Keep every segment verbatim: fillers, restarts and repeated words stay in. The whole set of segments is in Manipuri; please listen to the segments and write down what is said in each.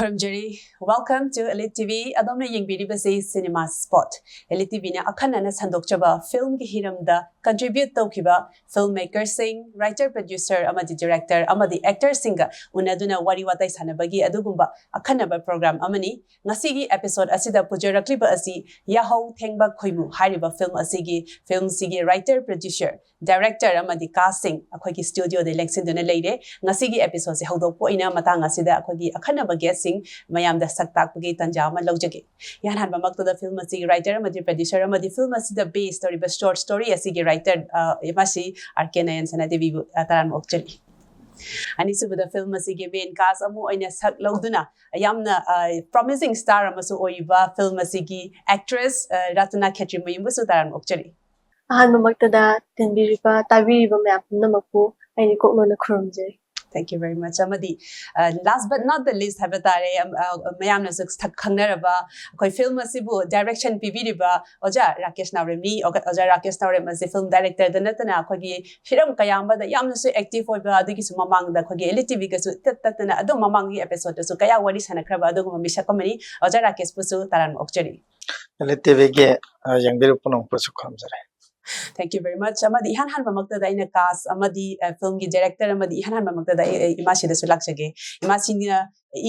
ꯈꯨꯔꯨꯝꯖꯔꯤ꯫ Welcome to Elite T V꯫ ꯑꯗꯣꯝꯅ ꯌꯦꯡꯕꯤꯔꯤꯕꯁꯤ Cinema Spot꯫ Elite T Vꯅ ꯑꯈꯟꯅꯅ ꯁꯟꯗꯣꯛꯆꯕ ꯐꯤꯂꯝꯒꯤ ꯍꯤꯔꯝꯗ contribute ꯇꯧꯈꯤꯕ filmmakerꯁꯤꯡ, writer, producer ꯑꯃꯗꯤ director ꯑꯃꯗꯤ actorꯁꯤꯡꯒ ꯎꯅꯗꯨꯅ ꯋꯥꯔꯤ ꯋꯥꯇꯥꯏ ꯁꯥꯟꯅꯕꯒꯤ ꯑꯗꯨꯒꯨꯝꯕ ꯑꯈꯟꯅꯕ program ꯑꯃꯅꯤ꯫ ꯉꯁꯤꯒꯤ episode ꯑꯁꯤꯗ ꯄꯨꯖꯔꯛꯂꯤꯕ ꯑꯁꯤ ꯌꯥꯍꯧ ꯊꯦꯡꯕ ꯈꯣꯏꯃꯨ ꯍꯥꯏꯔꯤꯕ ꯐꯤꯂꯝ ꯑꯁꯤꯒꯤ, ꯐꯤꯂꯝꯁꯤꯒꯤ writer, producer, director ꯑꯃꯗꯤ castꯁꯤꯡ ꯑꯩꯈꯣꯏꯒꯤ studioꯗ ꯂꯦꯡꯁꯤꯟꯗꯨꯅ ꯂꯩꯔꯦ꯫ ꯉꯁꯤꯒꯤ episodeꯁꯦ ꯍꯧꯗꯣꯛꯄ ꯑꯣꯏꯅ ꯃꯇꯥꯡ ꯑꯁꯤꯗ ꯑꯩꯈꯣꯏꯒꯤ ꯑꯈꯟꯅꯕ guestꯁꯤꯡ ꯃꯌꯥꯝꯗ ꯁꯛ ꯇꯥꯛꯄꯒꯤ ꯇꯥꯟꯖꯥ ꯑꯃ ꯂꯧꯖꯒꯦ꯫ ꯏꯍꯥꯟ ꯍꯥꯟꯕꯃꯛꯇꯗ ꯐꯤꯂꯝ ꯑꯁꯤꯒꯤ writer ꯑꯃꯗꯤ producer ꯑꯃꯗꯤ ꯐꯤꯂꯝ ꯑꯁꯤꯗ base ꯇꯧꯔꯤꯕ short story ꯑꯁꯤꯒꯤ writer, ꯑ, ꯃꯁꯤ R K ꯅꯌꯟ ꯁꯅꯥꯗꯦꯕꯤꯕꯨ, ꯑ, ꯇꯔꯥꯝꯅ ꯑꯣꯛꯆꯔꯤ꯫ ꯑꯅꯤꯁꯨꯕꯗ ꯐꯤꯂꯝ ꯑꯁꯤꯒꯤ main cast ꯑꯃ ꯑꯣꯏꯅ ꯁꯛ ꯂꯧꯗꯨꯅ ꯌꯥꯝꯅ, ꯑ, promising star ꯑꯃꯁꯨ ꯑꯣꯏꯔꯤꯕ ꯐꯤꯂꯝ ꯑꯁꯤꯒꯤ actress, ꯑ, ꯔꯇꯅꯥ ꯈꯦꯇ꯭ꯔꯤꯃꯌꯨꯝꯕꯨꯁꯨ ꯇꯔꯥꯝꯅ ꯑꯣꯛꯆꯔꯤ꯫ ꯑꯍꯥꯟꯕꯃꯛꯇꯗ ꯇꯤꯟꯕꯤꯔꯤꯕ, ꯇꯥꯕꯤꯔꯤꯕ ꯃꯌꯥꯝ ꯄꯨꯝꯅꯃꯛꯄꯨ ꯑꯩꯅ ꯀꯣꯛꯅꯣꯟꯅ ꯈꯨꯔꯨꯝꯖꯔꯤ꯫ Thank you very much꯫ ꯑꯃꯗꯤ, ꯑ, last but not the least ꯍꯥꯏꯕ ꯇꯥꯔꯦ, ꯑꯝ, ꯑ, ꯃꯌꯥꯝꯅꯁꯨ ꯁꯛ ꯈꯪꯅꯔꯕ ꯑꯩꯈꯣꯏ ꯐꯤꯂꯝ ꯑꯁꯤꯕꯨ direction ꯄꯤꯕꯤꯔꯤꯕ ꯑꯣꯖꯥ ꯔꯥꯀꯦꯁ ꯅꯥꯎꯔꯦꯝꯅꯤ꯫ ꯑꯣ-, ꯑꯣꯖꯥ ꯔꯥꯀꯦꯁ ꯅꯥꯎꯔꯦꯝ ꯑꯁꯤ ꯐꯤꯂꯝ directorꯗ ꯅꯠꯇꯅ ꯑꯩꯈꯣꯏꯒꯤ ꯍꯤꯔꯝ ꯀꯌꯥ ꯑꯃꯗ ꯌꯥꯝꯅꯁꯨ active ꯑꯣꯏꯕ, ꯑꯗꯨꯒꯤꯁꯨ ꯃꯃꯥꯡꯗ ꯑꯩꯈꯣꯏꯒꯤ Elite T Vꯒꯁꯨ ꯏꯇꯠ ꯇꯠꯇꯅ ꯑꯗꯨꯝ ꯃꯃꯥꯡꯒꯤ episodeꯇꯁꯨ ꯀꯌꯥ ꯋꯥꯔꯤ ꯁꯥꯟꯅꯈ꯭ꯔꯕ ꯑꯗꯨꯒꯨꯝꯕ ꯃꯤꯁꯛ ꯑꯃꯅꯤ꯫ ꯑꯣꯖꯥ ꯔꯥꯀꯦꯁꯄꯨꯁꯨ ꯇꯔꯥꯝꯅ ꯑꯣꯛꯆꯔꯤ꯫ Elite T Vꯒꯤ, ꯑ, ꯌꯦꯡꯕꯤꯔꯤꯕ ꯄꯨꯝꯅꯃꯛꯄꯨꯁꯨ ꯈꯨꯔꯨꯝꯖꯔꯤ꯫ Thank you very much꯫ ꯑꯃꯗꯤ ꯏꯍꯥꯟ ꯍꯥꯟꯕꯃꯛꯇꯗ ꯑꯩꯅ cast ꯑꯃꯗꯤ, ꯑ, ꯐꯤꯂꯝꯒꯤ director ꯑꯃꯗꯤ ꯏꯍꯥꯟ ꯍꯥꯟꯕꯃꯛꯇꯗ ꯑꯩ, ꯑꯩ ꯏꯃꯥꯁꯤꯗꯁꯨ ꯂꯥꯛꯆꯒꯦ꯫ ꯏꯃꯥꯁꯤꯅ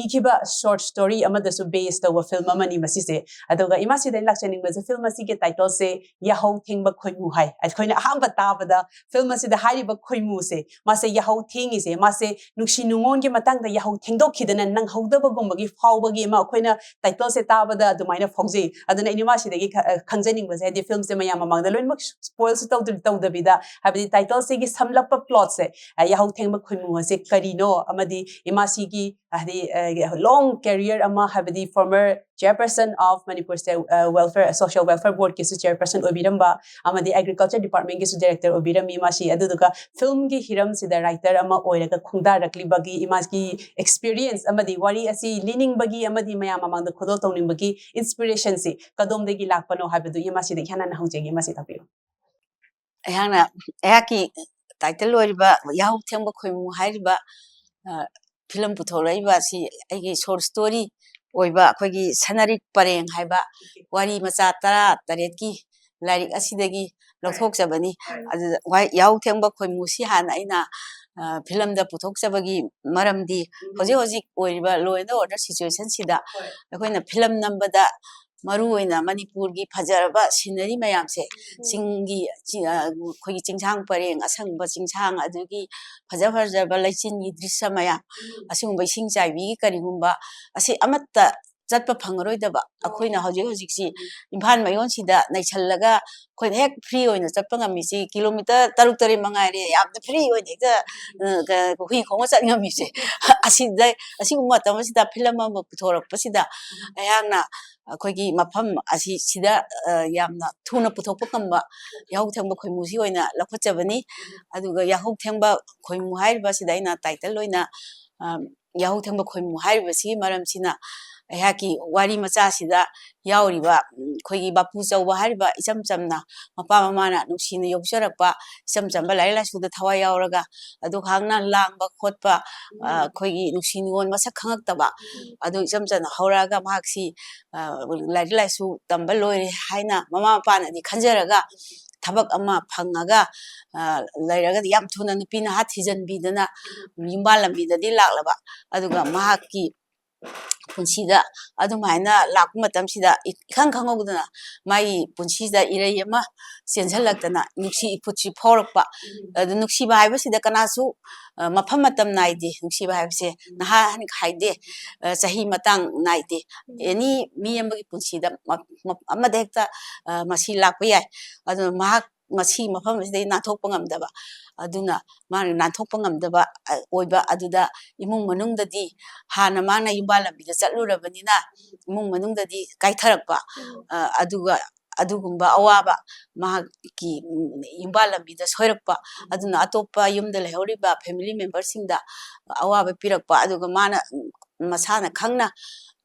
ꯏꯈꯤꯕ short story ꯑꯃꯗꯁꯨ base ꯇꯧꯕ ꯐꯤꯂꯝ ꯑꯃꯅꯤ ꯃꯁꯤꯁꯦ꯫ ꯑꯗꯨꯒ ꯏꯃꯥꯁꯤꯗ ꯑꯩꯅ ꯂꯥꯛꯆꯅꯤꯡꯕꯁꯦ, ꯐꯤꯂꯝ ꯑꯁꯤꯒꯤ titleꯁꯦ ꯌꯥꯍꯧ ꯊꯦꯡꯕ ꯈꯣꯏꯃꯨ ꯍꯥꯏ꯫ ꯑꯩꯈꯣꯏꯅ ꯑꯍꯥꯟꯕ ꯇꯥꯕꯗ ꯐꯤꯂꯝ ꯑꯁꯤꯗ ꯍꯥꯏꯔꯤꯕ ꯈꯣꯏꯃꯨꯁꯦ, ꯃꯥꯁꯦ ꯌꯥꯍꯧ ꯊꯦꯡꯉꯤꯁꯦ, ꯃꯥꯁꯦ ꯅꯨꯡꯁꯤ ꯅꯨꯡꯉꯣꯟꯒꯤ ꯃꯇꯥꯡꯗ ꯌꯥꯍꯧ ꯊꯦꯡꯗꯣꯛꯈꯤꯗꯅ ꯅꯪꯍꯧꯗꯕꯒꯨꯝꯕꯒꯤ ꯐꯥꯎꯕꯒꯤ ꯑꯃ ꯑꯩꯈꯣꯏꯅ titleꯁꯦ ꯇꯥꯕꯗ ꯑꯗꯨꯃꯥꯏꯅ ꯐꯥꯎꯖꯩ꯫ ꯑꯗꯨꯅ ꯑꯩꯅ ꯏꯃꯥꯁꯤꯗꯒꯤ ꯈ-, ꯑ, ꯈꯪꯖꯅꯤꯡꯕꯁꯦ, ꯍꯥꯏꯗꯤ ꯐꯤꯂꯝꯁꯦ ꯃꯌꯥꯝ ꯃꯃꯥꯡꯗ ꯂꯣꯏꯅꯃꯛ spoilꯁꯨ ꯇꯧꯗ-, ꯇꯧꯗꯕꯤꯗ, ꯍꯥꯏꯕꯗꯤ titleꯁꯤꯒꯤ ꯁꯝꯂꯞꯄ plotꯁꯦ, ꯑ, ꯌꯥꯍꯧ ꯊꯦꯡꯕ ꯈꯣꯏꯃꯨ ꯑꯁꯦ ꯀꯔꯤꯅꯣ, ꯑꯃꯗꯤ ꯏꯃꯥꯁꯤꯒꯤ, ꯍꯥꯏꯗꯤ, ꯑ, long career ꯑꯃ, ꯍꯥꯏꯕꯗꯤ former chairperson of Manipur State, ꯑ, Welfare, Social Welfare Boardꯀꯤꯁꯨ chairperson ꯑꯣꯏꯕꯤꯔꯝꯕ, ꯑꯃꯗꯤ Agriculture Departmentꯀꯤꯁꯨ director ꯑꯣꯏꯕꯤꯔꯝꯃꯤ ꯃꯥꯁꯤ꯫ ꯑꯗꯨꯗꯨꯒ ꯐꯤꯂꯝꯒꯤ ꯍꯤꯔꯝꯁꯤꯗ writer ꯑꯃ ꯑꯣꯏꯔꯒ ꯈꯣꯡꯗꯥꯔꯛꯂꯤꯕꯒꯤ ꯏꯃꯥꯒꯤ experience ꯑꯃꯗꯤ ꯋꯥꯔꯤ ꯑꯁꯤ ꯂꯤꯅꯤꯡꯕꯒꯤ ꯑꯃꯗꯤ ꯃꯌꯥꯝ ꯃꯃꯥꯡꯗ ꯈꯨꯗꯣꯜ ꯇꯧꯅꯤꯡꯕꯒꯤ inspirationꯁꯤ ꯀꯗꯣꯝꯗꯒꯤ ꯂꯥꯛꯄꯅꯣ ꯍꯥꯏꯕꯗꯨ ꯏꯃꯥꯁꯤꯗ ꯏꯍꯥꯟ ꯍꯥꯟꯅ ꯍꯪꯖꯒꯦ꯫ ꯏꯃꯥꯁꯤ ꯇꯥꯛꯄꯤꯌꯨ꯫ ꯑꯩꯍꯥꯛꯅ, ꯑꯩꯍꯥꯛꯀꯤ title ꯑꯣꯏꯔꯤꯕ ꯌꯥꯍꯧ ꯊꯦꯡꯕ ꯈꯣꯏꯃꯨ ꯍꯥꯏꯔꯤꯕ, ꯑ, ꯐꯤꯂꯝ ꯄꯨꯊꯣꯛꯂꯛꯏꯕ ꯑꯁꯤ ꯑꯩꯒꯤ ꯁꯣꯔꯠ ꯁ꯭ꯇꯣꯔꯤ ꯑꯣꯏꯕ ꯑꯩꯈꯣꯏꯒꯤ ꯁꯅꯔꯤꯛ ꯄꯔꯦꯡ ꯍꯥꯏꯕ ꯋꯥꯔꯤ ꯃꯆꯥ ꯇꯔꯥ ꯇꯔꯦꯠꯀꯤ ꯂꯥꯏꯔꯤꯛ ꯑꯁꯤꯗꯒꯤ ꯂꯧꯊꯣꯛꯆꯕꯅꯤ꯫ ꯑꯗꯨꯗ ꯋꯥ-, ꯌꯥꯍꯧ ꯊꯦꯡꯕ ꯈꯣꯏꯃꯨꯁꯤ ꯍꯥꯟꯅ ꯑꯩꯅ, ꯑ, ꯐꯤꯂꯝꯗ ꯄꯨꯊꯣꯛꯆꯕꯒꯤ ꯃꯔꯝꯗꯤ ꯍꯧꯖꯤꯛ ꯍꯧꯖꯤꯛ ꯑꯣꯏꯔꯤꯕ law and order situation ꯁꯤꯗ ꯑꯩꯈꯣꯏꯅ ꯐꯤꯂꯝ ꯅꯝꯕꯗ ꯃꯔꯨꯑꯣꯏꯅ ꯃꯅꯤꯄꯨꯔꯒꯤ ꯐꯖꯔꯕ ꯁꯤꯅꯔꯤ ꯃꯌꯥꯝꯁꯦ, ꯆꯤꯡꯒꯤ, ꯆꯤ-, ꯑ, ꯑꯩꯈꯣꯏꯒꯤ ꯆꯤꯡꯁꯥꯡ ꯄꯔꯦꯡ, ꯑꯁꯪꯕ ꯆꯤꯡꯁꯥꯡ, ꯑꯗꯨꯒꯤ ꯐꯖ ꯐꯖꯕ ꯂꯩꯆꯤꯟꯒꯤ ꯗ꯭ꯔꯤꯁ꯭ꯌ ꯃꯌꯥꯝ, ꯑꯁꯤꯒꯨꯝꯕ ꯏꯁꯤꯡ ꯆꯥꯏꯕꯤꯒꯤ ꯀꯔꯤꯒꯨꯝꯕ ꯑꯁꯤ ꯑꯃꯠꯇ ꯆꯠꯄ ꯐꯪꯉꯔꯣꯏꯗꯕ, ꯑꯩꯈꯣꯏꯅ ꯍꯧꯖꯤꯛ ꯍꯧꯖꯤꯛꯁꯤ ꯏꯝꯐꯥꯜ ꯃꯌꯣꯟꯁꯤꯗ ꯅꯩꯁꯜꯂꯒ ꯑꯩꯈꯣꯏꯅ ꯍꯦꯛ ꯐ꯭ꯔꯤ ꯑꯣꯏꯅ ꯆꯠꯄ ꯉꯝꯃꯤꯁꯤ ꯀꯤꯂꯣꯃꯤꯇꯔ ꯇꯔꯨꯛ ꯇꯔꯦꯠ ꯃꯉꯥꯏꯔꯦ, ꯌꯥꯝꯅ ꯐ꯭ꯔꯤ ꯑꯣꯏꯅ ꯍꯦꯛꯇ, ꯑ, ꯀ-, ꯍꯨꯏ ꯈꯣꯡꯉ ꯆꯠ ꯉꯝꯃꯤꯁꯦ꯫ ꯑꯁꯤꯗ, ꯑꯁꯤꯒꯨꯝꯕ ꯃꯇꯝ ꯑꯁꯤꯗ ꯐꯤꯂꯝ ꯑꯃ ꯄꯨꯊꯣꯔꯛꯄꯁꯤꯗ ꯑꯩꯍꯥꯛꯅ ꯑꯩꯈꯣꯏꯒꯤ ꯃꯐꯝ ꯑꯁꯤ ꯁꯤꯗ, ꯑ, ꯌꯥꯝꯅ ꯊꯨꯅ ꯄꯨꯊꯣꯛꯄ ꯉꯝꯕ ꯌꯥꯍꯧ ꯊꯦꯡꯕ ꯈꯣꯏꯃꯨꯁꯤ ꯑꯣꯏꯅ ꯂꯧꯈꯠꯆꯕꯅꯤ꯫ ꯑꯗꯨꯒ ꯌꯥꯍꯧ ꯊꯦꯡꯕ ꯈꯣꯏꯃꯨ ꯍꯥꯏꯔꯤꯕꯁꯤꯗ ꯑꯩꯅ ꯇꯥꯏꯇꯜ ꯑꯣꯏꯅ, ꯑ, ꯌꯥꯍꯧ ꯊꯦꯡꯕ ꯈꯣꯏꯃꯨ ꯍꯥꯏꯔꯤꯕꯁꯤꯒꯤ ꯃꯔꯝꯁꯤꯅ ꯑꯩꯍꯥꯛꯀꯤ ꯋꯥꯔꯤ ꯃꯆꯥꯁꯤꯗ ꯌꯥꯎꯔꯤꯕ, ꯎꯝ, ꯑꯩꯈꯣꯏꯒꯤ ꯕꯥꯄꯨ ꯆꯧꯕ ꯍꯥꯏꯔꯤꯕ ꯏꯆꯝ ꯆꯝꯅ ꯃꯄꯥ ꯃꯃꯥꯅ ꯅꯨꯡꯁꯤꯅ ꯌꯣꯛꯆꯔꯛꯄ ꯏꯆꯝ ꯆꯝꯕ ꯂꯥꯏꯔꯤꯛ ꯂꯥꯏꯁꯨꯗ ꯊꯋꯥꯏ ꯌꯥꯎꯔꯒ ꯑꯗꯨ ꯍꯥꯛꯅ ꯂꯥꯡꯕ ꯈꯣꯠꯄ, ꯑ, ꯑꯩꯈꯣꯏꯒꯤ ꯅꯨꯡꯁꯤ ꯅꯨꯡꯉꯣꯟ ꯃꯁꯛ ꯈꯪꯉꯛꯇꯕ ꯑꯗꯨ ꯏꯆꯝ ꯆꯝꯅ ꯍꯧꯔꯛꯑꯒ ꯃꯍꯥꯛꯁꯤ, ꯑ, ꯂꯥꯏꯔꯤꯛ ꯂꯥꯏꯁꯨ ꯇꯝꯕ ꯂꯣꯏꯔꯦ ꯍꯥꯏꯅ ꯃꯃꯥ ꯃꯄꯥꯅꯗꯤ ꯈꯟꯖꯔꯒ ꯊꯕꯛ ꯑꯃ ꯐꯪꯉꯒ, ꯑ, ꯂꯩꯔꯒꯗꯤ ꯌꯥꯝ ꯊꯨꯅ ꯅꯨꯄꯤ ꯅꯍꯥ ꯊꯤꯖꯤꯟꯕꯤꯗꯅ ꯌꯨꯝꯕꯥꯜ ꯂꯝꯕꯤꯗꯗꯤ ꯂꯥꯛꯂꯕ꯫ ꯑꯗꯨꯒ ꯃꯍꯥꯛꯀꯤ ꯄꯨꯟꯁꯤꯗ ꯑꯗꯨꯃꯥꯏꯅ ꯂꯥꯛꯄ ꯃꯇꯝꯁꯤꯗ ꯏ-, ꯏꯈꯪ ꯈꯪꯍꯧꯗꯅ ꯃꯥꯒꯤ ꯄꯨꯟꯁꯤꯗ ꯏꯔꯩ ꯑꯃ ꯆꯦꯟꯁꯤꯜꯂꯛꯇꯅ ꯅꯨꯡꯁꯤ ꯏꯐꯨꯠꯁꯤ ꯐꯥꯎꯔꯛꯄ꯫ ꯑꯗꯨ ꯅꯨꯡꯁꯤꯕ ꯍꯥꯏꯕꯁꯤꯗ ꯀꯅꯥꯁꯨ, ꯑ, ꯃꯐꯝ ꯃꯇꯝ ꯅꯥꯏꯗꯦ꯫ ꯅꯨꯡꯁꯤꯕ ꯍꯥꯏꯕꯁꯦ ꯅꯍꯥ ꯑꯍꯟ ꯈꯥꯏꯗꯦ, ꯑ, ꯆꯍꯤ ꯃꯇꯥꯡ ꯅꯥꯏꯗꯦ꯫ ꯑꯦꯅꯤ ꯃꯤ ꯑꯃꯒꯤ ꯄꯨꯟꯁꯤꯗ ꯃ-, ꯃ-, ꯑꯃꯗ ꯍꯦꯛꯇ, ꯑ, ꯃꯁꯤ ꯂꯥꯛꯄ ꯌꯥꯏ꯫ ꯑꯗꯨꯅ ꯃꯍꯥꯛ ꯃꯁꯤ ꯃꯐꯝ ꯑꯁꯤꯗꯒꯤ ꯅꯥꯟꯊꯣꯛꯄ ꯉꯝꯗꯕ, ꯑꯗꯨꯅ ꯃꯥꯅ ꯅꯥꯟꯊꯣꯛꯄ ꯉꯝꯗꯕ, ꯑ, ꯑꯣꯏꯕ ꯑꯗꯨꯗ ꯏꯃꯨꯡ ꯃꯅꯨꯡꯗꯗꯤ ꯍꯥꯟꯅ ꯃꯥꯅ ꯌꯨꯝꯕꯥꯜ ꯂꯝꯕꯤꯗ ꯆꯠꯂꯨꯔꯕꯅꯤꯅ ꯏꯃꯨꯡ ꯃꯅꯨꯡꯗꯗꯤ ꯀꯥꯏꯊꯔꯛꯄ, ꯑ, ꯑꯗꯨꯒ ꯑꯗꯨꯒꯨꯝꯕ ꯑꯋꯥꯕ ꯃꯍꯥꯛꯀꯤ, ꯎꯝ, ꯌꯨꯝꯕꯥꯜ ꯂꯝꯕꯤꯗ ꯁꯣꯏꯔꯛꯄ, ꯑꯗꯨꯅ ꯑꯇꯣꯞꯄ ꯌꯨꯝꯗ ꯂꯩꯍꯧꯔꯤꯕ family memberꯁꯤꯡꯗ ꯑꯋꯥꯕ ꯄꯤꯔꯛꯄ, ꯑꯗꯨꯒ ꯃꯥꯅ, ꯎꯝ, ꯃꯁꯥꯅ ꯈꯪꯅ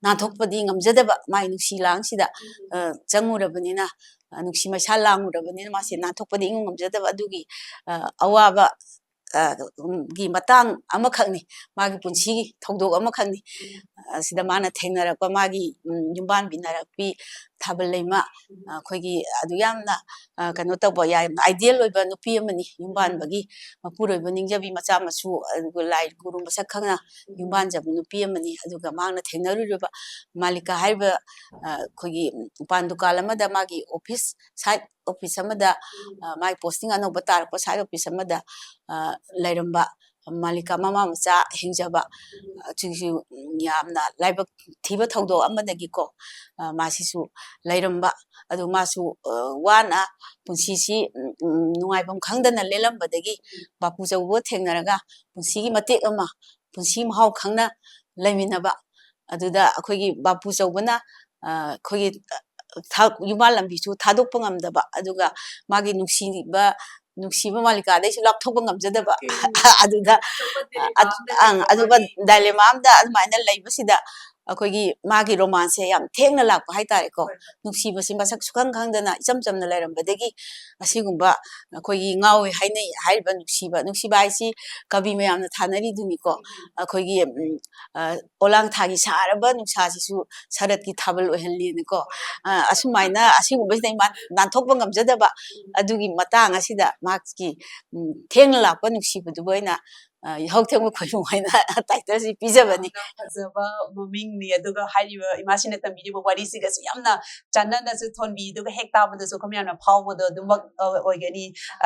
ꯅꯥꯟꯊꯣꯛꯄꯗꯤ ꯉꯝꯖꯗꯕ ꯃꯥꯒꯤ ꯅꯨꯡꯁꯤ ꯂꯥꯡꯁꯤꯗ, ꯑ, ꯆꯪꯉꯨꯔꯕꯅꯤꯅ, ꯑ, ꯅꯨꯡꯁꯤ ꯃꯩꯁꯥ ꯂꯥꯡꯉꯨꯔꯕꯅꯤꯅ ꯃꯥꯁꯦ ꯅꯥꯟꯊꯣꯛꯄꯗꯤ ꯏꯉꯝ ꯉꯝꯖꯗꯕ ꯑꯗꯨꯒꯤ, ꯑ, ꯑꯋꯥꯕ, ꯒꯤ ꯃꯇꯥꯡ ꯑꯃꯈꯛꯅꯤ, ꯃꯥꯒꯤ ꯄꯨꯟꯁꯤꯒꯤ ꯊꯧꯗꯣꯛ ꯑꯃꯈꯛꯅꯤ꯫ ꯁꯤꯗ ꯃꯥꯅ ꯊꯦꯡꯅꯔꯛꯄ ꯃꯥꯒꯤ ꯌꯨꯝꯕꯥꯟꯕꯤ ꯅꯥꯔꯛꯄꯤ ꯊꯥꯕꯜ ꯂꯩꯃ, ꯑꯩꯈꯣꯏꯒꯤ ꯑꯗꯨ ꯌꯥꯝꯅ ꯀꯩꯅꯣ ꯇꯧꯕ, ꯌꯥꯝꯅ ideal ꯑꯣꯏꯕ ꯅꯨꯄꯤ ꯑꯃꯅꯤ꯫ ꯌꯨꯝꯕꯥꯟꯕꯒꯤ ꯃꯄꯨꯔꯣꯏꯕ ꯅꯤꯡꯖꯕꯤ, ꯃꯆꯥ ꯃꯁꯨ, ꯑꯗꯨꯒ ꯂꯥꯏ ꯒꯨꯔꯨ ꯃꯁꯛ ꯈꯪꯅ ꯌꯨꯝꯕꯥꯟꯖꯕ ꯅꯨꯄꯤ ꯑꯃꯅꯤ꯫ ꯑꯗꯨꯒ ꯃꯍꯥꯛꯅ ꯊꯦꯡꯅꯔꯨꯔꯤꯕ ꯃꯥꯂꯤꯀꯥ ꯍꯥꯏꯔꯤꯕ ꯑꯩꯈꯣꯏꯒꯤ ꯄꯥꯟ ꯗꯨꯀꯥꯟ ꯑꯃꯗ, ꯃꯥꯒꯤ office, side office ꯑꯃꯗ, ꯃꯥꯒꯤ posting ꯑꯅꯧꯕ ꯇꯥꯔꯛꯄ side office ꯑꯃꯗ ꯂꯩꯔꯝꯕ ꯃꯥꯂꯤꯀꯥ, ꯃꯃꯥ ꯃꯆꯥ ꯍꯤꯡꯖꯕ, ꯑꯁꯤꯁꯨ ꯌꯥꯝꯅ ꯂꯥꯏꯕꯛ ꯊꯤꯕ ꯊꯧꯗꯣꯛ ꯑꯃꯗꯒꯤꯀꯣ, ꯃꯥꯁꯤꯁꯨ ꯂꯩꯔꯝꯕ꯫ ꯑꯗꯨ ꯃꯥꯁꯨ ꯋꯥꯅ ꯄꯨꯟꯁꯤꯁꯤ ꯅꯨꯡꯉꯥꯏꯐꯝ ꯈꯪꯗꯅ ꯂꯦꯜꯂꯝꯕꯗꯒꯤ ꯕꯥꯄꯨ ꯆꯧꯕ ꯊꯦꯡꯅꯔꯒ ꯄꯨꯟꯁꯤꯒꯤ ꯃꯇꯦꯛ ꯑꯃ, ꯄꯨꯟꯁꯤ ꯃꯍꯥꯎ ꯈꯪꯅ ꯂꯩꯃꯤꯟꯅꯕ꯫ ꯑꯗꯨꯗ ꯑꯩꯈꯣꯏꯒꯤ ꯕꯥꯄꯨ ꯆꯧꯕꯅ ꯑꯩꯈꯣꯏꯒꯤ ꯌꯨꯝꯕꯥꯜ ꯂꯝꯕꯤꯁꯨ ꯊꯥꯗꯣꯛꯄ ꯉꯝꯗꯕ, ꯑꯗꯨꯒ ꯃꯥꯒꯤ ꯅꯨꯡꯁꯤꯕ, ꯅꯨꯡꯁꯤꯕ ꯃꯥꯂꯤꯀꯥꯗꯩꯁꯨ ꯂꯥꯞꯊꯣꯛꯄ ꯉꯝꯖꯗꯕ꯫ ꯑꯗꯨꯗ ꯑꯗꯨꯒ dilemma ꯑꯝꯗ ꯑꯗꯨꯃꯥꯏꯅ ꯂꯩꯕꯁꯤꯗ ꯑꯩꯈꯣꯏꯒꯤ ꯃꯥꯒꯤ romance ꯁꯦ ꯌꯥꯝ ꯊꯦꯡꯅ ꯂꯥꯛꯄ ꯍꯥꯏꯇꯥꯔꯦꯀꯣ꯫ ꯅꯨꯡꯁꯤꯕꯁꯤ ꯃꯁꯛ ꯁꯨꯈꯪ ꯈꯪꯗꯅ ꯏꯆꯝ ꯆꯝꯅ ꯂꯩꯔꯝꯕꯗꯒꯤ ꯑꯁꯤꯒꯨꯝꯕ ꯑꯩꯈꯣꯏꯒꯤ ꯉꯥꯎꯋꯦ ꯍꯥꯏꯅꯩ ꯍꯥꯏꯔꯤꯕ ꯅꯨꯡꯁꯤꯕ, ꯅꯨꯡꯁꯤꯕ ꯍꯥꯏꯁꯤ ꯀꯕꯤ ꯃꯌꯥꯝꯅ ꯊꯥꯅꯔꯤꯗꯨꯅꯤꯀꯣ꯫ ꯑꯩꯈꯣꯏꯒꯤ ꯑꯣꯂꯥꯡꯊꯥꯒꯤ ꯁꯥꯔꯕ ꯅꯨꯡꯁꯥꯁꯤꯁꯨ ꯁꯔꯠꯀꯤ ꯊꯥꯕꯜ ꯑꯣꯏꯍꯜꯂꯤꯅꯀꯣ꯫ ꯑꯁꯨꯃꯥꯏꯅ ꯑꯁꯤꯒꯨꯝꯕꯁꯤꯗ ꯏꯃꯥ ꯅꯥꯟꯊꯣꯛꯄ ꯉꯝꯖꯗꯕ, ꯑꯗꯨꯒꯤ ꯃꯇꯥꯡ ꯑꯁꯤꯗ ꯃꯍꯥꯛꯀꯤ ꯊꯦꯡꯅ ꯂꯥꯛꯄ ꯅꯨꯡꯁꯤꯕꯗꯨꯕꯨ ꯑꯩꯅ ꯌꯥꯍꯧ ꯊꯦꯡꯕ ꯈꯣꯏꯃꯨ ꯍꯥꯏꯅ title ꯁꯤ ꯄꯤꯖꯕꯅꯤ꯫ ꯌꯥꯝꯅ ꯐꯖꯕ ꯃꯃꯤꯡꯅꯤ, ꯑꯗꯨꯒ ꯍꯥꯏꯔꯤꯕ ꯏꯃꯥꯁꯤꯅ ꯇꯝꯕꯤꯔꯤꯕ ꯋꯥꯔꯤꯁꯤꯒꯁꯨ ꯌꯥꯝꯅ ꯆꯥꯟꯅꯅꯁꯨ ꯊꯣꯟꯕꯤ, ꯑꯗꯨꯒ ꯍꯦꯛ ꯇꯥꯕꯗꯁꯨ ꯑꯩꯈꯣꯏ ꯃꯌꯥꯝꯅ ꯐꯥꯎꯕꯗꯣ ꯑꯗꯨꯃꯛ ꯑꯣꯏꯒꯅꯤ,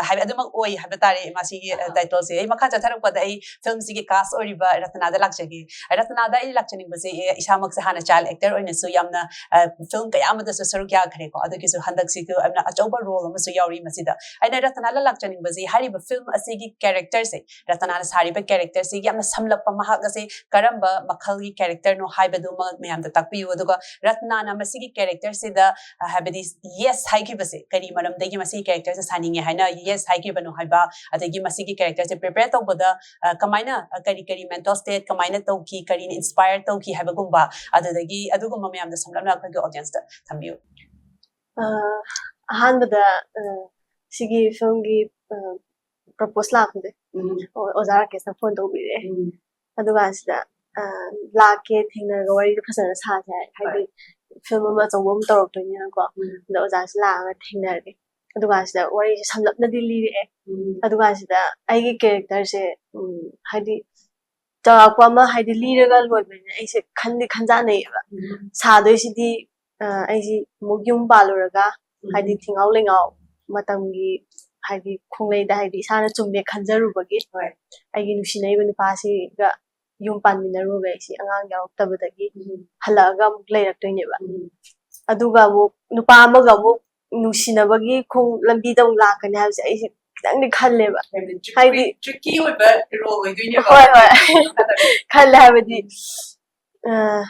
ꯍꯥꯏꯕ ꯑꯗꯨꯃꯛ ꯑꯣꯏ ꯍꯥꯏꯕ ꯇꯥꯔꯦ ꯏꯃꯥꯁꯤꯒꯤ title ꯁꯦ꯫ ꯑꯩ ꯃꯈꯥ ꯆꯠꯊꯔꯛꯄꯗ ꯑꯩ film ꯁꯤꯒꯤ cast ꯑꯣꯏꯔꯤꯕ ꯔꯇꯅꯥꯗ ꯂꯥꯛꯆꯒꯦ꯫ ꯔꯇꯅꯥꯗ ꯑꯩ ꯂꯥꯛꯆꯅꯤꯡꯕꯁꯦ, ꯑꯩ ꯏꯁꯥꯃꯛꯁꯦ ꯍꯥꯟꯅ child actor ꯑꯣꯏꯅꯁꯨ ꯌꯥꯝꯅ film ꯀꯌꯥ ꯑꯃꯗꯁꯨ ꯁꯔꯨꯛ ꯌꯥꯈ꯭ꯔꯦꯀꯣ꯫ ꯑꯗꯨꯒꯤꯁꯨ ꯍꯟꯗꯛꯁꯤꯁꯨ ꯌꯥꯝꯅ ꯑꯆꯧꯕ role ꯑꯃꯁꯨ ꯌꯥꯎꯔꯤ ꯃꯁꯤꯗ꯫ ꯑꯩꯅ ꯔꯇꯅꯥꯗ ꯂꯥꯛꯆꯅꯤꯡꯕꯁꯦ, ꯍꯥꯏꯔꯤꯕ film ꯑꯁꯤꯒꯤ character ꯁꯦ, ꯔꯇꯅꯥꯅ ꯁꯥꯔꯤꯕ character ꯁꯤ ꯌꯥꯝꯅ ꯁꯝꯂꯞꯄ, ꯃꯍꯥꯛ ꯑꯁꯦ ꯀꯔꯝꯕ ꯃꯈꯜꯒꯤ character ꯅꯣ ꯍꯥꯏꯕꯗꯨꯃ ꯃꯌꯥꯝꯗ ꯇꯥꯛꯄꯤꯌꯨ꯫ ꯑꯗꯨꯒ ꯔꯇꯅꯥꯅ ꯃꯁꯤꯒꯤ character ꯁꯤꯗ, ꯍꯥꯏꯕꯗꯤ, yes ꯍꯥꯏꯈꯤꯕꯁꯦ ꯀꯔꯤ ꯃꯔꯝꯗꯒꯤ ꯃꯁꯤꯒꯤ character ꯁꯦ ꯁꯥꯅꯤꯡꯉꯦ ꯍꯥꯏꯅ yes ꯍꯥꯏꯈꯤꯕꯅꯣ ꯍꯥꯏꯕ, ꯑꯗꯒꯤ ꯃꯁꯤꯒꯤ character ꯁꯦ prepare ꯇꯧꯕꯗ ꯀꯃꯥꯏꯅ, ꯀꯔꯤ ꯀꯔꯤ mental state ꯀꯃꯥꯏꯅ ꯇꯧꯈꯤ, ꯀꯔꯤꯅ inspire ꯇꯧꯈꯤ ꯍꯥꯏꯕꯒꯨꯝꯕ, ꯑꯗꯨꯗꯒꯤ ꯑꯗꯨꯒꯨꯝꯕ ꯃꯌꯥꯝꯗꯣ ꯁꯝꯂꯞꯅ ꯑꯩꯈꯣꯏꯒꯤ audience ꯇ ꯊꯝꯕꯤꯌꯨ꯫ ꯑꯍꯥꯟꯕꯗ ꯁꯤꯒꯤ film ꯒꯤ ꯄ꯭ꯔꯄꯣꯁ ꯂꯥꯛꯄꯁꯦ꯫ ꯎꯝ, ꯑꯣ- ꯑꯣꯖꯥ ꯔꯥꯀꯦꯁꯅ ꯐꯣꯟ ꯇꯧꯕꯤꯔꯛꯑꯦ꯫ ꯎꯝ, ꯑꯗꯨꯀꯥꯟꯁꯤꯗ ꯑ, ꯂꯥꯛꯀꯦ, ꯊꯦꯡꯅꯔꯒ ꯋꯥꯔꯤꯗꯣ ꯐꯖꯅ ꯁꯥꯁꯦ ꯍꯥꯏ, ꯍꯥꯏꯗꯤ ꯐꯤꯂꯝ ꯑꯃ ꯑꯆꯧꯕ ꯑꯃ ꯇꯧꯔꯛꯇꯣꯏꯅꯤꯅꯀꯣ꯫ ꯎꯝ, ꯑꯗ ꯑꯣꯖꯥꯁꯤ ꯂꯥꯛꯑꯒ ꯊꯦꯡꯅꯔꯦ꯫ ꯑꯗꯨꯀꯥꯟꯁꯤꯗ ꯋꯥꯔꯤꯁꯦ ꯁꯝꯂꯞꯅꯗꯤ ꯂꯤꯔꯛꯑꯦ꯫ ꯎꯝ, ꯑꯗꯨꯀꯥꯟꯁꯤꯗ ꯑꯩꯒꯤ ꯀꯦꯔꯦꯛꯇꯔꯁꯦ, ꯎꯝ, ꯍꯥꯏꯗꯤ ꯆꯥꯎꯔꯥꯛꯄ ꯑꯃ, ꯍꯥꯏꯗꯤ ꯂꯤꯔꯒ ꯂꯣꯏꯕꯅꯤꯅ ꯑꯩꯁꯦ ꯈꯟꯗꯤ ꯈꯟꯖꯥꯟꯅꯩꯌꯦꯕ꯫ ꯎꯝ, ꯁꯥꯗꯣꯏꯁꯤꯗꯤ ꯑ, ꯑꯩꯁꯤ ꯑꯃꯨꯛ ꯌꯨꯝ ꯄꯥꯜꯂꯨꯔꯒ, ꯎꯝ, ꯍꯥꯏꯗꯤ ꯊꯤꯡꯉꯥꯎ ꯂꯩꯉꯥꯎ ꯃꯇꯝꯒꯤ, ꯍꯥꯏꯗꯤ ꯈꯣꯡꯂꯩꯗ, ꯍꯥꯏꯗꯤ ꯏꯁꯥꯅ ꯆꯨꯝꯃꯦ ꯈꯟꯖꯔꯨꯕꯒꯤ ꯍꯣꯏ꯫ ꯑꯩꯒꯤ ꯅꯨꯡꯁꯤꯅꯔꯤꯕ ꯅꯨꯄꯥꯁꯤꯒ ꯌꯨꯝ ꯄꯥꯟꯃꯤꯟꯅꯔꯨꯔꯒ ꯑꯩꯁꯤ ꯑꯉꯥꯡ ꯌꯥꯎꯔꯛꯇꯕꯗꯒꯤ ꯎꯝ, ꯍꯜꯂꯛꯑꯒ ꯑꯃꯨꯛ ꯂꯩꯔꯛꯇꯣꯏꯅꯦꯕ꯫ ꯎꯝ, ꯑꯗꯨꯒ ꯑꯃꯨꯛ ꯅꯨꯄꯥ ꯑꯃꯒ ꯑꯃꯨꯛ ꯅꯨꯡꯁꯤꯅꯕꯒꯤ ꯈꯣꯡ ꯂꯝꯕꯤꯗ ꯑꯃꯨꯛ ꯂꯥꯛꯀꯅꯤ ꯍꯥꯏꯕꯁꯦ ꯑꯩꯁꯦ ꯈꯤꯇꯪꯗꯤ ꯈꯜꯂꯦꯕ꯫ ꯍꯥꯏꯗꯤ tricky- ꯍꯥꯏꯗꯤ- tricky ꯑꯣꯏꯕ ꯔꯣꯜ ꯑꯣꯏꯗꯣꯏꯅꯦꯕ꯫ ꯍꯣꯏ, ꯍꯣꯏ꯫ ꯈꯜꯂꯦ, ꯍꯥꯏꯕꯗꯤ ꯑ,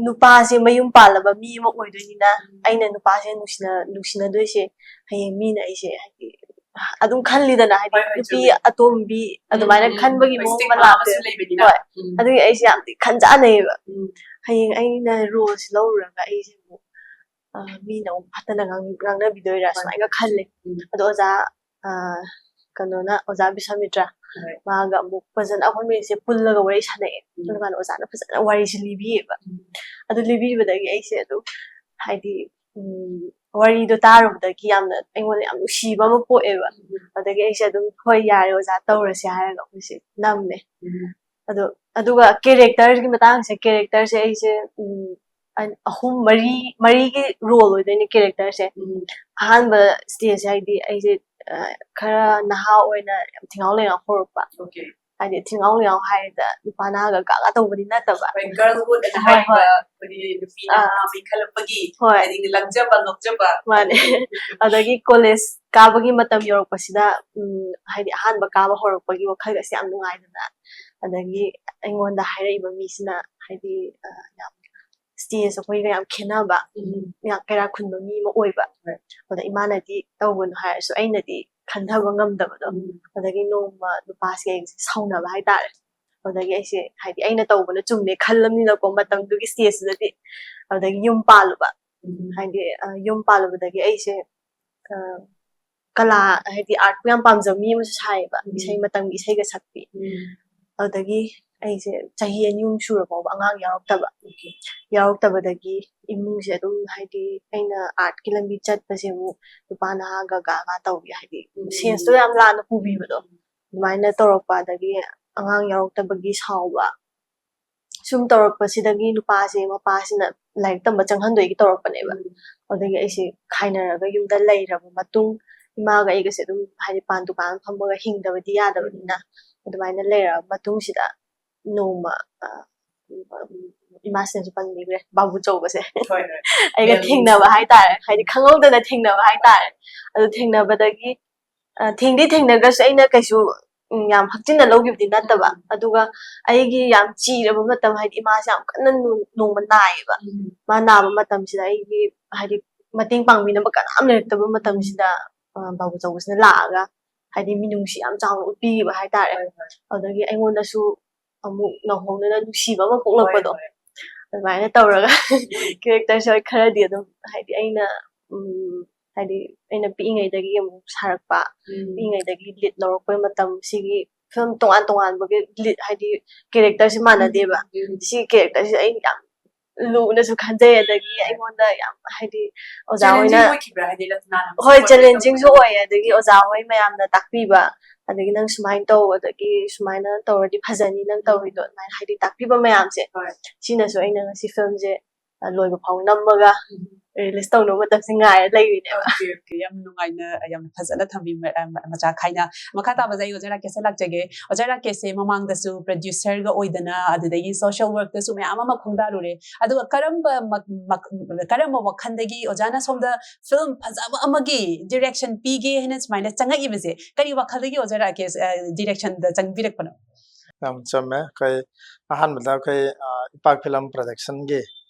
ꯅꯨꯄꯥꯁꯦ ꯃꯌꯨꯝ ꯄꯥꯜꯂꯕ ꯃꯤ ꯑꯃ ꯑꯣꯏꯗꯣꯏꯅꯤꯅ ꯑꯩꯅ ꯅꯨꯄꯥꯁꯦ ꯅꯨꯡꯁꯤꯅ ꯅꯨꯡꯁꯤꯅꯗꯣꯏꯁꯦ ꯍꯌꯦꯡ ꯃꯤꯅ ꯑꯩꯁꯦ, ꯍꯥꯏꯗꯤ ꯑꯗꯨꯝ ꯈꯜꯂꯤꯗꯅ, ꯍꯥꯏꯗꯤ ꯍꯣꯏ, ꯍꯣꯏ, ꯅꯨꯄꯤ ꯆꯨꯝꯃꯦ꯫ ꯑꯇꯣꯝꯕꯤ ꯑꯗꯨꯃꯥꯏꯅ ꯎꯝ, ꯈꯟꯕꯒꯤ ꯍꯣꯏ, ꯃꯑꯣꯡ stigma ꯑꯃ ꯂꯥꯛꯇꯣꯏ꯫ ꯑꯃꯁꯨ ꯂꯩꯕꯅꯤꯅ꯫ ꯍꯣꯏ꯫ ꯎꯝ, ꯑꯗꯨꯒꯤ ꯑꯩꯁꯦ ꯌꯥꯝꯗꯤ ꯈꯟꯖꯥꯟꯅꯩꯌꯦꯕ꯫ ꯎꯝ, ꯍꯌꯦꯡ ꯑꯩꯅ ꯔꯣꯜꯁꯦ ꯂꯧꯔꯨꯔꯒ ꯑꯩꯁꯦ ꯑꯃꯨꯛ ꯑ, ꯃꯤꯅ ꯑꯃꯨꯛ ꯐꯠꯇꯅ ꯉꯥꯡ- ꯉꯥꯡꯅꯕꯤꯗꯣꯏꯔꯥ ꯍꯣꯏ꯫ ꯁꯨꯃꯥꯏꯅ ꯈꯜꯂꯦ꯫ ꯎꯝ, ꯑꯗꯣ ꯑꯣꯖꯥ ꯑ, ꯀꯩꯅꯣꯅ, ꯑꯣꯖꯥ ꯕꯤꯁ꯭ꯋꯥꯃꯤꯇ꯭ꯔ, ꯍꯣꯏ꯫ ꯃꯥꯒ ꯑꯃꯨꯛ ꯐꯖꯅ ꯑꯩꯈꯣꯏ ꯃꯔꯤꯁꯦ ꯄꯨꯜꯂꯒ ꯋꯥꯔꯤ ꯁꯥꯟꯅꯩꯑꯦ꯫ ꯎꯝ, ꯑꯗꯨꯀꯥꯟꯗ ꯑꯣꯖꯥꯅ ꯐꯖꯅ ꯋꯥꯔꯤꯁꯦ ꯂꯤꯕꯤꯌꯦꯕ꯫ ꯎꯝ, ꯑꯗꯨ ꯂꯤꯕꯤꯕꯗꯒꯤ ꯑꯩꯁꯦ ꯑꯗꯨꯝ, ꯍꯥꯏꯗꯤ ꯎꯝ, ꯋꯥꯔꯤꯗꯣ ꯇꯥꯔꯨꯕꯗꯒꯤ ꯌꯥꯝꯅ ꯑꯩꯉꯣꯟꯗ ꯌꯥꯝ ꯅꯨꯡꯁꯤꯕ ꯑꯃ ꯄꯣꯛꯑꯦꯕ꯫ ꯎꯝ, ꯑꯗꯒꯤ ꯑꯩꯁꯦ ꯑꯗꯨꯝ, "ꯍꯣꯏ, ꯌꯥꯔꯦ ꯑꯣꯖꯥ, ꯇꯧꯔꯁꯦ" ꯍꯥꯏꯔꯒ ꯑꯩꯈꯣꯏꯁꯦ ꯅꯝꯃꯦ꯫ ꯎꯝ, ꯑꯗꯣ ꯑꯗꯨꯒ ꯀꯦꯔꯦꯛꯇꯔꯒꯤ ꯃꯇꯥꯡꯁꯦ, ꯀꯦꯔꯦꯛꯇꯔꯁꯦ ꯑꯩꯁꯦ ꯎꯝ, ꯑ- ꯑꯍꯨꯝ, ꯃꯔꯤ, ꯃꯔꯤꯒꯤ ꯔꯣꯜ ꯑꯣꯏꯗꯣꯏꯅꯦ ꯀꯦꯔꯦꯛꯇꯔꯁꯦ꯫ ꯎꯝ, ꯑꯍꯥꯟꯕ ꯁ꯭ꯇꯦꯖꯁꯦ, ꯍꯥꯏꯗꯤ ꯑꯩꯁꯦ ꯑ, ꯈꯔ ꯅꯍꯥ ꯑꯣꯏꯅ ꯌꯥꯝ ꯊꯤꯉꯥꯎ ꯂꯩꯉꯥꯎ ꯍꯧꯔꯛꯄ꯫ okay꯫ ꯍꯥꯏꯗꯤ ꯊꯤꯉꯥꯎ ꯂꯩꯉꯥꯎ ꯍꯥꯏꯔꯗ ꯅꯨꯄꯥ ꯅꯍꯥꯒ ꯀꯥꯒ ꯇꯧꯕꯗꯤ ꯅꯠꯇꯕ꯫ ꯍꯣꯏ, girlhood ꯑꯅ ꯍꯣꯏ, ꯍꯣꯏ꯫ ꯍꯥꯏꯔꯤꯕ ꯑꯩꯈꯣꯏꯒꯤ ꯅꯨꯄꯤ ꯑꯥ꯫ ꯅꯍꯥ ꯑꯃ ꯏꯟꯈꯠꯂꯛꯄꯒꯤ ꯍꯣꯏ꯫ ꯍꯥꯏꯗꯤ ꯂꯪꯖꯕ ꯅꯣꯛꯆꯕ꯫ ꯃꯥꯅꯦ꯫ ꯑꯗꯒꯤ ꯀꯣꯂꯦꯖ ꯀꯥꯕꯒꯤ ꯃꯇꯝ ꯌꯧꯔꯛꯄꯁꯤꯗ ꯎꯝ, ꯍꯥꯏꯗꯤ ꯑꯍꯥꯟꯕ ꯀꯥꯕ ꯍꯧꯔꯛꯄꯒꯤ ꯋꯥꯈꯜꯒꯁꯦ ꯌꯥꯝ ꯅꯨꯡꯉꯥꯏꯗꯅ, ꯑꯗꯒꯤ ꯑꯩꯉꯣꯟꯗ ꯍꯥꯏꯔꯛꯏꯕ ꯃꯤꯁꯤꯅ ꯍꯥꯏꯗꯤ ꯑ, ꯌꯥꯝ ꯁ꯭ꯇꯦꯖ ꯑꯩꯈꯣꯏꯒ ꯌꯥꯝ ꯈꯦꯠꯅꯕ, ꯎꯝ, ꯌꯥꯝ ꯀꯩꯔꯥꯛ ꯈꯨꯟꯕ ꯃꯤ ꯑꯃ ꯑꯣꯏꯕ꯫ ꯍꯣꯏ꯫ ꯑꯗ ꯏꯃꯥꯅꯗꯤ ꯇꯧꯒꯅꯨ ꯍꯥꯏꯔꯁꯨ ꯑꯩꯅꯗꯤ ꯈꯟꯊꯕ ꯉꯝꯗꯕꯗꯣ꯫ ꯎꯝ, ꯑꯗꯒꯤ ꯅꯣꯡꯃ ꯅꯨꯄꯥꯁꯦ ꯑꯩꯁꯦ ꯁꯥꯎꯅꯕ ꯍꯥꯏꯇꯥꯔꯦ꯫ ꯑꯗꯒꯤ ꯑꯩꯁꯦ, ꯍꯥꯏꯗꯤ ꯑꯩꯅ ꯇꯧꯕꯅ ꯆꯨꯝꯃꯦ ꯈꯜꯂꯝꯅꯤꯅꯀꯣ ꯃꯇꯝꯗꯨꯒꯤ ꯁ꯭ꯇꯦꯖꯇꯨꯗꯗꯤ꯫ ꯑꯗꯒꯤ ꯌꯨꯝ ꯄꯥꯜꯂꯨꯕ꯫ ꯎꯝ, ꯍꯥꯏꯗꯤ ꯑ, ꯌꯨꯝ ꯄꯥꯜꯂꯨꯕꯗꯒꯤ ꯑꯩꯁꯦ ꯑ, ꯀꯂꯥ, ꯍꯥꯏꯗꯤ ꯑꯥꯔꯠꯄꯨ ꯌꯥꯝ ꯄꯥꯝꯖꯕ ꯃꯤ ꯑꯃꯁꯨ ꯁꯥꯏꯌꯦꯕ, ꯏꯁꯩ ꯃꯇꯝꯒꯤ ꯏꯁꯩꯒ ꯁꯛꯄꯤ꯫ ꯑꯗꯨꯗꯒꯤ ꯑꯩꯁꯦ ꯆꯍꯤ ꯑꯅꯤ ꯑꯍꯨꯝ ꯁꯨꯔ ꯐꯥꯎꯕ ꯑꯉꯥꯡ ꯌꯥꯎꯔꯛꯇꯕ꯫ ꯌꯥꯎꯔꯛꯇꯕꯗꯒꯤ ꯏꯃꯨꯡꯁꯦ ꯑꯗꯨꯝ, ꯍꯥꯏꯗꯤ ꯑꯩꯅ ꯑꯥꯔꯠꯀꯤ ꯂꯝꯕꯤ ꯆꯠꯄꯁꯦ ꯑꯃꯨꯛ ꯅꯨꯄꯥ ꯅꯍꯥꯒ ꯒꯥꯒ ꯇꯧꯕꯤ, ꯍꯥꯏꯗꯤ ꯁꯦꯟꯁꯇꯣ ꯌꯥꯝ ꯂꯥꯟꯅ ꯄꯨꯕꯤꯕꯗꯣ, ꯑꯗꯨꯃꯥꯏꯅ ꯇꯧꯔꯛꯄ꯫ ꯑꯗꯒꯤ ꯑꯉꯥꯡ ꯌꯥꯎꯔꯛꯇꯕꯒꯤ ꯁꯥꯎꯕ, ꯁꯨꯝ ꯇꯧꯔꯛꯄꯁꯤꯗꯒꯤ ꯅꯨꯄꯥꯁꯦ, ꯃꯄꯥꯁꯤꯅ ꯂꯥꯏꯔꯤꯛ ꯇꯝꯕ ꯆꯪꯍꯟꯗꯣꯏꯒꯤ ꯇꯧꯔꯛꯄꯅꯦꯕ꯫ ꯑꯗꯒꯤ ꯑꯩꯁꯦ ꯈꯥꯏꯅꯔꯒ ꯌꯨꯝꯗ ꯂꯩꯔꯕ ꯃꯇꯨꯡ, ꯏꯃꯥꯒ ꯑꯩꯒꯁꯦ ꯑꯗꯨꯝ, ꯍꯥꯏꯗꯤ ꯄꯥꯟ ꯗꯨꯀꯥꯟ ꯐꯝꯃꯒ ꯍꯤꯡꯗꯕꯗꯤ ꯌꯥꯗꯕꯅꯤꯅ, ꯑꯗꯨꯃꯥꯏꯅ ꯂꯩꯔꯕ ꯃꯇꯨꯡꯁꯤꯗ ꯅꯣꯡꯃ, ꯑ, ꯏꯃꯥꯁꯤꯅꯁꯨ ꯄꯟꯕꯤꯈ꯭ꯔꯦ, ꯕꯥꯕꯨ ꯆꯧꯕꯁꯦ꯫ ꯍꯣꯏ, ꯍꯣꯏ꯫ ꯑꯩꯒ ꯃꯦꯜ ꯊꯦꯡꯅꯕ ꯍꯥꯏꯇꯥꯔꯦ, ꯍꯥꯏꯗꯤ ꯈꯪꯍꯧꯗꯅ ꯊꯦꯡꯅꯕ ꯍꯥꯏꯇꯥꯔꯦ꯫ ꯑꯗꯨ ꯊꯦꯡꯅꯕꯗꯒꯤ, ꯑ, ꯊꯦꯡꯗꯤ ꯊꯦꯡꯅꯈ꯭ꯔꯁꯨ ꯑꯩꯅ ꯀꯩꯁꯨ, ꯎꯝ, ꯌꯥꯝ ꯍꯛꯆꯤꯟꯅ ꯂꯧꯈꯤꯕꯗꯤ ꯅꯠꯇꯕ, ꯑꯗꯨꯒ ꯑꯩꯒꯤ ꯌꯥꯝ ꯆꯤꯔꯕ ꯃꯇꯝ, ꯍꯥꯏꯗꯤ ꯏꯃꯥꯁꯦ ꯌꯥꯝ ꯀꯟꯅ ꯅꯣ-, ꯅꯣꯡꯃ ꯅꯥꯏꯌꯦꯕ꯫ ꯃꯥ ꯅꯥꯕ ꯃꯇꯝꯁꯤꯗ ꯑꯩꯒꯤ, ꯍꯥꯏꯗꯤ ꯃꯇꯦꯡ ꯄꯥꯡꯕꯤꯅꯕ ꯀꯅꯥꯝ ꯂꯩꯔꯛꯇꯕ ꯃꯇꯝꯁꯤꯗ, ꯑ, ꯕꯥꯕꯨ ꯆꯧꯕꯁꯤꯅ ꯂꯥꯛꯑꯒ, ꯍꯥꯏꯗꯤ ꯃꯤꯅꯨꯡꯁꯤ ꯌꯥꯝ ꯆꯥꯎꯅ ꯎꯠꯄꯤꯈꯤꯕ ꯍꯥꯏꯇꯥꯔꯦ꯫ ꯍꯣꯏ, ꯍꯣꯏ꯫ ꯑꯗꯨꯗꯒꯤ ꯑꯩꯉꯣꯟꯗꯁꯨ ꯑꯃꯨꯛ ꯅꯧꯍꯧꯅꯅ ꯅꯨꯡꯁꯤꯕ ꯑꯃ ꯄꯣꯛꯂꯛꯄꯗꯣ, ꯍꯣꯏ, ꯍꯣꯏ꯫ ꯑꯗꯨꯃꯥꯏꯅ ꯇꯧꯔꯒ ꯀꯦꯔꯦꯛꯇꯔꯁꯦ ꯍꯣꯏ ꯈꯔꯗꯤ ꯑꯗꯨꯝ, ꯍꯥꯏꯗꯤ ꯑꯩꯅ, ꯎꯝ, ꯍꯥꯏꯗꯤ ꯑꯩꯅ ꯄꯤꯛꯏꯉꯩꯗꯒꯤ ꯑꯃꯨꯛ ꯁꯥꯔꯛꯄ, ꯎꯝ꯫ ꯄꯤꯛꯏꯉꯩꯗꯒꯤ ꯂꯤꯠ ꯂꯧꯔꯛꯄ ꯃꯇꯝ, ꯁꯤꯒꯤ ꯐꯤꯂꯝ ꯇꯣꯉꯥꯟ ꯇꯣꯉꯥꯟꯕꯒꯤ ꯂꯤꯠ, ꯍꯥꯏꯗꯤ ꯀꯦꯔꯦꯛꯇꯔꯁꯦ ꯃꯥꯟꯅꯗꯦꯕ꯫ ꯎꯝ꯫ ꯁꯤ ꯀꯦꯔꯦꯛꯇꯔꯁꯦ ꯑꯩ ꯌꯥꯝ ꯂꯨꯅꯁꯨ ꯈꯟꯖꯩ, ꯑꯗꯒꯤ ꯑꯩꯉꯣꯟꯗ ꯌꯥꯝ, ꯍꯥꯏꯗꯤ ꯑꯣꯖꯥ Challenging ꯍꯣꯏꯅ ꯑꯣꯏꯈꯤꯕ꯭ꯔꯥ? ꯍꯥꯏꯗꯤ ꯔꯆꯅꯥꯅ ꯍꯣꯏ, support ꯆꯦꯂꯦꯟꯖꯤꯡꯁꯨ ꯇꯧꯕꯗ? ꯑꯣꯏꯌꯦ, ꯑꯗꯒꯤ ꯑꯣꯖꯥ ꯍꯣꯏ ꯃꯌꯥꯝꯅ ꯇꯥꯛꯄꯤꯕ, ꯑꯗꯒꯤ ꯅꯪ ꯁꯨꯃꯥꯏꯅ ꯇꯧ, ꯑꯗꯒꯤ ꯁꯨꯃꯥꯏꯅ ꯇꯧꯔꯗꯤ ꯐꯖꯅꯤ ꯅꯪ ꯇꯧꯔꯤꯗꯣ, ꯑꯗꯨꯃꯥꯏꯅ ꯍꯥꯏꯗꯤ ꯇꯥꯛꯄꯤꯕ ꯃꯌꯥꯝꯁꯦ, ꯍꯣꯏ꯫ ꯁꯤꯅꯁꯨ ꯑꯩꯅ ꯉꯁꯤ ꯐꯤꯂꯝꯁꯦ, ꯑ, ꯂꯣꯏꯕ ꯐꯥꯎ ꯅꯝꯃꯒ ꯔꯤꯂꯤꯁ ꯇꯧꯅꯕ ꯃꯇꯝꯁꯦ ꯉꯥꯏꯔ ꯂꯩꯔꯤꯅꯦꯕ꯫ Okay, okay. ꯌꯥꯝ ꯅꯨꯡꯉꯥꯏꯅ, ꯌꯥꯝ ꯐꯖꯅ ꯊꯝꯕꯤ, ꯃ-, ꯑ, ꯃ-, ꯃꯆꯥ ꯈꯥꯏꯅ꯫ ꯃꯈꯥ ꯇꯥꯕꯁꯦ ꯑꯩ ꯑꯣꯖꯥ ꯔꯥꯀꯦꯁꯇ ꯂꯥꯛꯆꯒꯦ꯫ ꯑꯣꯖꯥ ꯔꯥꯀꯦꯁꯁꯦ ꯃꯃꯥꯡꯗꯁꯨ producerꯒ ꯑꯣꯏꯗꯅ, ꯑꯗꯨꯗꯒꯤ social workꯇꯁꯨ ꯃꯌꯥꯝ ꯑꯃ ꯈꯣꯡꯗꯥꯔꯨꯔꯦ꯫ ꯑꯗꯨꯒ ꯀꯔꯝꯕ ꯃ-, ꯃ-, ꯀꯔꯝꯕ ꯋꯥꯈꯜꯗꯒꯤ ꯑꯣꯖꯥꯅ ꯁꯣꯝꯗ film ꯐꯖꯕ ꯑꯃꯒꯤ direction ꯄꯤꯒꯦ ꯍꯥꯏꯅ ꯁꯨꯃꯥꯏꯅ ꯆꯪꯉꯛꯏꯕꯁꯦ? ꯀꯔꯤ ꯋꯥꯈꯜꯗꯒꯤ ꯑꯣꯖꯥ ꯔꯥꯀꯦꯁ, ꯑ, directionꯗ ꯆꯪꯕꯤꯔꯛꯄꯅꯣ? ꯌꯥꯝ ꯆꯨꯝꯃꯦ꯫ ꯑꯩꯈꯣꯏ ꯑꯍꯥꯟꯕꯗ ꯑꯩꯈꯣꯏ, ꯑ, ꯏꯄꯥꯛ Film Productionꯒꯤ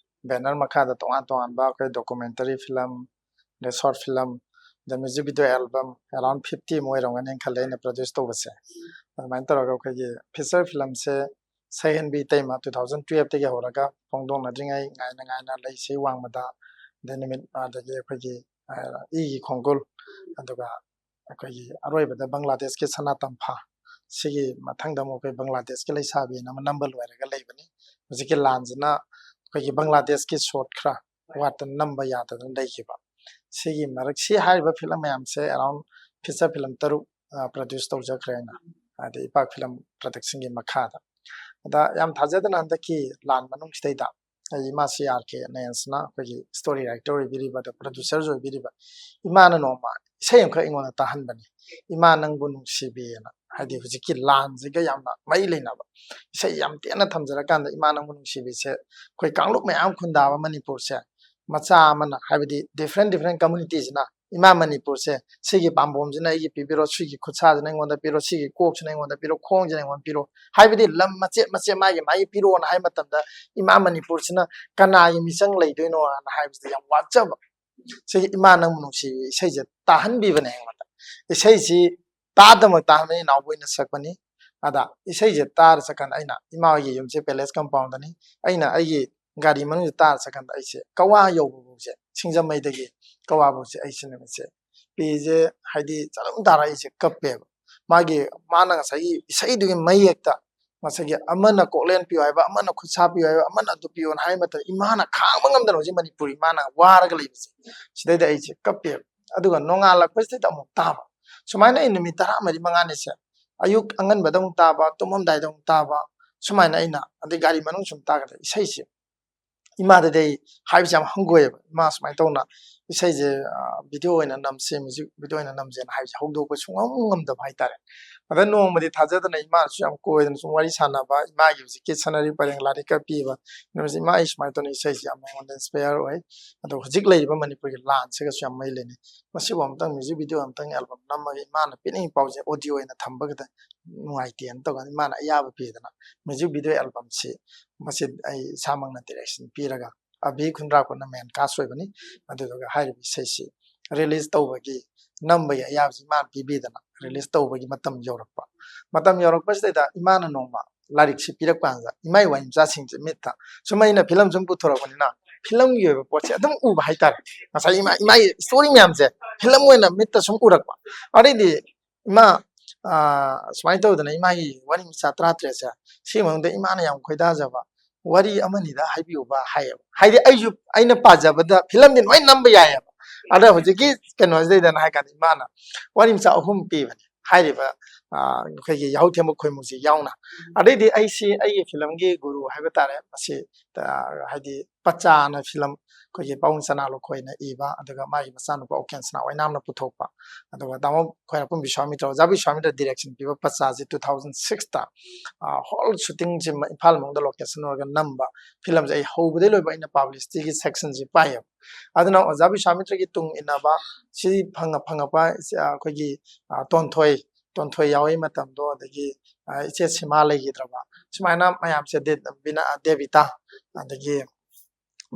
banner ꯃꯈꯥꯗ ꯇꯣꯉꯥꯟ ꯇꯣꯉꯥꯟꯕ ꯑꯩꯈꯣꯏ documentary film, ꯑꯗꯩ short film, ꯑꯗꯩ music video album around fifty ꯃꯨꯛ ꯑꯣꯏꯔꯝꯒꯅꯤ ꯈꯜꯂꯦ ꯑꯩꯅ produce ꯇꯧꯕꯁꯦ꯫ ꯑꯗꯨꯃꯥꯏꯅ ꯇꯧꯔꯒ ꯑꯩꯈꯣꯏꯒꯤ feature filmꯁꯦ ꯁꯩꯍꯦꯟꯕꯤ ꯏꯇꯩꯃ two thousand twelveꯇꯒꯤ ꯍꯧꯔꯒ ꯐꯣꯡꯗꯣꯛꯅꯗ꯭ꯔꯤꯉꯩ, ꯉꯥꯏꯅ ꯉꯥꯏꯅ, ꯂꯩꯁꯤ ꯋꯥꯡꯃꯗ, ꯑꯗꯩ ꯅꯨꯃꯤꯠ, ꯑꯗꯒꯤ ꯑꯩꯈꯣꯏꯒꯤ, ꯑ, ꯏꯒꯤ ꯈꯣꯡꯒꯨꯜ, ꯑꯗꯨꯒ ꯑꯩꯈꯣꯏꯒꯤ ꯑꯔꯣꯏꯕꯗ ꯕꯪꯒ꯭ꯂꯥꯗꯦꯁꯀꯤ ꯁꯅꯥ ꯇꯝꯐꯥ, ꯁꯤꯒꯤ ꯃꯊꯪꯗ ꯑꯃꯨꯛ ꯑꯩꯈꯣꯏ ꯕꯪꯒ꯭ꯂꯥꯗꯦꯁꯀꯤ ꯂꯩꯁꯥꯕꯤꯅ ꯑꯃ ꯅꯝꯕ ꯂꯣꯏꯔꯒ ꯂꯩꯕꯅꯤ꯫ ꯍꯧꯖꯤꯛꯀꯤ ꯂꯥꯟꯁꯤꯅ ꯑꯩꯈꯣꯏꯒꯤ ꯕꯪꯒ꯭ꯂꯥꯗꯦꯁꯀꯤ ꯁꯣꯠ ꯈꯔ ꯋꯥꯠꯇꯅ ꯅꯝꯕ ꯌꯥꯗꯗꯅ ꯂꯩꯈꯤꯕ꯫ ꯁꯤꯒꯤ ꯃꯔꯛ, ꯁꯤ ꯍꯥꯏꯔꯤꯕ ꯐꯤꯂꯝ ꯃꯌꯥꯝꯁꯦ around feature film ꯇꯔꯨꯛ produce ꯇꯧꯖꯈ꯭ꯔꯦ ꯑꯩꯅ, ꯍꯥꯏꯗꯤ ꯏꯄꯥꯛ ꯐꯤꯂꯝ production ꯒꯤ ꯃꯈꯥꯗ꯫ ꯑꯗ ꯌꯥꯝ ꯊꯥꯖꯗꯅ ꯍꯟꯗꯛꯀꯤ ꯂꯥꯟ ꯃꯅꯨꯡꯁꯤꯗꯩꯗ ꯑꯩ ꯏꯃꯥ ꯁꯤ ꯑꯥꯔ ꯀꯦ ꯅꯌꯟꯁꯅ ꯑꯩꯈꯣꯏꯒꯤ story writer ꯑꯣꯏꯕꯤꯔꯤꯕ, ꯑꯗ producer ꯁꯨ ꯑꯣꯏꯕꯤꯔꯤꯕ ꯏꯃꯥꯅ ꯅꯣꯡꯃ ꯏꯁꯩ ꯑꯃꯈꯛ ꯑꯩꯉꯣꯟꯗ ꯇꯥꯍꯟꯕꯅꯤ, "ꯏꯃꯥ ꯅꯪꯕꯨ ꯅꯨꯡꯁꯤꯕꯤꯅ", ꯍꯥꯏꯗꯤ ꯍꯧꯖꯤꯛꯀꯤ ꯂꯥꯟꯁꯤꯒ ꯌꯥꯝꯅ ꯃꯔꯤ ꯂꯩꯅꯕ ꯏꯁꯩ ꯌꯥꯝ ꯇꯦꯟꯅ ꯊꯝꯖꯔꯀꯥꯟꯗ, "ꯏꯃꯥ ꯅꯪꯕꯨ ꯅꯨꯡꯁꯤꯕꯤꯁꯦ ꯑꯩꯈꯣꯏ ꯀꯥꯡꯂꯨꯞ ꯃꯌꯥꯝ ꯈꯨꯟꯗꯥꯕ ꯃꯅꯤꯄꯨꯔꯁꯦ ꯃꯆꯥ ꯑꯃꯅ, ꯍꯥꯏꯕꯗꯤ different different community ꯁꯤꯅ ꯏꯃꯥ ꯃꯅꯤꯄꯨꯔꯁꯦ ꯁꯤꯒꯤ ꯄꯥꯝꯕꯣꯝꯁꯤꯅ ꯑꯩꯒꯤ ꯄꯤꯕꯤꯔꯣ, ꯁꯤꯒꯤ ꯈꯨꯠꯁꯥꯁꯤꯅ ꯑꯩꯉꯣꯟꯗ ꯄꯤꯔꯣ, ꯁꯤꯒꯤ ꯀꯣꯛꯁꯤꯅ ꯑꯩꯉꯣꯟꯗ ꯄꯤꯔꯣ, ꯈꯣꯡꯁꯤꯅ ꯑꯩꯉꯣꯟꯗ ꯄꯤꯔꯣ", ꯍꯥꯏꯕꯗꯤ ꯂꯝ ꯃꯆꯦꯠ ꯃꯆꯦꯠ ꯃꯥꯒꯤ ꯃꯥꯒꯤ ꯄꯤꯔꯛꯑꯣꯅ ꯍꯥꯏꯕ ꯃꯇꯝꯗ ꯏꯃꯥ ꯃꯅꯤꯄꯨꯔꯁꯤꯅ ꯀꯅꯥꯒꯤ ꯃꯤꯆꯪ ꯂꯩꯗꯣꯏꯅꯣꯅ ꯍꯥꯏꯕꯁꯤꯗ ꯌꯥꯝ ꯋꯥꯖꯕ꯫ ꯁꯤꯒꯤ "ꯏꯃꯥ ꯅꯪꯕꯨ ꯅꯨꯡꯁꯤꯕꯤ" ꯏꯁꯩꯁꯦ ꯇꯥꯍꯟꯕꯤꯕꯅꯦ ꯑꯩꯉꯣꯟꯗ꯫ ꯏꯁꯩꯁꯤ ꯇꯥꯗꯃꯛ ꯇꯥꯍꯟꯕꯅꯤ, ꯅꯥꯎꯕꯣꯏꯅ ꯁꯛꯄꯅꯤ꯫ ꯑꯗ ꯏꯁꯩꯁꯦ ꯇꯥꯔ ꯆꯠꯀꯥꯟꯗ ꯑꯩꯅ, ꯏꯃꯥ ꯍꯣꯏꯒꯤ ꯌꯨꯝꯁꯦ palace compound ꯅꯤ, ꯑꯩꯅ ꯑꯩꯒꯤ ꯒꯥꯔꯤ ꯃꯅꯨꯡꯗ ꯇꯥꯔ ꯆꯠꯀꯥꯟꯗ ꯑꯩꯁꯦ ꯀꯋꯥ ꯌꯧꯕ ꯐꯥꯎꯁꯦ, ꯁꯤꯡꯖꯃꯩꯗꯒꯤ ꯀꯋꯥ ꯐꯥꯎꯁꯦ ꯑꯩꯁꯦ ꯅꯨꯃꯤꯠꯁꯦ ꯄꯤꯁꯦ, ꯍꯥꯏꯗꯤ ꯆꯔꯝ ꯇꯥꯔ ꯑꯩꯁꯦ ꯀꯞꯄꯦꯕ꯫ ꯃꯥꯒꯤ, ꯃꯥꯅ ꯉꯁꯥꯏꯒꯤ ꯏꯁꯩꯗꯨꯒꯤ ꯃꯌꯦꯛꯇ ꯉꯁꯥꯏꯒꯤ ꯑꯃꯅ ꯀꯣꯛꯂꯦꯟ ꯄꯤꯌꯨ ꯍꯥꯏꯕ, ꯑꯃꯅ ꯈꯨꯠꯁꯥ ꯄꯤꯌꯨ ꯍꯥꯏꯕ, ꯑꯃꯅ ꯑꯗꯨ ꯄꯤꯌꯣꯅ ꯍꯥꯏꯕ ꯃꯇꯝꯗ ꯏꯃꯥꯅ ꯈꯥꯡꯕ ꯉꯝꯗꯅ ꯍꯧꯖꯤꯛ ꯃꯅꯤꯄꯨꯔ ꯏꯃꯥꯅ ꯋꯥꯔꯒ ꯂꯩꯕꯁꯦ, ꯁꯤꯗꯩꯗ ꯑꯩꯁꯦ ꯀꯞꯄꯦꯕ꯫ ꯑꯗꯨꯒ ꯅꯣꯡꯉꯥꯜꯂꯛꯄꯁꯤꯗ ꯑꯃꯨꯛ ꯇꯥꯕ꯫ ꯁꯨꯃꯥꯏꯅ ꯑꯩ ꯅꯨꯃꯤꯠ ꯇꯔꯥꯃꯔꯤ ꯃꯉꯥꯅꯤꯁꯦ ꯑꯌꯨꯛ ꯑꯉꯟꯕꯗ ꯑꯃꯨꯛ ꯇꯥꯕ, ꯇꯨꯝꯃꯝꯗꯥꯏꯗ ꯑꯃꯨꯛ ꯇꯥꯕ, ꯁꯨꯃꯥꯏꯅ ꯑꯩꯅ, ꯑꯗꯩ ꯒꯥꯔꯤ ꯃꯅꯨꯡ ꯁꯨꯝ ꯇꯥꯒꯗ꯭ꯔꯥ ꯏꯁꯩꯁꯦ꯫ ꯏꯃꯥꯗꯗꯤ ꯑꯩ ꯍꯥꯏꯕꯁꯦ ꯌꯥꯝ ꯍꯪꯒꯣꯏꯌꯦꯕ, "ꯏꯃꯥ ꯁꯨꯃꯥꯏꯅ ꯇꯧꯅ ꯏꯁꯩꯁꯦ video ꯑꯣꯏꯅ ꯅꯝꯁꯦ, music video ꯑꯣꯏꯅ ꯅꯝꯁꯦꯅ" ꯍꯥꯏꯕꯁꯦ ꯍꯧꯗꯣꯛꯄ ꯁꯨꯡꯉꯝ ꯉꯝꯗꯕ ꯍꯥꯏꯇꯥꯔꯦ꯫ ꯑꯗ ꯅꯣꯡꯃꯗꯤ ꯊꯥꯖꯗꯅ ꯏꯃꯥꯅꯁꯨ ꯌꯥꯝ ꯀꯣꯏꯗꯅ ꯁꯨꯝ ꯋꯥꯔꯤ ꯁꯥꯟꯅꯕ, ꯏꯃꯥꯒꯤ ꯍꯧꯖꯤꯛꯀꯤ ꯁꯅꯔꯤ ꯄꯔꯦꯡ ꯂꯥꯏꯔꯤꯛꯀ ꯄꯤꯕ, "ꯏꯃꯥ, ꯑꯩ ꯁꯨꯃꯥꯏꯅ ꯇꯧꯅ ꯏꯁꯩꯁꯦ ꯌꯥꯝ ꯑꯩꯉꯣꯟꯗ inspire ꯑꯣꯏ, ꯑꯗꯣ ꯍꯧꯖꯤꯛ ꯂꯩꯔꯤꯕ ꯃꯅꯤꯄꯨꯔꯒꯤ ꯂꯥꯟꯁꯤꯒꯁꯨ ꯌꯥꯝ ꯃꯔꯤ ꯂꯩꯅꯩ, ꯃꯁꯤꯕꯨ ꯑꯃꯨꯛꯇꯪ music video ꯑꯃꯨꯛꯇꯪ album ꯅꯝꯃꯒ ꯏꯃꯥꯅ ꯄꯤꯅꯤꯡꯉꯤ ꯄꯥꯎꯁꯦ audio ꯑꯣꯏꯅ ꯊꯝꯕꯒꯗ ꯅꯨꯡꯉꯥꯏꯇꯦꯅ" ꯇꯧꯀꯥꯟꯗ ꯏꯃꯥꯅ ꯑꯌꯥꯕ ꯄꯤꯗꯅ music video album ꯁꯤ ꯃꯁꯤ ꯑꯩ ꯏꯁꯥꯃꯛꯅ direction ꯄꯤꯔꯒ ꯑꯕꯤ ꯈꯨꯟꯗ꯭ꯔꯥꯛꯄꯅ main cast ꯑꯣꯏꯕꯅꯤ꯫ ꯑꯗꯨꯗꯨꯒ ꯍꯥꯏꯔꯤꯕ ꯏꯁꯩꯁꯤ release ꯇꯧꯕꯒꯤ, ꯅꯝꯕꯒꯤ ꯑꯌꯥꯕꯁꯤ ꯏꯃꯥꯅ ꯄꯤꯕꯤꯗꯅ release ꯇꯧꯕꯒꯤ ꯃꯇꯝ ꯌꯧꯔꯛꯄ꯫ ꯃꯇꯝ ꯌꯧꯔꯛꯄꯁꯤꯗꯩꯗ ꯏꯃꯥꯅ ꯅꯣꯡꯃ ꯂꯥꯏꯔꯤꯛꯁꯤ ꯄꯤꯔꯛꯄ ꯀꯥꯟꯗ ꯏꯃꯥ ꯏꯋꯥ ꯃꯆꯥꯁꯤꯡꯁꯦ ꯃꯤꯠꯇ ꯁꯨꯝ ꯑꯩꯅ ꯐꯤꯂꯝ ꯁꯨꯝ ꯄꯨꯊꯣꯔꯛꯄꯅꯤꯅ ꯐꯤꯂꯝꯒꯤ ꯑꯣꯏꯕ ꯄꯣꯠꯁꯦ ꯑꯗꯨꯝ ꯎꯕ ꯍꯥꯏꯇꯥꯔꯦ꯫ ꯉꯁꯥꯏ ꯏꯃꯥ ꯏꯃꯥꯒꯤ ꯁ꯭ꯇꯣꯔꯤ ꯃꯌꯥꯝꯁꯦ ꯐꯤꯂꯝ ꯑꯣꯏꯅ ꯃꯤꯠꯇ ꯁꯨꯝ ꯎꯔꯛꯄ꯫ ꯑꯗꯩꯗꯤ ꯏꯃꯥ, ꯑꯥ, ꯁꯨꯃꯥꯏꯅ ꯇꯧꯗꯅ ꯏꯃꯥꯒꯤ ꯋꯥꯔꯤ ꯃꯆꯥ ꯇꯔꯥꯇꯔꯦꯠꯁꯦ, ꯁꯤ ꯃꯅꯨꯡꯗ ꯏꯃꯥꯅ ꯌꯥꯝ ꯈꯣꯏꯗꯥꯖꯕ ꯋꯥꯔꯤ ꯑꯃꯅꯤꯗ ꯍꯥꯏꯕꯤꯌꯨꯕ ꯍꯥꯏꯌꯦꯕ꯫ ꯍꯥꯏꯗꯤ ꯑꯩꯁꯨ ꯑꯩꯅ ꯄꯥꯖꯕꯗ ꯐꯤꯂꯝꯗꯤ ꯂꯣꯏ ꯅꯝꯕ ꯌꯥꯏꯌꯦꯕ꯫ ꯑꯗ ꯍꯧꯖꯤꯛꯀꯤ ꯀꯩꯅꯣꯁꯤꯗꯩꯗꯅ ꯍꯥꯏ ꯀꯥꯟꯗ ꯏꯃꯥꯅ ꯋꯥꯔꯤ ꯃꯆꯥ ꯑꯍꯨꯝ ꯄꯤꯕꯅꯦ꯫ ꯍꯥꯏꯔꯤꯕ, ꯑꯥ, ꯑꯩꯈꯣꯏꯒꯤ ꯌꯥꯍꯧ ꯊꯦꯡꯕ ꯈꯣꯏꯃꯨꯁꯤ ꯌꯥꯎꯅ꯫ ꯑꯗꯩꯗꯤ ꯑꯩꯁꯤ ꯑꯩꯒꯤ ꯐꯤꯂꯝꯒꯤ ꯒꯨꯔꯨ ꯍꯥꯏꯕ ꯇꯥꯔꯦ꯫ ꯃꯁꯤ, ꯑꯥ, ꯍꯥꯏꯗꯤ ꯄꯆꯥꯅ ꯐꯤꯂꯝ ꯑꯩꯈꯣꯏꯒꯤ ꯄꯥꯕꯨꯡ ꯁꯅꯥ ꯂꯨꯈꯣꯏꯅ ꯏꯕ, ꯑꯗꯨꯒ ꯃꯥꯒꯤ ꯃꯆꯥꯅꯨꯄꯥ ꯎꯀꯦꯟ ꯁꯅꯥ ꯑꯣꯏꯅꯥꯝꯅ ꯄꯨꯊꯣꯛꯄ, ꯑꯗꯨꯒ ꯇꯥꯃꯣ ꯈ꯭ꯋꯥꯏꯔꯥꯛꯄꯝ ꯕꯤꯁ꯭ꯋꯥꯃꯤꯇ꯭ꯔ, ꯑꯣꯖꯥ ꯕꯤꯁ꯭ꯋꯥꯃꯤꯇ꯭ꯔ ꯗꯤꯔꯦꯛꯁꯟ ꯄꯤꯕ ꯄꯆꯥꯁꯤ two thousand sixꯇ, ꯑꯥ, ꯍꯣꯜ ꯁꯨꯇꯤꯡꯁꯤ ꯏꯝꯐꯥꯜ ꯃꯅꯨꯡꯗ ꯂꯣꯀꯦꯁꯟ ꯑꯣꯏꯔꯒ ꯅꯝꯕ ꯐꯤꯂꯝꯁꯦ ꯑꯩ ꯍꯧꯕꯗꯩ ꯂꯣꯏꯕ ꯑꯩꯅ ꯄꯥꯕ꯭ꯂꯤꯁꯤꯇꯤꯒꯤ ꯁꯦꯛꯁꯟꯁꯤ ꯄꯥꯏꯌꯦꯕ꯫ ꯑꯗꯨꯅ ꯑꯣꯖꯥ ꯕꯤꯁ꯭ꯋꯥꯃꯤꯇ꯭ꯔꯒꯤ ꯇꯨꯡ ꯏꯟꯅꯕ ꯁꯤ ꯐꯪꯉ ꯐꯪꯉꯛꯄ, ꯑꯩꯈꯣꯏꯒꯤ, ꯑꯥ, ꯇꯣꯟꯊꯣꯏ, ꯇꯣꯟꯊꯣꯏ ꯌꯥꯎꯔꯤ ꯃꯇꯝꯗꯣ, ꯑꯗꯒꯤ, ꯑꯥ, ꯏꯆꯦ ꯁꯤꯃꯥ ꯂꯩꯈꯤꯗ꯭ꯔꯕ, ꯁꯨꯃꯥꯏꯅ ꯃꯌꯥꯝꯁꯦ, ꯗꯦ-, ꯕꯤꯅꯥ-, ꯗꯦꯕꯤꯇꯥ, ꯑꯗꯒꯤ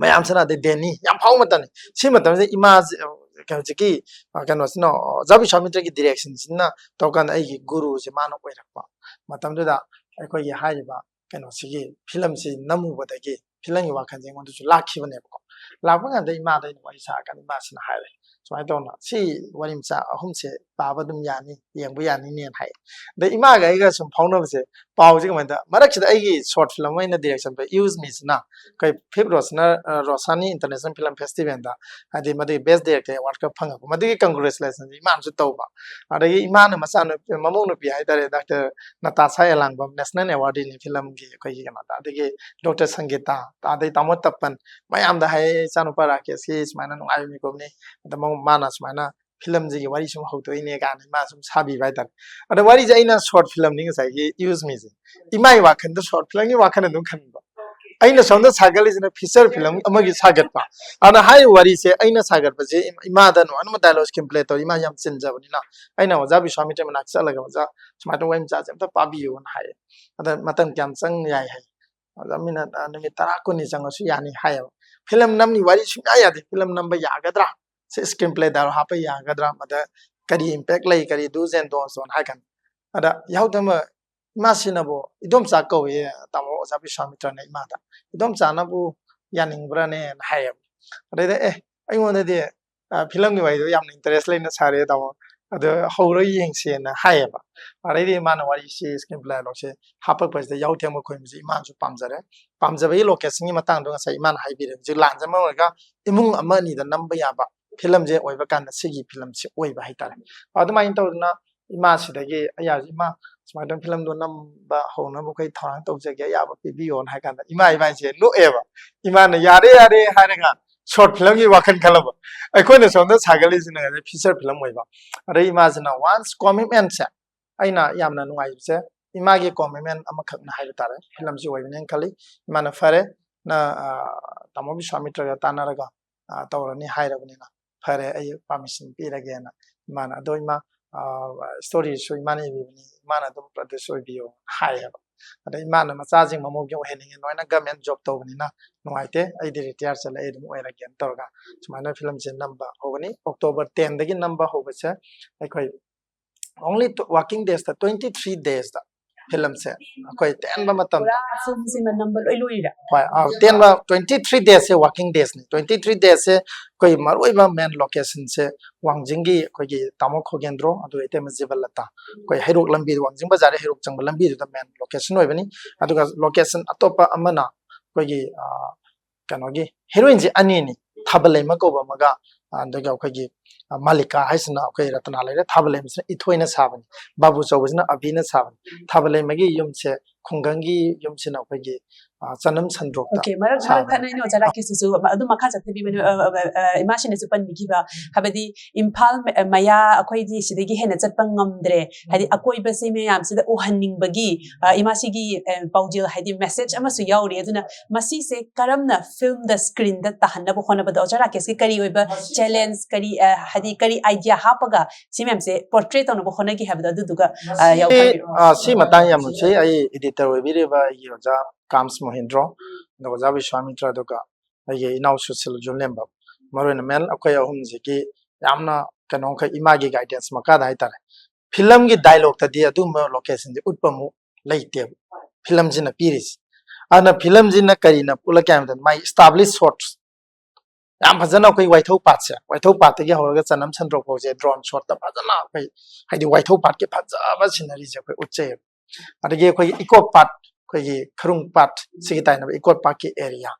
ꯃꯌꯥꯝꯁꯤꯅ, ꯑꯗꯩ ꯗꯦꯅꯤ, ꯌꯥꯝ ꯐꯥꯎꯕ ꯃꯇꯝꯅꯤ꯫ ꯁꯤ ꯃꯇꯝꯁꯤꯗ ꯏꯃꯥꯁꯦ, ꯑ, ꯍꯧꯖꯤꯛꯀꯤ, ꯑ, ꯀꯩꯅꯣꯁꯤꯅ, ꯑꯣꯖꯥ ꯕꯤꯁ꯭ꯋꯥꯃꯤꯇ꯭ꯔꯒꯤ ꯗꯤꯔꯦꯛꯁꯟꯁꯤꯅ ꯇꯧꯔꯀꯥꯟꯗ ꯑꯩꯒꯤ ꯒꯨꯔꯨꯁꯦ ꯃꯥꯅ ꯑꯣꯏꯔꯛꯄ꯫ ꯃꯇꯝꯗꯨꯗ ꯑꯩꯈꯣꯏꯒꯤ ꯍꯥꯏꯔꯤꯕ ꯀꯩꯅꯣꯁꯤꯒꯤ ꯐꯤꯂꯝꯁꯤ ꯅꯝꯃꯨꯕꯗꯒꯤ ꯐꯤꯂꯝꯒꯤ ꯋꯥꯈꯜꯁꯦ ꯑꯩꯉꯣꯟꯗꯁꯨ ꯂꯥꯛꯈꯤꯕꯅꯦꯕꯀꯣ꯫ ꯂꯥꯛꯄ ꯀꯥꯟꯗ ꯏꯃꯥꯗ ꯑꯩꯅ ꯋꯥꯔꯤ ꯁꯥꯔꯀꯥꯟꯗ ꯏꯃꯥꯁꯤꯅ ꯍꯥꯏꯔꯦ, "ꯁꯨꯃꯥꯏꯅ ꯇꯧꯅ ꯁꯤ ꯋꯥꯔꯤ ꯃꯆꯥ ꯑꯍꯨꯝꯁꯦ ꯄꯥꯕ ꯑꯗꯨꯝ ꯌꯥꯅꯤ, ꯌꯦꯡꯕ ꯌꯥꯅꯤꯅꯦꯅ" ꯍꯥꯏ꯫ ꯑꯗꯩ ꯏꯃꯥꯒ ꯑꯩꯒ ꯁꯨꯝ ꯐꯥꯎꯅꯕꯁꯦ, ꯄꯥꯎꯁꯦ ꯀꯃꯥꯏꯅ ꯇꯧ-, ꯃꯔꯛꯁꯤꯗ ꯑꯩꯒꯤ ꯁꯣꯔꯠ ꯐꯤꯂꯝ ꯑꯩꯅ ꯗꯤꯔꯦꯛꯁꯟ ꯄꯤꯕ ꯌꯨꯁ ꯃꯤꯁꯤꯅ ꯑꯩꯈꯣꯏ ꯐꯤꯞ ꯔꯣꯁꯅ, ꯑ, ꯔꯣꯁꯥꯅꯤ ꯏꯟꯇꯔꯅꯦꯁꯅꯦꯜ ꯐꯤꯂꯝ ꯐꯦꯁꯇꯤꯚꯦꯜꯗ, ꯍꯥꯏꯗꯤ ꯃꯗꯨꯒꯤ ꯕꯦꯁ ꯗꯤꯔꯦꯛꯇꯔ ꯑꯦꯋꯥꯔꯗꯀ ꯐꯪꯉꯛꯄ, ꯃꯗꯨꯒꯤ ꯀꯪꯒ꯭ꯔꯦꯆꯨꯂꯦꯁꯟꯁꯦ ꯏꯃꯥꯅꯁꯨ ꯇꯧꯕ꯫ ꯑꯗꯒꯤ ꯏꯃꯥꯅ ꯃꯆꯥꯅꯨꯄꯤ, ꯃꯃꯧ ꯅꯨꯄꯤ ꯍꯥꯏꯇꯥꯔꯦ, ꯗꯥꯛꯇꯔ ꯅꯇꯥꯁꯥ ꯑꯦꯂꯥꯡꯕꯝ, ꯅꯦꯁꯅꯦꯜ ꯑꯦꯋꯥꯔꯗꯤꯅꯤ ꯐꯤꯂꯝꯒꯤ ꯑꯩꯈꯣꯏꯒꯤ ꯀꯩꯅꯣꯗ, ꯑꯗꯒꯤ ꯗꯣꯛꯇꯔ ꯁꯪꯒꯤꯇꯥ, ꯑꯗꯩ ꯇꯥꯃꯣ ꯇꯄꯟ, ꯃꯌꯥꯝꯗ ꯍꯥꯏꯌꯦ, "ꯏꯆꯥꯅꯨꯄꯥ ꯔꯥꯀꯦꯁꯁꯤ ꯁꯨꯃꯥꯏꯅ ꯅꯨꯡꯉꯥꯏꯕ ꯃꯤꯀꯨꯞꯅꯤ, ꯑꯗ ꯃꯥꯅ ꯁꯨꯃꯥꯏꯅ ꯐꯤꯂꯝꯁꯤꯒꯤ ꯋꯥꯔꯤ ꯁꯨꯝ ꯍꯧꯗꯣꯛꯏꯅꯦ" ꯀꯥꯏꯅ ꯏꯃꯥ ꯁꯨꯝ ꯁꯥꯕꯤꯕ ꯍꯥꯏꯇꯥꯔꯦ꯫ ꯑꯗ ꯋꯥꯔꯤꯁꯦ ꯑꯩꯅ ꯁꯣꯔꯠ ꯐꯤꯂꯝꯅꯤ ꯉꯁꯥꯏꯒꯤ ꯌꯨꯁ ꯃꯤꯁꯦ꯫ ꯏꯃꯥꯒꯤ ꯋꯥꯈꯜꯗ ꯁꯣꯔꯠ ꯐꯤꯂꯝꯒꯤ ꯋꯥꯈꯜ ꯑꯗꯨꯝ ꯈꯟꯕ꯫ ꯑꯩꯅ ꯁꯣꯝꯗ ꯁꯥꯒꯠꯂꯤꯁꯤꯅ ꯐꯤꯆꯔ ꯐꯤꯂꯝ ꯑꯃꯒꯤ ꯁꯥꯒꯠꯄ꯫ ꯑꯗꯨꯅ ꯍꯥꯏꯔꯤꯕ ꯋꯥꯔꯤꯁꯦ ꯑꯩꯅ ꯁꯥꯒꯠꯄꯁꯦ ꯏꯃꯥꯗ ꯅꯣꯡꯉꯥꯟꯕ ꯗꯥꯏꯂꯣꯒ ꯁ꯭ꯀ꯭ꯔꯤꯟ ꯄ꯭ꯂꯦ ꯇꯧꯔꯤ, ꯏꯃꯥ ꯌꯥꯝ ꯆꯤꯟꯖꯕꯅꯤꯅ꯫ ꯑꯩꯅ ꯑꯣꯖꯥ ꯕꯤꯁ꯭ꯋꯥꯃꯤꯇ꯭ꯔ ꯃꯅꯥꯛꯇ ꯆꯠꯂꯒ, "ꯑꯣꯖꯥ, ꯁꯨꯃꯥꯏꯅ ꯇꯧꯕ ꯋꯥꯔꯤ ꯃꯆꯥꯁꯦ ꯑꯝꯇ ꯄꯥꯕꯤꯌꯨꯅ" ꯍꯥꯏꯌꯦ꯫ ꯑꯗ ꯃꯇꯝ ꯀꯌꯥꯝ ꯆꯪ ꯌꯥꯏ ꯍꯥꯏ꯫ ꯑꯣꯖꯥ, ꯃꯤꯅꯠ, ꯑ, ꯅꯨꯃꯤꯠ ꯇꯔꯥ ꯀꯨꯟꯅꯤ ꯆꯪꯉꯁꯨ ꯌꯥꯅꯤ ꯍꯥꯏꯌꯦꯕ꯫ ꯐꯤꯂꯝ ꯅꯝꯅꯤ ꯋꯥꯔꯤ ꯁꯨꯡꯌꯥ ꯌꯥꯗꯦ꯫ ꯐꯤꯂꯝ ꯅꯝꯕ ꯌꯥꯒꯗ꯭ꯔꯥ? ꯁꯤ ꯁ꯭ꯀ꯭ꯔꯤꯟ ꯄ꯭ꯂꯦ ꯗꯥꯏꯂꯣꯒ ꯍꯥꯞꯄ ꯌꯥꯒꯗ꯭ꯔꯥ? ꯃꯗ ꯀꯔꯤ ꯏꯝꯄꯦꯛ ꯂꯩ? ꯀꯔꯤ do's and don'ts ꯍꯥꯏ ꯀꯥꯟꯗ꯫ ꯑꯗ ꯌꯥꯍꯧ ꯊꯦꯡꯕ ꯏꯃꯥꯁꯤꯅꯕꯨ, ꯏꯗꯣꯝꯆꯥ ꯀꯧꯏ, ꯇꯥꯃꯣ ꯑꯣꯖꯥ ꯕꯤꯁ꯭ꯋꯥꯃꯤꯇ꯭ꯔꯅ ꯏꯃꯥꯗ꯫ "ꯏꯗꯣꯝꯆꯥꯅꯕꯨ, ꯌꯥꯅꯤꯡꯕ꯭ꯔꯥꯅꯦꯅ ꯍꯥꯏꯌꯦꯕ꯫ ꯑꯗꯩꯗ ꯑꯦ ꯑꯩꯉꯣꯟꯗꯗꯤ ꯐꯤꯂꯝꯒꯤ ꯋꯥꯔꯤꯗꯣ ꯌꯥꯝꯅ ꯏꯟꯇꯔꯦꯁ ꯂꯩꯅ ꯁꯥꯔꯦ ꯇꯥꯃꯣ, ꯑꯗꯣ ꯍꯧꯔ ꯌꯦꯡꯁꯦꯅ ꯍꯥꯏꯌꯦꯕ꯫ ꯑꯗꯩꯗꯤ ꯃꯥꯅ ꯋꯥꯔꯤꯁꯤ ꯁ꯭ꯀ꯭ꯔꯤꯟ ꯄ꯭ꯂꯦ ꯗꯥꯏꯂꯣꯛꯁꯦ ꯍꯥꯞꯄꯛꯄꯁꯤꯗ ꯌꯥꯎ ꯊꯦꯡꯕ ꯈꯣꯏꯕꯁꯦ ꯏꯃꯥꯅꯁꯨ ꯄꯥꯝꯖꯔꯦ꯫ ꯄꯥꯝꯖꯕꯒꯤ ꯂꯣꯀꯦꯁꯟꯒꯤ ꯃꯇꯥꯡꯗꯣ ꯉꯁꯥꯏ ꯏꯃꯥꯅ ꯍꯥꯏꯕꯤꯔꯦ꯫ ꯍꯧꯖꯤꯛ ꯂꯥꯟꯁꯦ ꯑꯃ ꯑꯣꯏꯔꯒ ꯏꯃꯨꯡ ꯑꯃ ꯑꯅꯤꯗ ꯅꯝꯕ ꯌꯥꯕ ꯐꯤꯂꯝꯁꯦ ꯑꯣꯏꯕ ꯀꯥꯟꯗ ꯁꯤꯒꯤ ꯐꯤꯂꯝꯁꯦ ꯑꯣꯏꯕ ꯍꯥꯏꯇꯥꯔꯦ꯫ ꯑꯗꯨꯃꯥꯏꯅ ꯇꯧꯗꯅ ꯏꯃꯥꯁꯤꯗꯒꯤ ꯑꯩ ꯏꯃꯥ ꯁꯨꯃꯥꯏꯅ ꯇꯧꯅ ꯐꯤꯂꯝꯗꯣ ꯅꯝꯕ ꯍꯧꯅꯕ ꯑꯩꯈꯣꯏ ꯊꯧꯔꯥꯡ ꯇꯧꯖꯒꯦ, ꯑꯌꯥꯕ ꯄꯤꯕꯤꯌꯣꯅ ꯍꯥꯏ ꯀꯥꯟꯗ ꯏꯃꯥ ꯏꯕꯥꯏꯁꯦ ꯅꯣꯛꯑꯦꯕ꯫ ꯏꯃꯥꯅ "ꯌꯥꯔꯦ ꯌꯥꯔꯦ" ꯍꯥꯏꯔꯒ ꯁꯣꯔꯠ ꯐꯤꯂꯝꯒꯤ ꯋꯥꯈꯜ ꯈꯜꯂꯕ꯫ ꯑꯩꯈꯣꯏꯅ ꯁꯣꯝꯗ ꯁꯥꯒꯠꯂꯤꯁꯤꯅ ꯐꯤꯆꯔ ꯐꯤꯂꯝ ꯑꯣꯏꯕ꯫ ꯑꯗꯩ ꯏꯃꯥꯁꯤꯅ ꯋꯥꯟꯁ ꯀꯣꯃꯤꯠꯃꯦꯟꯁꯦ ꯑꯩꯅ ꯌꯥꯝꯅ ꯅꯨꯡꯉꯥꯏꯕꯁꯦ ꯏꯃꯥꯒꯤ ꯀꯣꯃꯤꯠꯃꯦꯟ ꯑꯃꯈꯛꯅ ꯍꯥꯏꯕ ꯇꯥꯔꯦ꯫ ꯐꯤꯂꯝꯁꯤ ꯑꯣꯏꯕꯅꯦꯅ ꯈꯜꯂꯤ꯫ ꯏꯃꯥꯅ "ꯐꯔꯦ, ꯅ ꯇꯥꯃꯣ ꯕꯤꯁ꯭ꯋꯥꯃꯤꯇ꯭ꯔꯒ ꯇꯥꯟꯅꯔꯒ ꯇꯧꯔꯅꯤ" ꯍꯥꯏꯔꯕꯅꯤꯅ, "ꯐꯔꯦ, ꯑꯩ ꯄꯥꯔꯃꯤꯁꯟ ꯄꯤꯔꯒꯦꯅ" ꯏꯃꯥꯅ꯫ "ꯑꯗꯣ ꯏꯃꯥ, ꯁ꯭ꯇꯣꯔꯤꯁꯨ ꯏꯃꯥꯅ ꯏꯕꯤꯕꯅꯤ, ꯏꯃꯥꯅ ꯑꯗꯨꯝ ꯄ꯭ꯔꯗ꯭ꯌꯨꯁ ꯑꯣꯏꯕꯤꯌꯣ" ꯍꯥꯏꯌꯦꯕ꯫ ꯑꯗ ꯏꯃꯥꯅ "ꯃꯆꯥꯁꯤꯡ ꯃꯃꯧꯒꯤ ꯑꯣꯏꯍꯟꯅꯤꯡꯉꯦ, ꯂꯣꯏꯅ ꯒꯃꯦꯟ ꯖꯣꯕ ꯇꯧꯕꯅꯤꯅ ꯅꯨꯡꯉꯥꯏꯇꯦ, ꯑꯩꯗꯤ ꯔꯤꯇꯤꯌꯥꯔ ꯆꯠꯂꯦ, ꯑꯩ ꯑꯗꯨꯝ ꯑꯣꯏꯔꯒꯦꯅ" ꯇꯧꯔꯒ ꯁꯨꯃꯥꯏꯅ ꯐꯤꯂꯝꯁꯦ ꯅꯝꯕ ꯍꯧꯒꯅꯤ꯫ ꯑꯣꯛꯇꯣꯕꯔ ꯇꯦꯟꯗꯒꯤ ꯅꯝꯕ ꯍꯧꯕꯁꯦ ꯑꯩꯈꯣꯏ only working days ꯇ, twenty three days ꯇ ꯐꯤꯂꯝꯁꯦ ꯑꯩꯈꯣꯏ ꯇꯦꯟꯕ ꯃꯇꯝꯗ ꯄꯨꯔꯥ ꯐꯤꯂꯝꯁꯤꯃ ꯅꯝꯕ ꯂꯣꯏ ꯂꯣꯏꯔꯦ꯫ ꯍꯣꯏ, ꯑꯥ, ꯇꯦꯟꯕ twenty three days ꯁꯦ working days ꯅꯤ꯫ Twenty three days ꯁꯦ ꯑꯩꯈꯣꯏ ꯃꯔꯨꯑꯣꯏꯕ ꯃꯦꯟ ꯂꯣꯀꯦꯁꯟꯁꯦ ꯋꯥꯡꯖꯤꯡꯒꯤ ꯑꯩꯈꯣꯏꯒꯤ ꯇꯥꯃꯣ ꯈꯣꯒꯦꯟꯗ꯭ꯔꯣ, ꯑꯗꯨꯒ ꯏꯇꯩꯃ ꯖꯤꯕꯟꯂꯇꯥ, ꯑꯩꯈꯣꯏ ꯍꯩꯔꯣꯛ ꯂꯝꯕꯤꯗ, ꯋꯥꯡꯖꯤꯡ ꯕꯖꯥꯔꯗ ꯍꯩꯔꯣꯛ ꯆꯪꯕ ꯂꯝꯕꯤꯗꯨꯗ ꯃꯦꯟ ꯂꯣꯀꯦꯁꯟ ꯑꯣꯏꯕꯅꯤ꯫ ꯑꯗꯨꯒ ꯂꯣꯀꯦꯁꯟ ꯑꯇꯣꯞꯄ ꯑꯃꯅ ꯑꯩꯈꯣꯏꯒꯤ, ꯑꯥ, ꯀꯩꯅꯣꯒꯤ ꯍꯤꯔꯣꯏꯟꯁꯦ ꯑꯅꯤꯅꯤ, ꯊꯥꯕꯜꯂꯩꯃ ꯀꯧꯕ ꯑꯃꯒ, ꯑꯗꯨꯒ ꯑꯩꯈꯣꯏꯒꯤ, ꯑ, ꯃꯥꯂꯤꯀꯥ ꯍꯥꯏꯁꯤꯅ ꯑꯩꯈꯣꯏ ꯔꯇꯅꯥ ꯂꯩꯔꯦ, ꯊꯥꯕꯜꯂꯩꯃꯁꯤꯅ ꯏꯊꯣꯏꯅ ꯁꯥꯕꯅꯤ, ꯕꯥꯕꯨ ꯆꯧꯕꯁꯤꯅ ꯑꯕꯤꯅ ꯁꯥꯕꯅꯤ꯫ ꯊꯥꯕꯜꯂꯩꯃꯒꯤ ꯌꯨꯝꯁꯦ, ꯈꯨꯡꯒꯪꯒꯤ ꯌꯨꯝꯁꯤꯅ ꯑꯩꯈꯣꯏꯒꯤ, ꯑ, ꯆꯅꯝ ꯁꯟꯗ꯭ꯔꯣꯛꯇ ꯑꯣꯀꯦ, ꯃꯔꯛ, ꯃꯔꯛ ꯁꯥꯕꯅꯤ꯫ ꯊꯠꯅ ꯑꯩꯅ ꯑꯣꯖꯥ ꯔꯥꯀꯦꯁꯇꯁꯨ ꯑꯗꯨꯝ ꯃꯈꯥ ꯆꯠꯊꯕꯤꯕꯅꯦ, ꯑ, ꯑ, ꯑ, ꯏꯃꯥꯁꯤꯅꯁꯨ ꯄꯟꯕꯤꯈꯤꯕ, ꯍꯥꯏꯕꯗꯤ ꯏꯝꯐꯥꯜ ꯃ-, ꯃꯌꯥ ꯑꯩꯈꯣꯏꯗꯤ ꯁꯤꯗꯒꯤ ꯍꯦꯟꯅ ꯆꯠꯄ ꯉꯝꯗ꯭ꯔꯦ, ꯍꯥꯏꯗꯤ ꯑꯀꯣꯏꯕꯁꯤ ꯃꯌꯥꯝꯁꯤꯗ ꯎꯍꯟꯅꯤꯡꯕꯒꯤ, ꯑ, ꯏꯃꯥꯁꯤꯒꯤ, ꯑ, ꯄꯥꯎꯖꯦꯜ, ꯍꯥꯏꯗꯤ ꯃꯦꯁꯦꯖ ꯑꯃꯁꯨ ꯌꯥꯎꯔꯤ꯫ ꯑꯗꯨꯅ ꯃꯁꯤꯁꯦ ꯀꯔꯝꯅ ꯐꯤꯂꯝꯗ, ꯁ꯭ꯀ꯭ꯔꯤꯟꯗ ꯇꯥꯍꯟꯅꯕ ꯍꯣꯠꯅꯕꯗ ꯑꯣꯖꯥ ꯔꯥꯀꯦꯁꯀꯤ ꯀꯔꯤ ꯑꯣꯏꯕ ꯆꯦꯂꯦꯟꯖ, ꯀꯔꯤ, ꯑ, ꯍꯥꯏꯗꯤ ꯀꯔꯤ ꯑꯥꯏꯗꯤꯌꯥ ꯍꯥꯞꯄꯒ ꯁꯤ ꯃꯌꯥꯝꯁꯦ ꯄꯣꯔꯇ꯭ꯔꯦ ꯇꯧꯅꯕ ꯍꯣꯠꯅꯒꯦ ꯍꯥꯏꯕꯗꯣ ꯑꯗꯨꯗꯨꯒ, ꯑ, ꯁꯤ, ꯌꯥꯎꯁꯟꯕꯤꯔꯛꯑꯣ꯫ ꯑ, ꯁꯤ ꯃꯇꯥꯡ ꯌꯥꯝ ꯅꯨꯡꯁꯤ꯫ ꯑꯩ ꯏꯗꯤꯇꯔ ꯑꯣꯏꯕꯤꯔꯤꯕ ꯑꯩꯒꯤ ꯑꯣꯖꯥ ꯀꯥꯝꯁ ꯃꯣꯍꯦꯟꯗ꯭ꯔꯣ, ꯑꯗꯨꯒ ꯑꯣꯖꯥ ꯕꯤꯁ꯭ꯋꯥꯃꯤꯇ꯭ꯔ, ꯑꯗꯨꯒ ꯑꯩꯒꯤ ꯏꯅꯥꯎ ꯁꯨꯁꯤꯜ ꯖꯨꯂꯦꯝꯕꯝ, ꯃꯔꯨ ꯑꯣꯏꯅ ꯃꯦꯟ ꯑꯩꯈꯣꯏ ꯑꯍꯨꯝꯁꯤꯒꯤ ꯌꯥꯝꯅ ꯀꯩꯅꯣꯈꯛ ꯏꯃꯥꯒꯤ ꯒꯥꯏꯗꯦꯟꯁ ꯃꯈꯥꯗ ꯍꯥꯏꯇꯥꯔꯦ꯫ ꯐꯤꯂꯝꯒꯤ ꯗꯥꯏꯂꯣꯛꯇꯗꯤ ꯑꯗꯨꯒꯨꯝꯕ ꯂꯣꯀꯦꯁꯟꯁꯦ ꯎꯠꯄ ꯑꯃꯨꯛ ꯂꯩꯇꯦꯕ ꯐꯤꯂꯝꯁꯤꯅ ꯄꯤꯔꯤꯁꯦ꯫ ꯑꯗꯨꯅ ꯐꯤꯂꯝꯁꯤꯅ ꯀꯔꯤꯅ ꯎꯠꯂꯛꯀꯦ ꯍꯥꯏꯕꯗ ꯃꯥꯏ ꯏꯁꯇꯥꯕ꯭ꯂꯤꯁ ꯁꯣꯠꯁ ꯌꯥꯝ ꯐꯖꯅ ꯑꯩꯈꯣꯏ ꯋꯥꯏꯊꯧ ꯄꯥꯠꯁꯦ, ꯋꯥꯏꯊꯧ ꯄꯥꯠꯇꯒꯤ ꯍꯧꯔꯒ ꯆꯅꯝ ꯁꯟꯗ꯭ꯔꯣꯛ ꯐꯥꯎꯁꯦ ꯗ꯭ꯔꯣꯟ ꯁꯣꯠꯇ ꯐꯖꯅ ꯑꯩꯈꯣꯏ ꯍꯥꯏꯗꯤ ꯋꯥꯏꯊꯧ ꯄꯥꯠꯀꯤ ꯐꯖꯕ ꯁꯤꯅꯔꯤꯁꯦ ꯑꯩꯈꯣꯏ ꯎꯠꯆꯩꯌꯦꯕ꯫ ꯑꯗꯒꯤ ꯑꯩꯈꯣꯏꯒꯤ ꯏꯀꯣ ꯄꯥꯠ, ꯑꯩꯈꯣꯏꯒꯤ ꯈꯔꯨꯡ ꯄꯥꯠ ꯁꯤꯒꯤ ꯇꯥꯏꯅꯕ ꯏꯀꯣ ꯄꯥꯠꯀꯤ ꯑꯦꯔꯤꯌꯥ꯫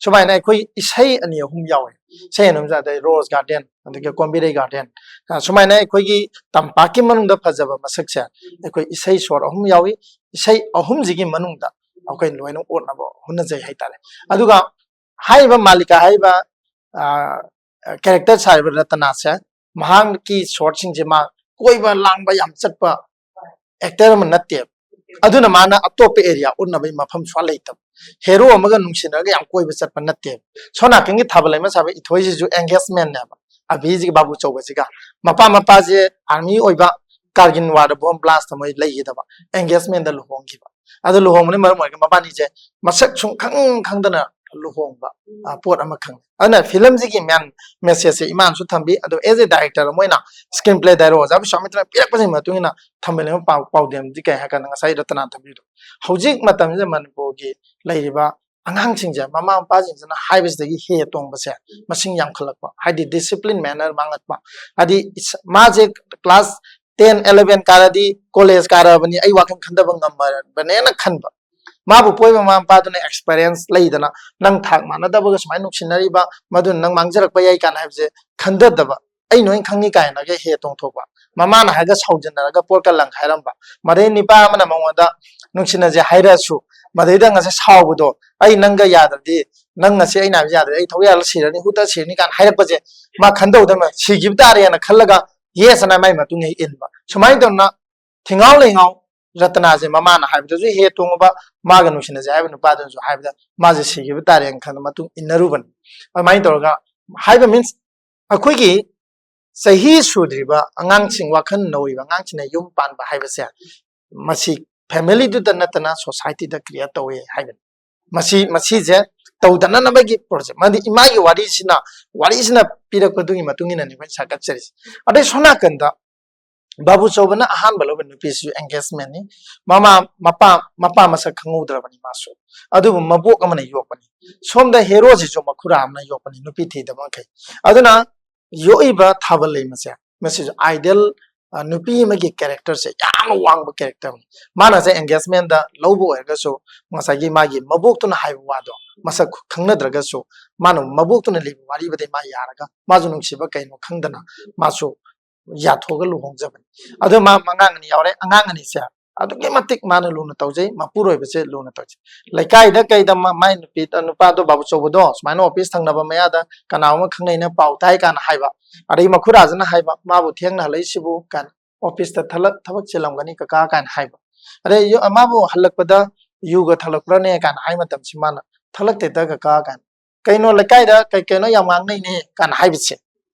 ꯁꯨꯃꯥꯏꯅ ꯑꯩꯈꯣꯏ ꯏꯁꯩ ꯑꯅꯤ ꯑꯍꯨꯝ ꯌꯥꯎꯋꯦ꯫ ꯏꯁꯩ ꯑꯅꯤ ꯑꯍꯨꯝꯁꯦ ꯑꯗꯩ ꯔꯣꯁ ꯒꯥꯔꯗꯦꯟ, ꯑꯗꯒꯤ ꯀꯣꯝꯕꯤꯔꯩ ꯒꯥꯔꯗꯦꯟ꯫ ꯑ, ꯁꯨꯃꯥꯏꯅ ꯑꯩꯈꯣꯏꯒꯤ ꯇꯝꯄꯥꯛꯀꯤ ꯃꯅꯨꯡꯗ ꯐꯖꯕ ꯃꯁꯛꯁꯦ ꯑꯩꯈꯣꯏ ꯏꯁꯩ ꯁꯣꯔ ꯑꯍꯨꯝ ꯌꯥꯎꯏ꯫ ꯏꯁꯩ ꯑꯍꯨꯝꯁꯤꯒꯤ ꯃꯅꯨꯡꯗ ꯑꯩꯈꯣꯏ ꯂꯣꯏꯅ ꯎꯠꯅꯕ ꯍꯣꯠꯅꯖꯩ ꯍꯥꯏꯇꯥꯔꯦ꯫ ꯑꯗꯨꯒ ꯍꯥꯏꯔꯤꯕ ꯃꯥꯂꯤꯀꯥ ꯍꯥꯏꯔꯤꯕ ꯀꯦꯔꯦꯛꯇꯔ ꯁꯥꯔꯤꯕ ꯔꯇꯅꯥꯁꯦ ꯃꯍꯥꯛꯀꯤ ꯁꯣꯔꯠꯁꯤꯡꯁꯦ ꯃꯥ ꯀꯣꯏꯕ ꯂꯥꯡꯕ ꯌꯥꯝ ꯆꯠꯄ ꯑꯦꯛꯇꯔ ꯑꯃ ꯅꯠꯇꯦꯕ꯫ ꯑꯗꯨꯅ ꯃꯥꯅ ꯑꯇꯣꯞꯄ ꯑꯦꯔꯤꯌꯥ ꯎꯠꯅꯕꯒꯤ ꯃꯐꯝ ꯁꯨꯡꯂꯩ ꯂꯩꯇꯕ꯫ ꯍꯦꯔꯣ ꯑꯃꯒ ꯅꯨꯡꯁꯤꯅꯔꯒ ꯌꯥꯝ ꯀꯣꯏꯕ ꯆꯠꯄ ꯅꯠꯇꯦꯕ꯫ ꯁꯣꯝ ꯅꯥꯀꯟꯒꯤ ꯊꯥꯕꯜ ꯂꯩꯃ ꯁꯥꯕ ꯏꯊꯣꯏꯁꯤꯁꯨ ꯑꯦꯡꯒꯦꯖꯃꯦꯟꯅꯦꯕ꯫ ꯑꯕꯤꯁꯤꯒꯤ ꯕꯥꯕꯨ ꯆꯧꯕꯁꯤꯒ ꯃꯄꯥ ꯃꯄꯥꯁꯦ ꯑꯥꯔꯃꯤ ꯑꯣꯏꯕ, ꯀꯥꯔꯒꯤꯟ ꯋꯥꯔꯗ ꯕꯣꯝ ꯕ꯭ꯂꯥꯁꯇ ꯃꯣꯏ ꯂꯩꯈꯤꯗꯕ, ꯑꯦꯡꯒꯦꯖꯃꯦꯟꯗ ꯂꯨꯍꯣꯡꯈꯤꯕ꯫ ꯑꯗꯨ ꯂꯨꯍꯣꯡꯕꯅ ꯃꯔꯝ ꯑꯣꯏꯔꯒ ꯃꯕꯥꯅꯤꯁꯦ ꯃꯁꯛ ꯁꯨꯝ ꯈꯪ ꯈꯪꯗꯅ ꯂꯨꯍꯣꯡꯕ, ꯑ, ꯄꯣꯠ ꯑꯃ ꯈꯪꯉꯦ꯫ ꯑꯗꯨꯅ ꯐꯤꯂꯝꯁꯤꯒꯤ ꯃꯦꯟ ꯃꯦꯁꯦꯖꯁꯦ ꯏꯃꯥꯅꯁꯨ ꯊꯝꯕꯤ, ꯑꯗꯣ ꯑꯦꯖ ꯑꯦ ꯗꯥꯏꯔꯦꯛꯇꯔ ꯑꯃ ꯑꯣꯏꯅ ꯁ꯭ꯀ꯭ꯔꯤꯟ ꯄ꯭ꯂꯦ ꯗꯥꯏꯔꯦꯛ ꯑꯣꯖꯥ ꯕꯤꯁ꯭ꯋꯥꯃꯤꯇ꯭ꯔꯅ ꯄꯤꯔꯛꯄꯁꯤꯒꯤ ꯃꯇꯨꯡ ꯏꯟꯅ ꯊꯝꯕꯅꯦꯕ꯫ ꯄꯥꯎ ꯄꯥꯎꯗꯦꯝꯗꯤ ꯀꯩ ꯍꯥꯏ ꯀꯥꯟꯗ ꯉꯁꯥꯏ ꯔꯇꯅꯥ ꯊꯝꯕꯤꯗꯣ ꯍꯧꯖꯤꯛ ꯃꯇꯝꯁꯤꯗ ꯃꯅꯤꯄꯨꯔꯒꯤ ꯂꯩꯔꯤꯕ ꯑꯉꯥꯡꯁꯤꯡꯁꯦ ꯃꯃꯥ ꯃꯄꯥꯁꯤꯡꯁꯤꯅ ꯍꯥꯏꯕꯁꯤꯗꯒꯤ ꯍꯦ ꯇꯣꯡꯕꯁꯦ ꯃꯁꯤꯡ ꯌꯥꯝꯈꯠꯂꯛꯄ, ꯍꯥꯏꯗꯤ ꯗꯤꯁꯤꯄ꯭ꯂꯤꯟ ꯃꯦꯅꯔ ꯃꯥꯡꯉꯛꯄ꯫ ꯍꯥꯏꯗꯤ ꯃꯥꯁꯦ ꯀ꯭ꯂꯥꯁ ꯇꯦꯟ ꯑꯦꯂꯚꯦꯟ ꯀꯥꯔꯗꯤ ꯀꯣꯂꯦꯖ ꯀꯥꯔꯕꯅꯤ, ꯑꯩ ꯋꯥꯈꯜ ꯈꯟꯊꯕ ꯉꯝꯃꯕꯅꯦꯅ ꯈꯟꯕ꯫ ꯃꯥꯕꯨ ꯄꯣꯏꯕ ꯃꯃꯥ ꯃꯄꯥꯗꯨꯅ ꯑꯦꯛꯁꯄꯔꯤꯌꯦꯟꯁ ꯂꯩꯗꯅ, ꯅꯪ ꯊꯥꯛ ꯃꯥꯟꯅꯗꯕꯒ ꯁꯨꯃꯥꯏꯅ ꯅꯨꯡꯁꯤꯅꯔꯤꯕ, ꯃꯗꯨꯅ ꯅꯪ ꯃꯥꯡꯖꯔꯛꯄ ꯌꯥꯏ ꯀꯥꯏꯅ ꯍꯥꯏꯕꯁꯦ ꯈꯟꯊꯗꯕ, ꯑꯩ ꯅꯣꯏꯅ ꯈꯪꯅꯤ ꯀꯥꯏꯅꯒ ꯍꯦ ꯇꯣꯡꯊꯣꯛꯄ, ꯃꯃꯥꯅ ꯍꯥꯏꯔꯒ ꯁꯥꯎꯖꯤꯟꯅꯔꯒ ꯄꯣꯠꯀ ꯂꯪ ꯍꯥꯏꯔꯝꯕ꯫ ꯃꯗꯩ ꯅꯤꯄꯥ ꯑꯃꯅ ꯃꯉꯣꯟꯗ ꯅꯨꯡꯁꯤꯅꯁꯦ ꯍꯥꯏꯔꯛꯑꯁꯨ ꯃꯗꯩꯗ ꯉꯁꯥꯏ ꯁꯥꯎꯕꯗꯣ, "ꯑꯩ ꯅꯪꯒ ꯌꯥꯗ꯭ꯔꯗꯤ, ꯅꯪ ꯉꯁꯤ ꯑꯩꯅ ꯍꯥꯏꯕꯁꯦ ꯌꯥꯗ꯭ꯔꯗꯤ ꯑꯩ ꯊꯧ ꯌꯥꯜꯂ ꯁꯤꯔꯅꯤ, ꯍꯨꯠꯇ ꯁꯤꯔꯅꯤ" ꯀꯥꯏꯅ ꯍꯥꯏꯔꯛꯄꯁꯦ ꯃꯥ ꯈꯟꯗꯧꯗꯅ ꯁꯤꯈꯤꯕ ꯇꯥꯔꯦꯅ ꯈꯜꯂꯒ ꯌꯦꯁ ꯑꯅ ꯃꯥꯏ ꯃꯇꯨꯡ ꯍꯦꯛ ꯏꯟꯕ꯫ ꯁꯨꯃꯥꯏꯅ ꯇꯧꯅ ꯊꯤꯡꯉꯥꯎ ꯂꯩꯉꯥꯎ ꯔꯇꯅꯥꯁꯦ ꯃꯃꯥꯅ ꯍꯥꯏꯕꯗꯁꯨ ꯍꯦ ꯇꯣꯡꯉꯨꯕ, ꯃꯥꯒ ꯅꯨꯡꯁꯤꯅꯁꯦ ꯍꯥꯏꯕ ꯅꯨꯄꯥꯗꯨꯅꯁꯨ ꯍꯥꯏꯕꯗ ꯃꯥꯁꯦ ꯁꯤꯈꯤꯕ ꯇꯥꯔꯦꯅ ꯈꯟꯕ ꯃꯇꯨꯡ ꯏꯟꯅꯔꯨꯕꯅꯤ꯫ ꯑꯗꯨꯃꯥꯏꯅ ꯇꯧꯔꯒ ꯍꯥꯏꯕ ꯃꯤꯟꯁ ꯑꯩꯈꯣꯏꯒꯤ ꯆꯍꯤ ꯁꯨꯗ꯭ꯔꯤꯕ ꯑꯉꯥꯡꯁꯤꯡ, ꯋꯥꯈꯜ ꯅꯧꯔꯤꯕ ꯑꯉꯥꯡꯁꯤꯡꯅ ꯌꯨꯝ ꯄꯥꯟꯕ ꯍꯥꯏꯕꯁꯦ ꯃꯁꯤ ꯐꯦꯃꯤꯂꯤꯗꯨꯗ ꯅꯠꯇꯅ ꯁꯣꯁꯥꯏꯇꯤꯗ ꯀ꯭ꯔꯤꯌꯦꯠ ꯇꯧꯋꯦ ꯍꯥꯏꯕꯅꯤ꯫ ꯃꯁꯤ, ꯃꯁꯤꯁꯦ ꯇꯧꯗꯅꯅꯕꯒꯤ ꯄ꯭ꯔꯣꯖꯦꯛ꯫ ꯃꯔꯝꯗꯤ ꯏꯃꯥꯒꯤ ꯋꯥꯔꯤꯁꯤꯅ, ꯋꯥꯔꯤꯁꯤꯅ ꯄꯤꯔꯛꯄꯗꯨꯒꯤ ꯃꯇꯨꯡ ꯏꯟꯅꯅꯤ ꯑꯩꯈꯣꯏꯅ ꯁꯥꯒꯠꯆꯔꯤꯁꯦ꯫ ꯑꯗꯩ ꯁꯣꯝ ꯅꯥꯀꯟꯗ ꯕꯥꯕꯨ ꯆꯧꯕꯅ ꯑꯍꯥꯟꯕ ꯂꯧꯕ ꯅꯨꯄꯤꯁꯤꯁꯨ ꯑꯦꯡꯒꯦꯖꯃꯦꯟꯅꯤ꯫ ꯃꯃꯥ ꯃꯄꯥ ꯃꯄꯥ ꯃꯁꯛ ꯈꯪꯍꯧꯗ꯭ꯔꯕꯅꯤ ꯃꯥꯁꯨ꯫ ꯑꯗꯨꯕꯨ ꯃꯕꯣꯛ ꯑꯃꯅ ꯌꯣꯛꯄꯅꯤ꯫ ꯁꯣꯝꯗ ꯍꯦꯔꯣꯁꯤꯁꯨ ꯃꯈꯨꯔꯥ ꯑꯃꯅ ꯌꯣꯛꯄꯅꯤ ꯅꯨꯄꯤ ꯊꯤꯗꯕ ꯃꯈꯩ꯫ ꯑꯗꯨꯅ ꯌꯣꯛꯏꯕ ꯊꯥꯕꯜ ꯂꯩꯃꯁꯦ ꯃꯁꯤꯁꯨ ꯑꯥꯏꯗꯦꯜ ꯅꯨꯄꯤ ꯑꯃꯒꯤ ꯀꯦꯔꯦꯛꯇꯔꯁꯦ ꯌꯥꯝꯅ ꯋꯥꯡꯕ ꯀꯦꯔꯦꯛꯇꯔꯅꯤ꯫ ꯃꯥꯅꯁꯦ ꯑꯦꯡꯒꯦꯖꯃꯦꯟꯗ ꯂꯧꯕ ꯑꯣꯏꯔꯒꯁꯨ ꯉꯁꯥꯏꯒꯤ ꯃꯥꯒꯤ ꯃꯕꯣꯛꯇꯨꯅ ꯍꯥꯏꯕ ꯋꯥꯗꯣ ꯃꯁꯛ ꯈꯪꯅꯗ꯭ꯔꯒꯁꯨ ꯃꯥꯅ ꯃꯕꯣꯛꯇꯨꯅ ꯂꯤꯕ ꯋꯥꯔꯤꯕꯗꯩ ꯃꯥ ꯌꯥꯔꯒ ꯃꯥꯁꯨ ꯅꯨꯡꯁꯤꯕ ꯀꯩꯅꯣ ꯈꯪꯗꯅ ꯃꯥꯁꯨ ꯌꯥꯊꯣꯛꯑꯒ ꯂꯨꯍꯣꯡꯖꯕꯅꯤ꯫ ꯑꯗꯣ ꯃꯥ ꯑꯉꯥꯡ ꯑꯅꯤ ꯌꯥꯎꯔꯦ꯫ ꯑꯉꯥꯡ ꯑꯅꯤꯁꯦ ꯑꯗꯨꯛꯀꯤ ꯃꯇꯤꯛ ꯃꯥꯅ ꯂꯨꯅ ꯇꯧꯖꯩ, ꯃꯄꯨꯔꯣꯏꯕꯁꯦ ꯂꯨꯅ ꯇꯧꯖꯩ꯫ ꯂꯩꯀꯥꯏꯗ ꯀꯩꯗ ꯃꯥ- ꯃꯥꯏ ꯅꯨꯄꯤ ꯅꯨꯄꯥꯗꯣ ꯕꯥꯕꯨ ꯆꯧꯕꯗꯣ ꯁꯨꯃꯥꯏꯅ ꯑꯣꯐꯤꯁ ꯊꯪꯅꯕ ꯃꯌꯥꯗ ꯀꯅꯥꯒꯨꯝꯕ ꯈꯪꯅꯩꯅ ꯄꯥꯎ ꯇꯥꯏ ꯀꯥꯏꯅ ꯍꯥꯏꯕ꯫ ꯑꯗꯩ ꯃꯈꯨꯔꯥꯁꯤꯅ ꯍꯥꯏꯕ, "ꯃꯥꯕꯨ ꯊꯦꯡꯅ ꯍꯜꯂꯛꯏꯁꯤꯕꯨ?" ꯀꯥꯏꯅ, "ꯑꯣꯐꯤꯁꯇ ꯊꯕꯛ ꯊꯕꯛ ꯆꯤꯜꯂꯝꯒꯅꯤ ꯀꯀꯥ" ꯀꯥꯏꯅ ꯍꯥꯏꯕ꯫ ꯑꯗꯩ ꯌꯨ- ꯃꯥꯕꯨ ꯍꯜꯂꯛꯄꯗ ꯌꯨꯒ ꯊꯛꯂꯛꯄ꯭ꯔꯅꯦ ꯀꯥꯏꯅ ꯍꯥꯏ ꯃꯇꯝꯁꯤ ꯃꯥꯅ, "ꯊꯛꯂꯛꯇꯦꯗ ꯀꯀꯥ" ꯀꯥꯏꯅ, "ꯀꯩꯅꯣ ꯂꯩꯀꯥꯏꯗ ꯀꯩ ꯀꯩꯅꯣ ꯌꯥꯝ ꯉꯥꯡꯅꯩꯅꯦ" ꯀꯥꯏꯅ ꯍꯥꯏꯕꯁꯦ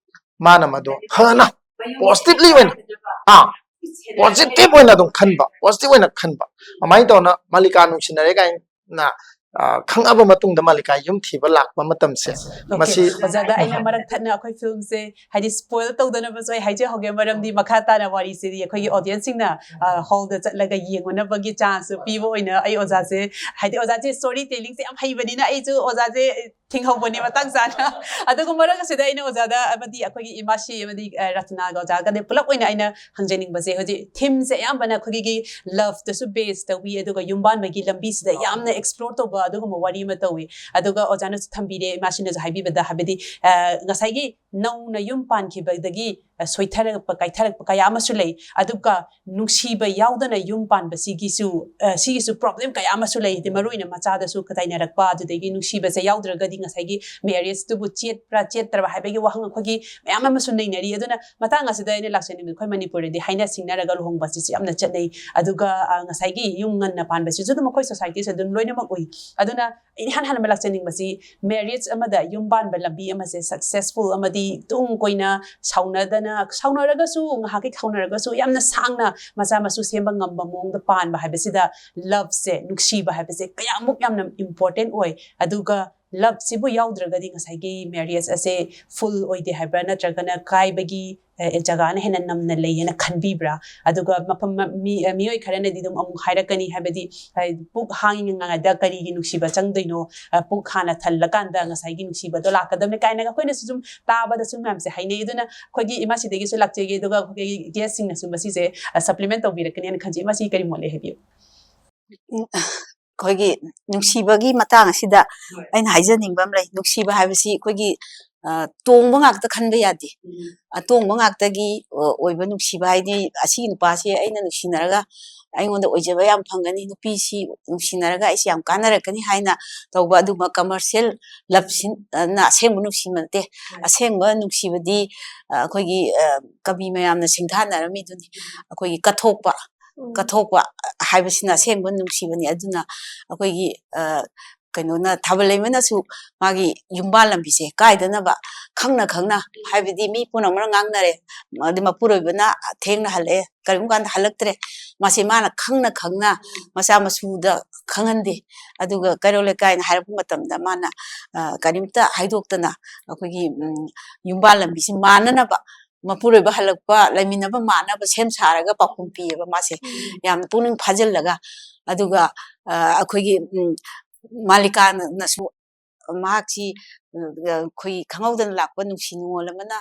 ꯃꯥꯅ ꯃꯗꯨ ꯐꯅ ꯄꯣꯖꯤꯇꯤꯚꯂꯤ ꯑꯣꯏꯅ, ꯑꯥ, ꯄꯣꯖꯤꯇꯤꯚ ꯑꯣꯏꯅ ꯑꯗꯨꯝ ꯈꯟꯕ, ꯄꯣꯖꯤꯇꯤꯚ ꯑꯣꯏꯅ ꯈꯟꯕ꯫ ꯑꯗꯨꯃꯥꯏꯅ ꯇꯧꯅ ꯃꯥꯂꯤꯀꯥ ꯅꯨꯡꯁꯤꯅꯔꯦ ꯀꯥꯏꯅ, ꯑ, ꯈꯪꯉꯕ ꯃꯇꯨꯡꯗ ꯃꯥꯂꯤꯀꯥ ꯌꯨꯝ ꯊꯤꯕ ꯂꯥꯛꯄ ꯃꯇꯝꯁꯦ꯫ ꯃꯁꯤ ꯑꯣꯖꯥꯗ ꯑꯩꯅ ꯃꯔꯛ ꯊꯠꯅ ꯑꯩꯈꯣꯏ ꯐꯤꯂꯝꯁꯦ ꯍꯥꯏꯗꯤ ꯁ꯭ꯄꯣꯏꯜ ꯇꯧꯗꯅꯕꯁꯨ ꯑꯩ ꯍꯥꯏꯖꯍꯧꯒꯦ, ꯃꯔꯝꯗꯤ ꯃꯈꯥ ꯇꯥꯅ ꯋꯥꯔꯤꯁꯤꯗꯤ ꯑꯩꯈꯣꯏꯒꯤ ꯑꯣꯗꯤꯌꯦꯟꯁꯁꯤꯡꯅ, ꯑ, ꯍꯣꯜꯗ ꯆꯠꯂꯒ ꯌꯦꯡꯉꯨꯅꯕꯒꯤ ꯆꯥꯟꯁꯁꯨ ꯄꯤꯕ ꯑꯣꯏꯅ ꯑꯩ ꯑꯣꯖꯥꯁꯦ, ꯍꯥꯏꯗꯤ ꯑꯣꯖꯥꯁꯦ ꯁ꯭ꯇꯣꯔꯤ ꯇꯦꯂꯤꯡꯁꯦ ꯌꯥꯝ ꯍꯩꯕꯅꯤꯅ ꯑꯩꯁꯨ ꯑꯣꯖꯥꯁꯦ ꯊꯤꯡꯍꯧꯕꯅꯤ ꯃꯇꯥꯡ ꯆꯥꯅ꯫ ꯑꯗꯨꯒ ꯃꯔꯛ ꯑꯁꯤꯗ ꯑꯩꯅ ꯑꯣꯖꯥꯗ ꯑꯃꯗꯤ ꯑꯩꯈꯣꯏꯒꯤ ꯏꯃꯥꯁꯤ ꯑꯃꯗꯤ, ꯑ, ꯔꯆꯅꯥꯒ ꯑꯣꯖꯥꯒꯅꯦ ꯄꯨꯂꯞ ꯑꯣꯏꯅ ꯑꯩꯅ ꯍꯪꯖꯅꯤꯡꯕꯁꯦ, ꯍꯧꯖꯤꯛ ꯊꯤꯝꯁꯦ ꯑꯌꯥꯝꯕꯅ ꯑꯩꯈꯣꯏꯒꯤ ꯂꯚꯇꯁꯨ ꯕꯦꯁ ꯇꯧꯏ, ꯑꯗꯨꯒ ꯌꯨꯝꯕꯥꯟꯕꯒꯤ ꯂꯝꯕꯤꯁꯤꯗ ꯌꯥꯝꯅ ꯑꯦꯛꯁꯄ꯭ꯂꯣꯔ ꯇꯧꯕ ꯑꯗꯨꯒꯨꯝꯕ ꯋꯥꯔꯤ ꯑꯃ ꯇꯧꯏ꯫ ꯑꯗꯨꯒ ꯑꯣꯖꯥꯅꯁꯨ ꯊꯝꯕꯤꯔꯦ, ꯏꯃꯥꯁꯤꯅꯁꯨ ꯍꯥꯏꯕꯤꯕꯗ, ꯍꯥꯏꯕꯗꯤ, ꯑ, ꯉꯁꯥꯏꯒꯤ ꯅꯧꯅ ꯌꯨꯝ ꯄꯥꯟꯈꯤꯕꯗꯒꯤ, ꯑ, ꯁꯣꯏꯊꯔꯛꯄ ꯀꯥꯏꯊꯔꯛꯄ ꯀꯌꯥ ꯑꯃꯁꯨ ꯂꯩ꯫ ꯑꯗꯨꯒ ꯅꯨꯡꯁꯤꯕ ꯌꯥꯎꯗꯅ ꯌꯨꯝ ꯄꯥꯟꯕꯁꯤꯒꯤꯁꯨ, ꯑ, ꯁꯤꯒꯤꯁꯨ ꯄ꯭ꯔꯣꯕ꯭ꯂꯦꯝ ꯀꯌꯥ ꯑꯃꯁꯨ ꯂꯩ꯫ ꯍꯥꯏꯗꯤ ꯃꯔꯨ ꯑꯣꯏꯅ ꯃꯆꯥꯗꯁꯨ ꯇꯥꯏꯅꯔꯛꯄ, ꯑꯗꯨꯗꯒꯤ ꯅꯨꯡꯁꯤꯕꯁꯦ ꯌꯥꯎꯗ꯭ꯔꯒꯗꯤ ꯉꯁꯥꯏꯒꯤ ꯃꯦꯔꯤꯌꯦꯖꯇꯨꯕꯨ ꯆꯦꯠꯄ꯭ꯔꯥ ꯆꯦꯠꯇ꯭ꯔꯕ ꯍꯥꯏꯕꯒꯤ ꯋꯥꯍꯪ ꯑꯩꯈꯣꯏꯒꯤ ꯃꯌꯥꯝ ꯑꯃꯁꯨ ꯅꯩꯅꯔꯤ꯫ ꯑꯗꯨꯅ ꯃꯇꯥꯡ ꯑꯁꯤꯗ ꯑꯩꯅ ꯂꯥꯛꯆꯅꯤꯡꯕ, ꯑꯩꯈꯣꯏ ꯃꯅꯤꯄꯨꯔꯗꯗꯤ ꯍꯥꯏꯅ ꯁꯤꯡꯅꯔꯒ ꯂꯨꯍꯣꯡꯕꯁꯤꯁꯨ ꯌꯥꯝꯅ ꯆꯠꯅꯩ꯫ ꯑꯗꯨꯒ, ꯑ, ꯉꯁꯥꯏꯒꯤ ꯌꯨꯝ ꯉꯟꯅ ꯄꯥꯟꯕꯁꯤꯁꯨ ꯑꯗꯨꯝ ꯑꯩꯈꯣꯏ ꯁꯣꯁꯥꯏꯇꯤꯁꯦ ꯑꯗꯨꯝ ꯂꯣꯏꯅꯃꯛ ꯎꯏ꯫ ꯑꯗꯨꯅ ꯑꯩꯅ ꯏꯍꯥꯟ ꯍꯥꯟꯅ ꯂꯥꯛꯆꯅꯤꯡꯕꯁꯤ ꯃꯦꯔꯤꯌꯦꯖ ꯑꯃꯗ ꯌꯨꯝ ꯄꯥꯟꯕ ꯂꯝꯕꯤ ꯑꯃꯁꯦ ꯁꯛꯁꯦꯁꯐꯨꯜ ꯑꯃꯗꯤ ꯇꯨꯡ ꯀꯣꯏꯅ ꯁꯥꯎꯅꯗꯅ, ꯁꯥꯎꯅꯔꯒꯁꯨ ꯉꯥꯏꯍꯥꯛꯀꯤ ꯁꯥꯎꯅꯔꯒꯁꯨ ꯌꯥꯝꯅ ꯁꯥꯡꯅ ꯃꯆꯥ ꯃꯁꯨ ꯁꯦꯝꯕ ꯉꯝꯕ ꯃꯑꯣꯡꯗ ꯄꯥꯟꯕ ꯍꯥꯏꯕꯁꯤꯗ ꯂꯚꯁꯦ, ꯅꯨꯡꯁꯤꯕ ꯍꯥꯏꯕꯁꯦ ꯀꯌꯥꯃꯨꯛ ꯌꯥꯝꯅ ꯏꯝꯄꯣꯔꯇꯦꯟ ꯑꯣꯏ꯫ ꯑꯗꯨꯒ ꯂꯞꯁꯤꯕꯨ ꯌꯥꯎꯗ꯭ꯔꯒꯗꯤ ꯉꯁꯥꯏꯒꯤ ꯃꯦꯔꯤꯌꯦꯖ ꯑꯁꯦ ꯐꯨꯜ ꯑꯣꯏꯗꯦ ꯍꯥꯏꯕ꯭ꯔꯥ, ꯅꯠꯇ꯭ꯔꯒꯅ ꯀꯥꯏꯕꯒꯤ ꯑ, ꯖꯒꯥꯅ ꯍꯦꯟꯅ ꯅꯝꯅ ꯂꯩ ꯍꯥꯏꯅ ꯈꯟꯕꯤꯕ꯭ꯔꯥ? ꯑꯗꯨꯒ ꯃꯐꯝ ꯃ-, ꯃꯤ-, ꯑ, ꯃꯤꯑꯣꯏ ꯈꯔꯅꯗꯤ ꯑꯗꯨꯝ ꯑꯃꯨꯛ ꯍꯥꯏꯔꯛꯀꯅꯤ, ꯍꯥꯏꯕꯗꯤ, ꯑ, ꯄꯨꯛ ꯍꯥꯡꯉꯤꯉꯩꯗ ꯀꯔꯤꯒꯤ ꯅꯨꯡꯁꯤꯕ ꯆꯪꯗꯣꯏꯅꯣ? ꯑ, ꯄꯨꯛ ꯍꯥꯟꯅ ꯊꯜꯂꯀꯥꯟꯗ ꯉꯁꯥꯏꯒꯤ ꯅꯨꯡꯁꯤꯕꯗꯣ ꯂꯥꯛꯀꯗꯕꯅꯤ ꯀꯥꯏꯅꯒ ꯑꯩꯈꯣꯏꯅꯁꯨ ꯁꯨꯝ ꯇꯥꯕꯗ ꯁꯨꯝ ꯃꯌꯥꯝꯁꯦ ꯍꯥꯏꯅꯩ꯫ ꯑꯗꯨꯅ ꯑꯩꯈꯣꯏꯒꯤ ꯏꯃꯥꯁꯤꯗꯒꯤꯁꯨ ꯂꯥꯛꯆꯒꯦ, ꯑꯗꯨꯒ ꯑꯩꯈꯣꯏꯒꯤ ꯒꯦꯁꯁꯤꯡꯅꯁꯨ ꯃꯁꯤꯁꯦ, ꯑ, ꯁꯄ꯭ꯂꯤꯃꯦꯟ ꯇꯧꯕꯤꯔꯛꯀꯅꯤꯅ ꯈꯟꯖꯩ꯫ ꯃꯁꯤ ꯀꯔꯤ ꯃꯣꯠ ꯂꯩ, ꯍꯥꯏꯕꯤꯌꯨ꯫ ꯎꯝ, ꯑꯩꯈꯣꯏꯒꯤ ꯅꯨꯡꯁꯤꯕꯒꯤ ꯃꯇꯥꯡ ꯑꯁꯤꯗ ꯍꯣꯏ꯫ ꯑꯩꯅ ꯍꯥꯏꯖꯅꯤꯡꯕ ꯑꯃ ꯂꯩ꯫ ꯅꯨꯡꯁꯤꯕ ꯍꯥꯏꯕꯁꯤ ꯑꯩꯈꯣꯏꯒꯤ, ꯑ, ꯇꯣꯡꯕ ꯉꯥꯛꯇ ꯈꯟꯕ ꯌꯥꯗꯦ꯫ ꯎꯝ꯫ ꯑꯇꯣꯡꯕ ꯉꯥꯛꯇꯒꯤ, ꯑ, ꯑꯣꯏꯕ ꯅꯨꯡꯁꯤꯕ ꯍꯥꯏꯗꯤ ꯑꯁꯤꯒꯤ ꯅꯨꯄꯥꯁꯤ ꯑꯩꯅ ꯅꯨꯡꯁꯤꯅꯔꯒ ꯑꯩꯉꯣꯟꯗ ꯑꯣꯏꯖꯕ ꯌꯥꯝ ꯐꯪꯒꯅꯤ, ꯅꯨꯄꯤꯁꯤ ꯅꯨꯡꯁꯤꯅꯔꯒ ꯑꯩꯁꯤ ꯌꯥꯝ ꯀꯥꯟꯅꯔꯛꯀꯅꯤ ꯍꯥꯏꯅ ꯇꯧꯕ ꯑꯗꯨꯒꯨꯝꯕ ꯀꯃꯔꯁꯤꯌꯦꯜ ꯂꯞꯁꯤꯅ ꯑꯁꯦꯡꯕ ꯅꯨꯡꯁꯤꯕ ꯅꯠꯇꯦ꯫ ꯍꯣꯏ꯫ ꯑꯁꯦꯡꯕ ꯅꯨꯡꯁꯤꯕꯗꯤ, ꯑ, ꯑꯩꯈꯣꯏꯒꯤ, ꯑ, ꯀꯕꯤ ꯃꯌꯥꯝꯅ ꯁꯤꯡꯊꯥꯅꯔꯝꯃꯤꯗꯨꯅꯤ꯫ ꯑꯩꯈꯣꯏꯒꯤ ꯀꯠꯊꯣꯛꯄ, ꯎꯝ꯫ ꯀꯠꯊꯣꯛꯄ ꯍꯥꯏꯕꯁꯤꯅ ꯑꯁꯦꯡꯕ ꯅꯨꯡꯁꯤꯕꯅꯤ꯫ ꯑꯗꯨꯅ ꯑꯩꯈꯣꯏꯒꯤ, ꯑ, ꯀꯩꯅꯣꯅ, ꯊꯥꯕꯜ ꯂꯩꯃꯅꯁꯨ ꯃꯥꯒꯤ ꯌꯨꯝꯕꯥꯜ ꯂꯝꯕꯤꯁꯦ ꯀꯥꯏꯗꯅꯕ ꯈꯪꯅ ꯈꯪꯅ, ꯍꯥꯏꯕꯗꯤ ꯃꯤ ꯄꯨꯝꯅꯃꯛꯅ ꯉꯥꯡꯅꯔꯦ, ꯑꯗꯩ ꯃꯄꯨꯔꯣꯏꯕꯅ ꯊꯦꯡꯅ ꯍꯜꯂꯛꯑꯦ, ꯀꯔꯤꯒꯨꯝꯕ ꯀꯥꯟꯗ ꯍꯜꯂꯛꯇ꯭ꯔꯦ, ꯃꯥꯁꯦ ꯃꯥꯅ ꯈꯪꯅ ꯈꯪꯅ ꯃꯆꯥ ꯃꯁꯨꯗ ꯈꯪꯍꯟꯗꯦ꯫ ꯑꯗꯨꯒ ꯀꯩꯔꯣꯜ ꯂꯩꯀꯥꯏꯅ ꯍꯥꯏꯔꯛꯄ ꯃꯇꯝꯗ ꯃꯥꯅ, ꯑ, ꯀꯔꯤꯝꯇ ꯍꯥꯏꯗꯣꯛꯇꯅ ꯑꯩꯈꯣꯏꯒꯤ, ꯎꯝ, ꯌꯨꯝꯕꯥꯜ ꯂꯝꯕꯤꯁꯤ ꯃꯥꯟꯅꯅꯕ ꯃꯄꯨꯔꯣꯏꯕ ꯍꯜꯂꯛꯄ, ꯂꯩꯃꯤꯟꯅꯕ ꯃꯥꯟꯅꯕ ꯁꯦꯝ ꯁꯥꯔꯒ ꯄꯥꯎꯈꯨꯝ ꯄꯤꯌꯦꯕ ꯃꯥꯁꯦ꯫ ꯎꯝ꯫ ꯌꯥꯝꯅ ꯄꯨꯛꯅꯤꯡ ꯐꯥꯖꯤꯜꯂꯒ꯫ ꯑꯗꯨꯒ, ꯑ, ꯑꯩꯈꯣꯏꯒꯤ, ꯎꯝ, ꯃꯥꯂꯤꯀꯥꯅꯁꯨ ꯃꯍꯥꯛꯁꯤ, ꯑ, ꯑꯩꯈꯣꯏ ꯈꯪꯍꯧꯗꯅ ꯂꯥꯛꯄ ꯅꯨꯡꯁꯤ ꯅꯨꯡꯉꯣꯜ ꯑꯃꯅ,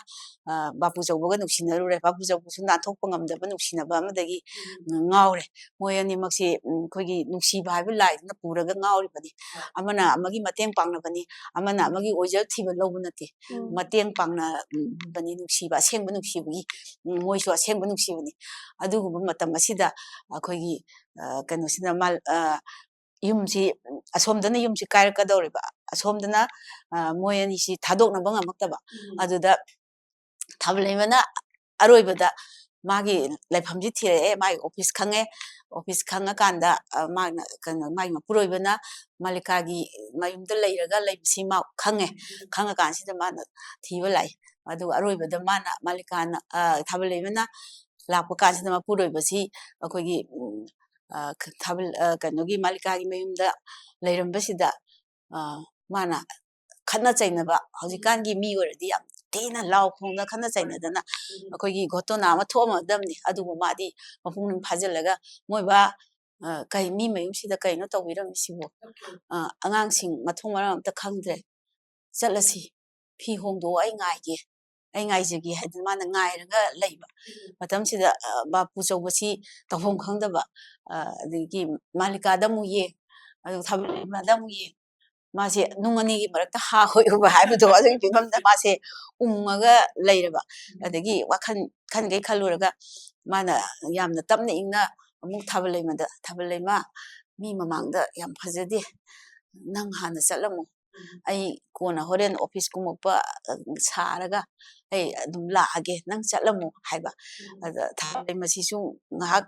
ꯑ, ꯕꯥꯄꯨ ꯆꯧꯕꯒ ꯅꯨꯡꯁꯤꯅꯔꯨꯔꯦ꯫ ꯕꯥꯄꯨ ꯆꯧꯕꯁꯨ ꯅꯥꯟꯊꯣꯛꯄ ꯉꯝꯗꯕ ꯅꯨꯡꯁꯤꯅꯕ ꯑꯃꯗꯒꯤ, ꯎꯝ꯫ ꯉꯥꯎꯔꯦ꯫ ꯃꯣꯏ ꯑꯅꯤꯃꯛꯁꯦ, ꯎꯝ, ꯑꯩꯈꯣꯏꯒꯤ ꯅꯨꯡꯁꯤꯕ ꯍꯥꯏꯕ ꯂꯥꯏꯗꯨꯅ ꯄꯨꯔꯒ ꯉꯥꯎꯔꯤꯕꯅꯤ꯫ ꯍꯣꯏ꯫ ꯑꯃꯅ ꯑꯃꯒꯤ ꯃꯇꯦꯡ ꯄꯥꯡꯅꯕꯅꯤ, ꯑꯃꯅ ꯑꯃꯒꯤ ꯑꯣꯏꯖ ꯊꯤꯕ ꯂꯧꯕ ꯅꯠꯇꯦ꯫ ꯎꯝ꯫ ꯃꯇꯦꯡ ꯄꯥꯡꯅꯕꯅꯤ ꯅꯨꯡꯁꯤꯕ, ꯑꯁꯦꯡꯕ ꯅꯨꯡꯁꯤꯕꯒꯤ, ꯎꯝ, ꯃꯣꯏꯁꯨ ꯑꯁꯦꯡꯕ ꯅꯨꯡꯁꯤꯕꯅꯤ꯫ ꯑꯗꯨꯒꯨꯝꯕ ꯃꯇꯝ ꯑꯁꯤꯗ ꯑꯩꯈꯣꯏꯒꯤ, ꯑ, ꯀꯩꯅꯣꯁꯤꯅ ꯃꯥ-, ꯑ, ꯌꯨꯝꯁꯤ, ꯑꯁꯣꯝꯗꯅ ꯌꯨꯝꯁꯤ ꯀꯥꯏꯔꯛꯀꯗꯧꯔꯤꯕ, ꯑꯁꯣꯝꯗꯅ, ꯑ, ꯃꯣꯏ ꯑꯅꯤꯁꯤ ꯊꯥꯗꯣꯛꯅꯕ ꯉꯝꯃꯛꯇꯕ꯫ ꯎꯝ꯫ ꯑꯗꯨꯗ ꯊꯥꯕꯜ ꯂꯩꯃꯅ ꯑꯔꯣꯏꯕꯗ ꯃꯥꯒꯤ ꯂꯩꯐꯝꯁꯤ ꯊꯤꯔꯛꯑꯦ, ꯃꯥꯒꯤ ꯑꯣꯐꯤꯁ ꯈꯪꯉꯦ, ꯑꯣꯐꯤꯁ ꯈꯪꯉꯀꯥꯟꯗ, ꯑ, ꯃꯥꯅ, ꯀꯩꯅꯣ, ꯃꯥꯒꯤ ꯃꯄꯨꯔꯣꯏꯕꯅ ꯃꯥꯂꯤꯀꯥꯒꯤ ꯃꯌꯨꯝꯗ ꯂꯩꯔꯒ ꯂꯩꯕꯁꯤ ꯃꯥ ꯈꯪꯉꯦ, ꯈꯪꯉꯀꯥꯟꯁꯤꯗ ꯃꯥꯅ ꯊꯤꯕ ꯂꯥꯛꯏ꯫ ꯑꯗꯨꯒ ꯑꯔꯣꯏꯕꯗ ꯃꯥꯅ, ꯃꯥꯂꯤꯀꯥꯅ, ꯑ, ꯊꯥꯕꯜ ꯂꯩꯃꯅ ꯂꯥꯛꯄ ꯀꯥꯟꯁꯤꯗ ꯃꯄꯨꯔꯣꯏꯕꯁꯤ ꯑꯩꯈꯣꯏꯒꯤ, ꯎꯝ, ꯑ, ꯊꯥꯕꯜ, ꯑ, ꯀꯩꯅꯣꯒꯤ ꯃꯥꯂꯤꯀꯥꯒꯤ ꯃꯌꯨꯝꯗ ꯂꯩꯔꯝꯕꯁꯤꯗ, ꯑ, ꯃꯥꯅ ꯈꯠꯅ ꯆꯩꯅꯕ, ꯍꯧꯖꯤꯛꯀꯥꯟꯒꯤ ꯃꯤ ꯑꯣꯏꯔꯗꯤ ꯌꯥꯝ ꯊꯤꯅ ꯂꯥꯎ ꯈꯣꯡꯗꯅ ꯈꯠꯅ ꯆꯩꯅꯗꯅ ꯑꯩꯈꯣꯏꯒꯤ ꯘꯣꯇꯣꯅꯥ ꯑꯃ ꯊꯣꯛꯑꯝꯃꯗꯕꯅꯤ꯫ ꯑꯗꯨꯕꯨ ꯃꯥꯗꯤ ꯃꯄꯨꯡ ꯐꯥꯖꯤꯜꯂꯒ, "ꯃꯣꯏꯕꯥ, ꯑ, ꯀꯩ, ꯃꯤ ꯃꯌꯨꯝꯁꯤꯗ ꯀꯩꯅꯣ ꯇꯧꯕꯤꯔꯝꯃꯤꯁꯤꯕꯣ? ꯑ, ꯑꯉꯥꯡꯁꯤꯡ ꯃꯊꯣꯡ ꯃꯔꯝ ꯑꯝꯇ ꯈꯪꯗ꯭ꯔꯦ꯫ ꯆꯠꯂꯁꯤ, ꯐꯤ ꯍꯣꯡꯗꯣꯛꯑꯣ, ꯑꯩ ꯉꯥꯏꯒꯦ, ꯑꯩ ꯉꯥꯏꯖꯒꯦ" ꯍꯥꯏꯗꯅ ꯃꯥꯅ ꯉꯥꯏꯔꯒ ꯂꯩꯕ ꯃꯇꯝꯁꯤꯗ, ꯑ, ꯕꯥꯄꯨ ꯆꯧꯕꯁꯤ ꯇꯧꯐꯝ ꯈꯪꯗꯕ, ꯑ, ꯑꯗꯒꯤ ꯃꯥꯂꯤꯀꯥꯗ ꯑꯃꯨꯛ ꯌꯦꯡ, ꯑꯗꯨꯒ ꯊꯥꯕꯜꯂꯩꯃꯗ ꯑꯃꯨꯛ ꯌꯦꯡ, ꯃꯥꯁꯦ ꯅꯨꯡ ꯑꯅꯤꯒꯤ ꯃꯔꯛꯇ ꯍꯥ ꯍꯣꯏ ꯍꯨꯕ ꯍꯥꯏꯕꯗꯣ, ꯑꯗꯨꯒꯤ ꯐꯤꯕꯝꯗ ꯃꯥꯁꯦ ꯎꯪꯉꯒ ꯂꯩꯔꯕ꯫ ꯑꯗꯒꯤ ꯋꯥꯈꯜ ꯈꯟꯈꯩ ꯈꯜꯂꯨꯔꯒ ꯃꯥꯅ ꯌꯥꯝꯅ ꯇꯞꯅ ꯏꯪꯅ ꯑꯃꯨꯛ ꯊꯥꯕꯜꯂꯩꯃꯗ, "ꯊꯥꯕꯜꯂꯩꯃ, ꯃꯤ ꯃꯃꯥꯡꯗ ꯌꯥꯝ ꯐꯖꯗꯦ, ꯅꯪ ꯍꯥꯟꯅ ꯆꯠꯂꯝꯃꯣ, ꯑꯩ ꯀꯣꯟꯅ ꯍꯣꯔꯦꯟ ꯑꯣꯐꯤꯁ ꯀꯨꯝꯃꯛꯄ, ꯑ, ꯁꯥꯔꯒ ꯑꯩ ꯑꯗꯨꯝ ꯂꯥꯛꯑꯒꯦ, ꯅꯪ ꯆꯠꯂꯝꯃꯣ" ꯍꯥꯏꯕ꯫ ꯑꯗ ꯊꯥꯕꯜꯂꯩꯃꯁꯤꯁꯨ ꯉꯥꯏꯍꯥꯛ,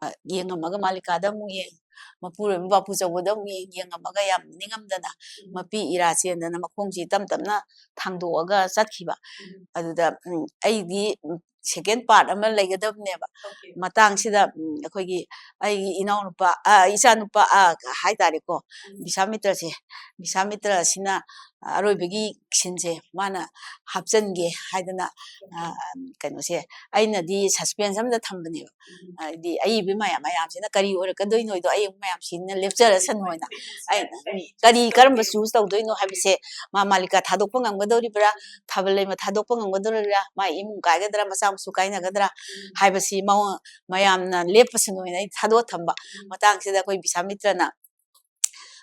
ꯑ, ꯌꯦꯡꯉꯝꯃꯒ ꯃꯥꯂꯤꯀꯥꯗ ꯑꯃꯨꯛ ꯌꯦꯡ, ꯃꯄꯨꯔꯣꯏꯕ ꯕꯥꯄꯨ ꯆꯧꯕꯗ ꯑꯃꯨꯛ ꯌꯦꯡ, ꯌꯦꯡꯉꯝꯃꯒ ꯌꯥꯝ ꯅꯤꯡꯉꯝꯗꯅ ꯃꯄꯤ ꯏꯔꯥ ꯆꯦꯟꯗꯅ ꯃꯈꯣꯡꯁꯤ ꯇꯞ ꯇꯞꯅ ꯊꯥꯡꯗꯣꯛꯑꯒ ꯆꯠꯈꯤꯕ꯫ ꯑꯗꯨꯗ, ꯎꯝ, ꯑꯩꯗꯤ, ꯎꯝ, ꯁꯦꯀꯦꯟ ꯄꯥꯔꯠ ꯑꯃ ꯂꯩꯒꯗꯕꯅꯦꯕ꯫ ꯃꯇꯥꯡꯁꯤꯗ, ꯎꯝ, ꯑꯩꯈꯣꯏꯒꯤ, ꯑꯩꯒꯤ ꯏꯅꯥꯎꯅꯨꯄꯥ, ꯑ, ꯏꯆꯥꯅꯨꯄꯥ, ꯑ, ꯍꯥꯏꯇꯥꯔꯦꯀꯣ, ꯕꯤꯁꯥꯃꯤꯇ꯭ꯔꯁꯦ, ꯕꯤꯁꯥꯃꯤꯇ꯭ꯔꯁꯤꯅ ꯑꯔꯣꯏꯕꯒꯤ ꯁꯤꯟꯁꯦ ꯃꯥꯅ ꯍꯥꯞꯆꯟꯒꯦ ꯍꯥꯏꯗꯅ, ꯑ, ꯀꯩꯅꯣꯁꯦ, ꯑꯩꯅꯗꯤ ꯁꯁꯄꯦꯟꯁ ꯑꯃꯗ ꯊꯝꯕꯅꯦꯕ꯫ ꯍꯥꯏꯗꯤ ꯑꯏꯕ ꯃꯌꯥꯝ, ꯃꯌꯥꯝꯁꯤꯅ ꯀꯔꯤ ꯑꯣꯏꯔꯛꯀꯗꯣꯏꯅꯣꯗꯣ, ꯑꯌꯤꯡꯕ ꯃꯌꯥꯝꯁꯤꯅ ꯂꯦꯞꯆꯔꯁꯅꯨ ꯍꯥꯏꯅ꯫ ꯑꯩ ꯀꯔꯤ, ꯀꯔꯝꯕ ꯆꯨꯁ ꯇꯧꯗꯣꯏꯅꯣ ꯍꯥꯏꯕꯁꯦ, ꯃꯥ ꯃꯥꯂꯤꯀꯥ ꯊꯥꯗꯣꯛꯄ ꯉꯝꯒꯗꯧꯔꯤꯕ꯭ꯔꯥ, ꯊꯥꯕꯜꯂꯩꯃ ꯊꯥꯗꯣꯛꯄ ꯉꯝꯒꯗꯧꯔꯤꯕ꯭ꯔꯥ, ꯃꯥ ꯏꯃꯨꯡ ꯀꯥꯏꯒꯗ꯭ꯔꯥ, ꯃꯆꯥ ꯃꯁꯨ ꯀꯥꯏꯅꯒꯗ꯭ꯔꯥ ꯍꯥꯏꯕꯁꯤ ꯃꯉꯣꯟ-, ꯃꯌꯥꯝꯅ ꯂꯦꯞꯄꯁꯅꯨ ꯍꯥꯏꯅ ꯑꯩ ꯊꯥꯗꯣꯛꯑ ꯊꯝꯕ꯫ ꯃꯇꯥꯡꯁꯤꯗ ꯑꯩꯈꯣꯏ ꯕꯤꯁꯥꯃꯤꯇ꯭ꯔꯅ,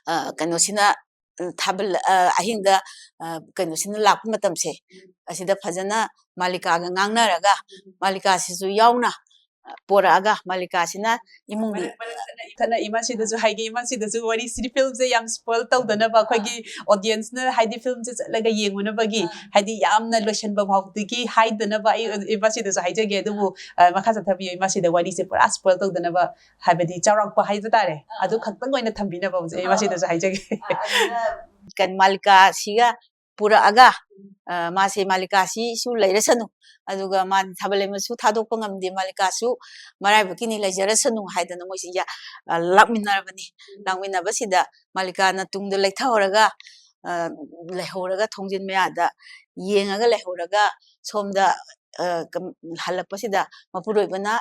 ꯑ, ꯀꯩꯅꯣꯁꯤꯅ, ꯎꯝ, ꯊꯥꯕꯜ-, ꯑ, ꯑꯍꯤꯡꯗ, ꯑ, ꯀꯩꯅꯣꯁꯤꯅ ꯂꯥꯛꯄ ꯃꯇꯝꯁꯦ, ꯑꯁꯤꯗ ꯐꯖꯅ ꯃꯥꯂꯤꯀꯥꯒ ꯉꯥꯡꯅꯔꯒ, ꯃꯥꯂꯤꯀꯥꯁꯤꯁꯨ ꯌꯥꯎꯅ, ꯑ, ꯄꯣꯔꯛꯑꯒ, ꯃꯥꯂꯤꯀꯥꯁꯤꯅ ꯏꯃꯨꯡꯒꯤ ꯃꯔꯛ-, ꯃꯔꯛꯇꯅ ꯏꯃꯥꯁꯤꯗꯁꯨ ꯍꯥꯏꯒꯦ, ꯏꯃꯥꯁꯤꯗꯁꯨ ꯋꯥꯔꯤꯁꯤꯗꯤ, ꯐꯤꯜꯝꯁꯦ ꯌꯥꯝ ꯁ꯭ꯄꯣꯏꯜ ꯇꯧꯗꯅꯕ, ꯑꯩꯈꯣꯏꯒꯤ ꯑꯣꯗꯤꯌꯦꯟꯁꯅ ꯍꯥꯏꯗꯤ ꯐꯤꯜꯝꯁꯦ ꯆꯠꯂꯒ ꯌꯦꯡꯉꯨꯅꯕꯒꯤ, ꯍꯥꯏꯗꯤ ꯌꯥꯝꯅ ꯂꯣꯏꯁꯟꯕ ꯐꯥꯎꯕꯗꯒꯤ ꯍꯥꯏꯗꯅꯕ ꯑꯩ ꯏꯃꯥꯁꯤꯗꯁꯨ ꯍꯥꯏꯖꯒꯦ꯫ ꯑꯗꯨꯕꯨ, ꯑ, ꯃꯈꯥ ꯆꯠꯊꯕꯤꯌꯨ ꯏꯃꯥꯁꯤꯗ, ꯋꯥꯔꯤꯁꯦ ꯄꯨꯔꯥ ꯁ꯭ꯄꯣꯏꯜ ꯇꯧꯗꯅꯕ, ꯍꯥꯏꯕꯗꯤ ꯆꯥꯎꯔꯥꯛꯄ ꯍꯥꯏꯕ ꯇꯥꯔꯦ, ꯑꯗꯨ ꯈꯛꯇꯪ ꯑꯣꯏꯅ ꯊꯝꯕꯤꯅꯕ ꯍꯧꯖꯤꯛ ꯏꯃꯥꯁꯤꯗꯁꯨ ꯍꯥꯏꯖꯒꯦ꯫ ꯀꯩꯅꯣ, ꯃꯥꯂꯤꯀꯥꯁꯤꯒ ꯄꯨꯔꯛꯑꯒ ꯑ, ꯃꯥꯁꯦ ꯃꯥꯂꯤꯀꯥꯁꯤꯁꯨ ꯂꯩꯔꯁꯅꯨ, ꯑꯗꯨꯒ ꯃꯥ ꯊꯥꯕꯜ ꯂꯩꯃꯁꯨ ꯊꯥꯗꯣꯛꯄ ꯉꯝꯗꯦ, ꯃꯥꯂꯤꯀꯥꯁꯨ ꯃꯔꯥꯏꯕꯛꯀꯤꯅꯤ ꯂꯩꯖꯔꯁꯅꯨ ꯍꯥꯏꯗꯅ ꯃꯣꯏꯁꯦ ꯌꯥ-, ꯑ, ꯂꯥꯛꯃꯤꯟꯅꯔꯕꯅꯤ꯫ ꯂꯥꯛꯃꯤꯟꯅꯕꯁꯤꯗ ꯃꯥꯂꯤꯀꯥꯅ ꯇꯨꯡꯗ ꯂꯩꯊꯍꯧꯔꯒ, ꯑ, ꯂꯩꯍꯧꯔꯒ ꯊꯣꯡꯖꯤꯟ ꯃꯌꯥꯗ ꯌꯦꯡꯉꯒ ꯂꯩꯍꯧꯔꯒ ꯁꯣꯝꯗ, ꯑ, ꯀꯝ-, ꯍꯜꯂꯛꯄꯁꯤꯗ ꯃꯄꯨꯔꯣꯏꯕꯅ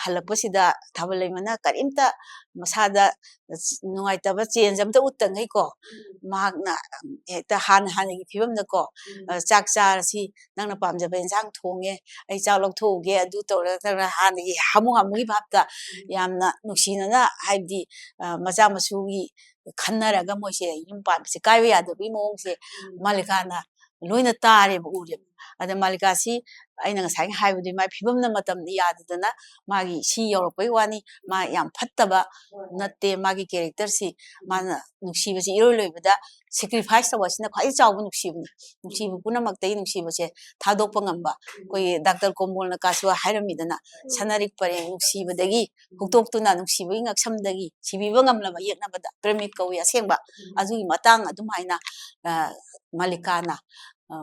ꯍꯜꯂꯛꯄꯁꯤꯗ ꯊꯥꯕꯜ ꯂꯩꯃꯅ ꯀꯔꯤꯝꯇ ꯃꯁꯥꯗ ꯅꯨꯡꯉꯥꯏꯇꯕ ꯆꯦꯟꯖ ꯑꯝꯇ ꯎꯠꯇꯉꯩꯀꯣ, ꯃꯍꯥꯛꯅ ꯍꯦꯛꯇ ꯍꯥꯟꯅ ꯍꯥꯟꯅꯒꯤ ꯐꯤꯕꯝꯗꯀꯣ, ꯑ, "ꯆꯥꯛ ꯆꯥꯔꯁꯤ, ꯅꯪꯅ ꯄꯥꯝꯖꯕ ꯏꯟꯁꯥꯡ ꯊꯣꯡꯉꯦ, ꯑꯩ ꯆꯥꯛ ꯂꯧꯊꯣꯛꯎꯒꯦ", ꯑꯗꯨ ꯇꯧꯔꯒ ꯇꯧꯔꯒ ꯍꯥꯟꯅꯒꯤ ꯍꯥꯃꯨ ꯍꯥꯃꯨꯒꯤ ꯚꯥꯞꯇ ꯌꯥꯝꯅ ꯅꯨꯡꯁꯤꯅꯅ, ꯍꯥꯏꯕꯗꯤ, ꯑ, ꯃꯆꯥ ꯃꯁꯨꯒꯤ ꯈꯟꯅꯔꯒ ꯃꯣꯏꯁꯦ ꯌꯨꯝ ꯄꯥꯟꯕꯁꯦ ꯀꯥꯏꯕ ꯌꯥꯗꯕꯒꯤ ꯃꯑꯣꯡꯁꯦ ꯃꯥꯂꯤꯀꯥꯅ ꯂꯣꯏꯅ ꯇꯥꯔꯦꯕ, ꯎꯔꯦꯕ꯫ ꯑꯗ ꯃꯥꯂꯤꯀꯥꯁꯤ ꯑꯩꯅ ꯉꯁꯥꯏ ꯍꯥꯏꯕꯗꯨ ꯃꯥꯏ ꯐꯤꯕꯝꯅ ꯃꯇꯝꯅ ꯌꯥꯗꯗꯅ ꯃꯥꯒꯤ ꯁꯤ ꯌꯧꯔꯛꯄꯩ ꯋꯥꯅꯤ꯫ ꯃꯥ ꯌꯥꯝ ꯐꯠꯇꯕ ꯅꯠꯇꯦ꯫ ꯃꯥꯒꯤ ꯀꯦꯔꯦꯛꯇꯔꯁꯤ, ꯃꯥꯅ ꯅꯨꯡꯁꯤꯕꯁꯤ ꯏꯔꯣꯏ ꯂꯣꯏꯕꯗ ꯁꯦꯀ꯭ꯔꯤꯐꯥꯏꯁ ꯇꯧꯕ ꯑꯁꯤꯅ ꯈ꯭ꯋꯥꯏꯗꯒꯤ ꯆꯥꯎꯕ ꯅꯨꯡꯁꯤꯕꯅꯤ꯫ ꯅꯨꯡꯁꯤꯕ ꯄꯨꯝꯅꯃꯛꯇꯒꯤ ꯅꯨꯡꯁꯤꯕꯁꯦ ꯊꯥꯗꯣꯛꯄ ꯉꯝꯕ꯫ ꯑꯩꯈꯣꯏꯒꯤ ꯗꯥꯛꯇꯔ ꯀꯣꯝꯕꯣꯜꯅ ꯀꯥꯁꯨ ꯍꯥꯏꯔꯝꯃꯤꯗꯅ, "ꯁꯅꯥꯔꯤꯛ ꯄꯔꯦꯡ ꯅꯨꯡꯁꯤꯕꯗꯒꯤ ꯍꯨꯛꯇꯣꯛꯇꯨꯅ ꯅꯨꯡꯁꯤꯕꯒꯤ ꯉꯛꯁꯝꯗꯒꯤ ꯁꯤꯕꯤꯕ ꯉꯝꯂꯕ ꯌꯦꯛꯅꯕꯗ ꯄ꯭ꯔꯦꯃꯤꯛ ꯀꯧꯏ ꯑꯁꯦꯡꯕ"꯫ ꯑꯗꯨꯒꯤ ꯃꯇꯥꯡ ꯑꯗꯨꯃꯥꯏꯅ, ꯑ, ꯃꯥꯂꯤꯀꯥꯅ, ꯑ,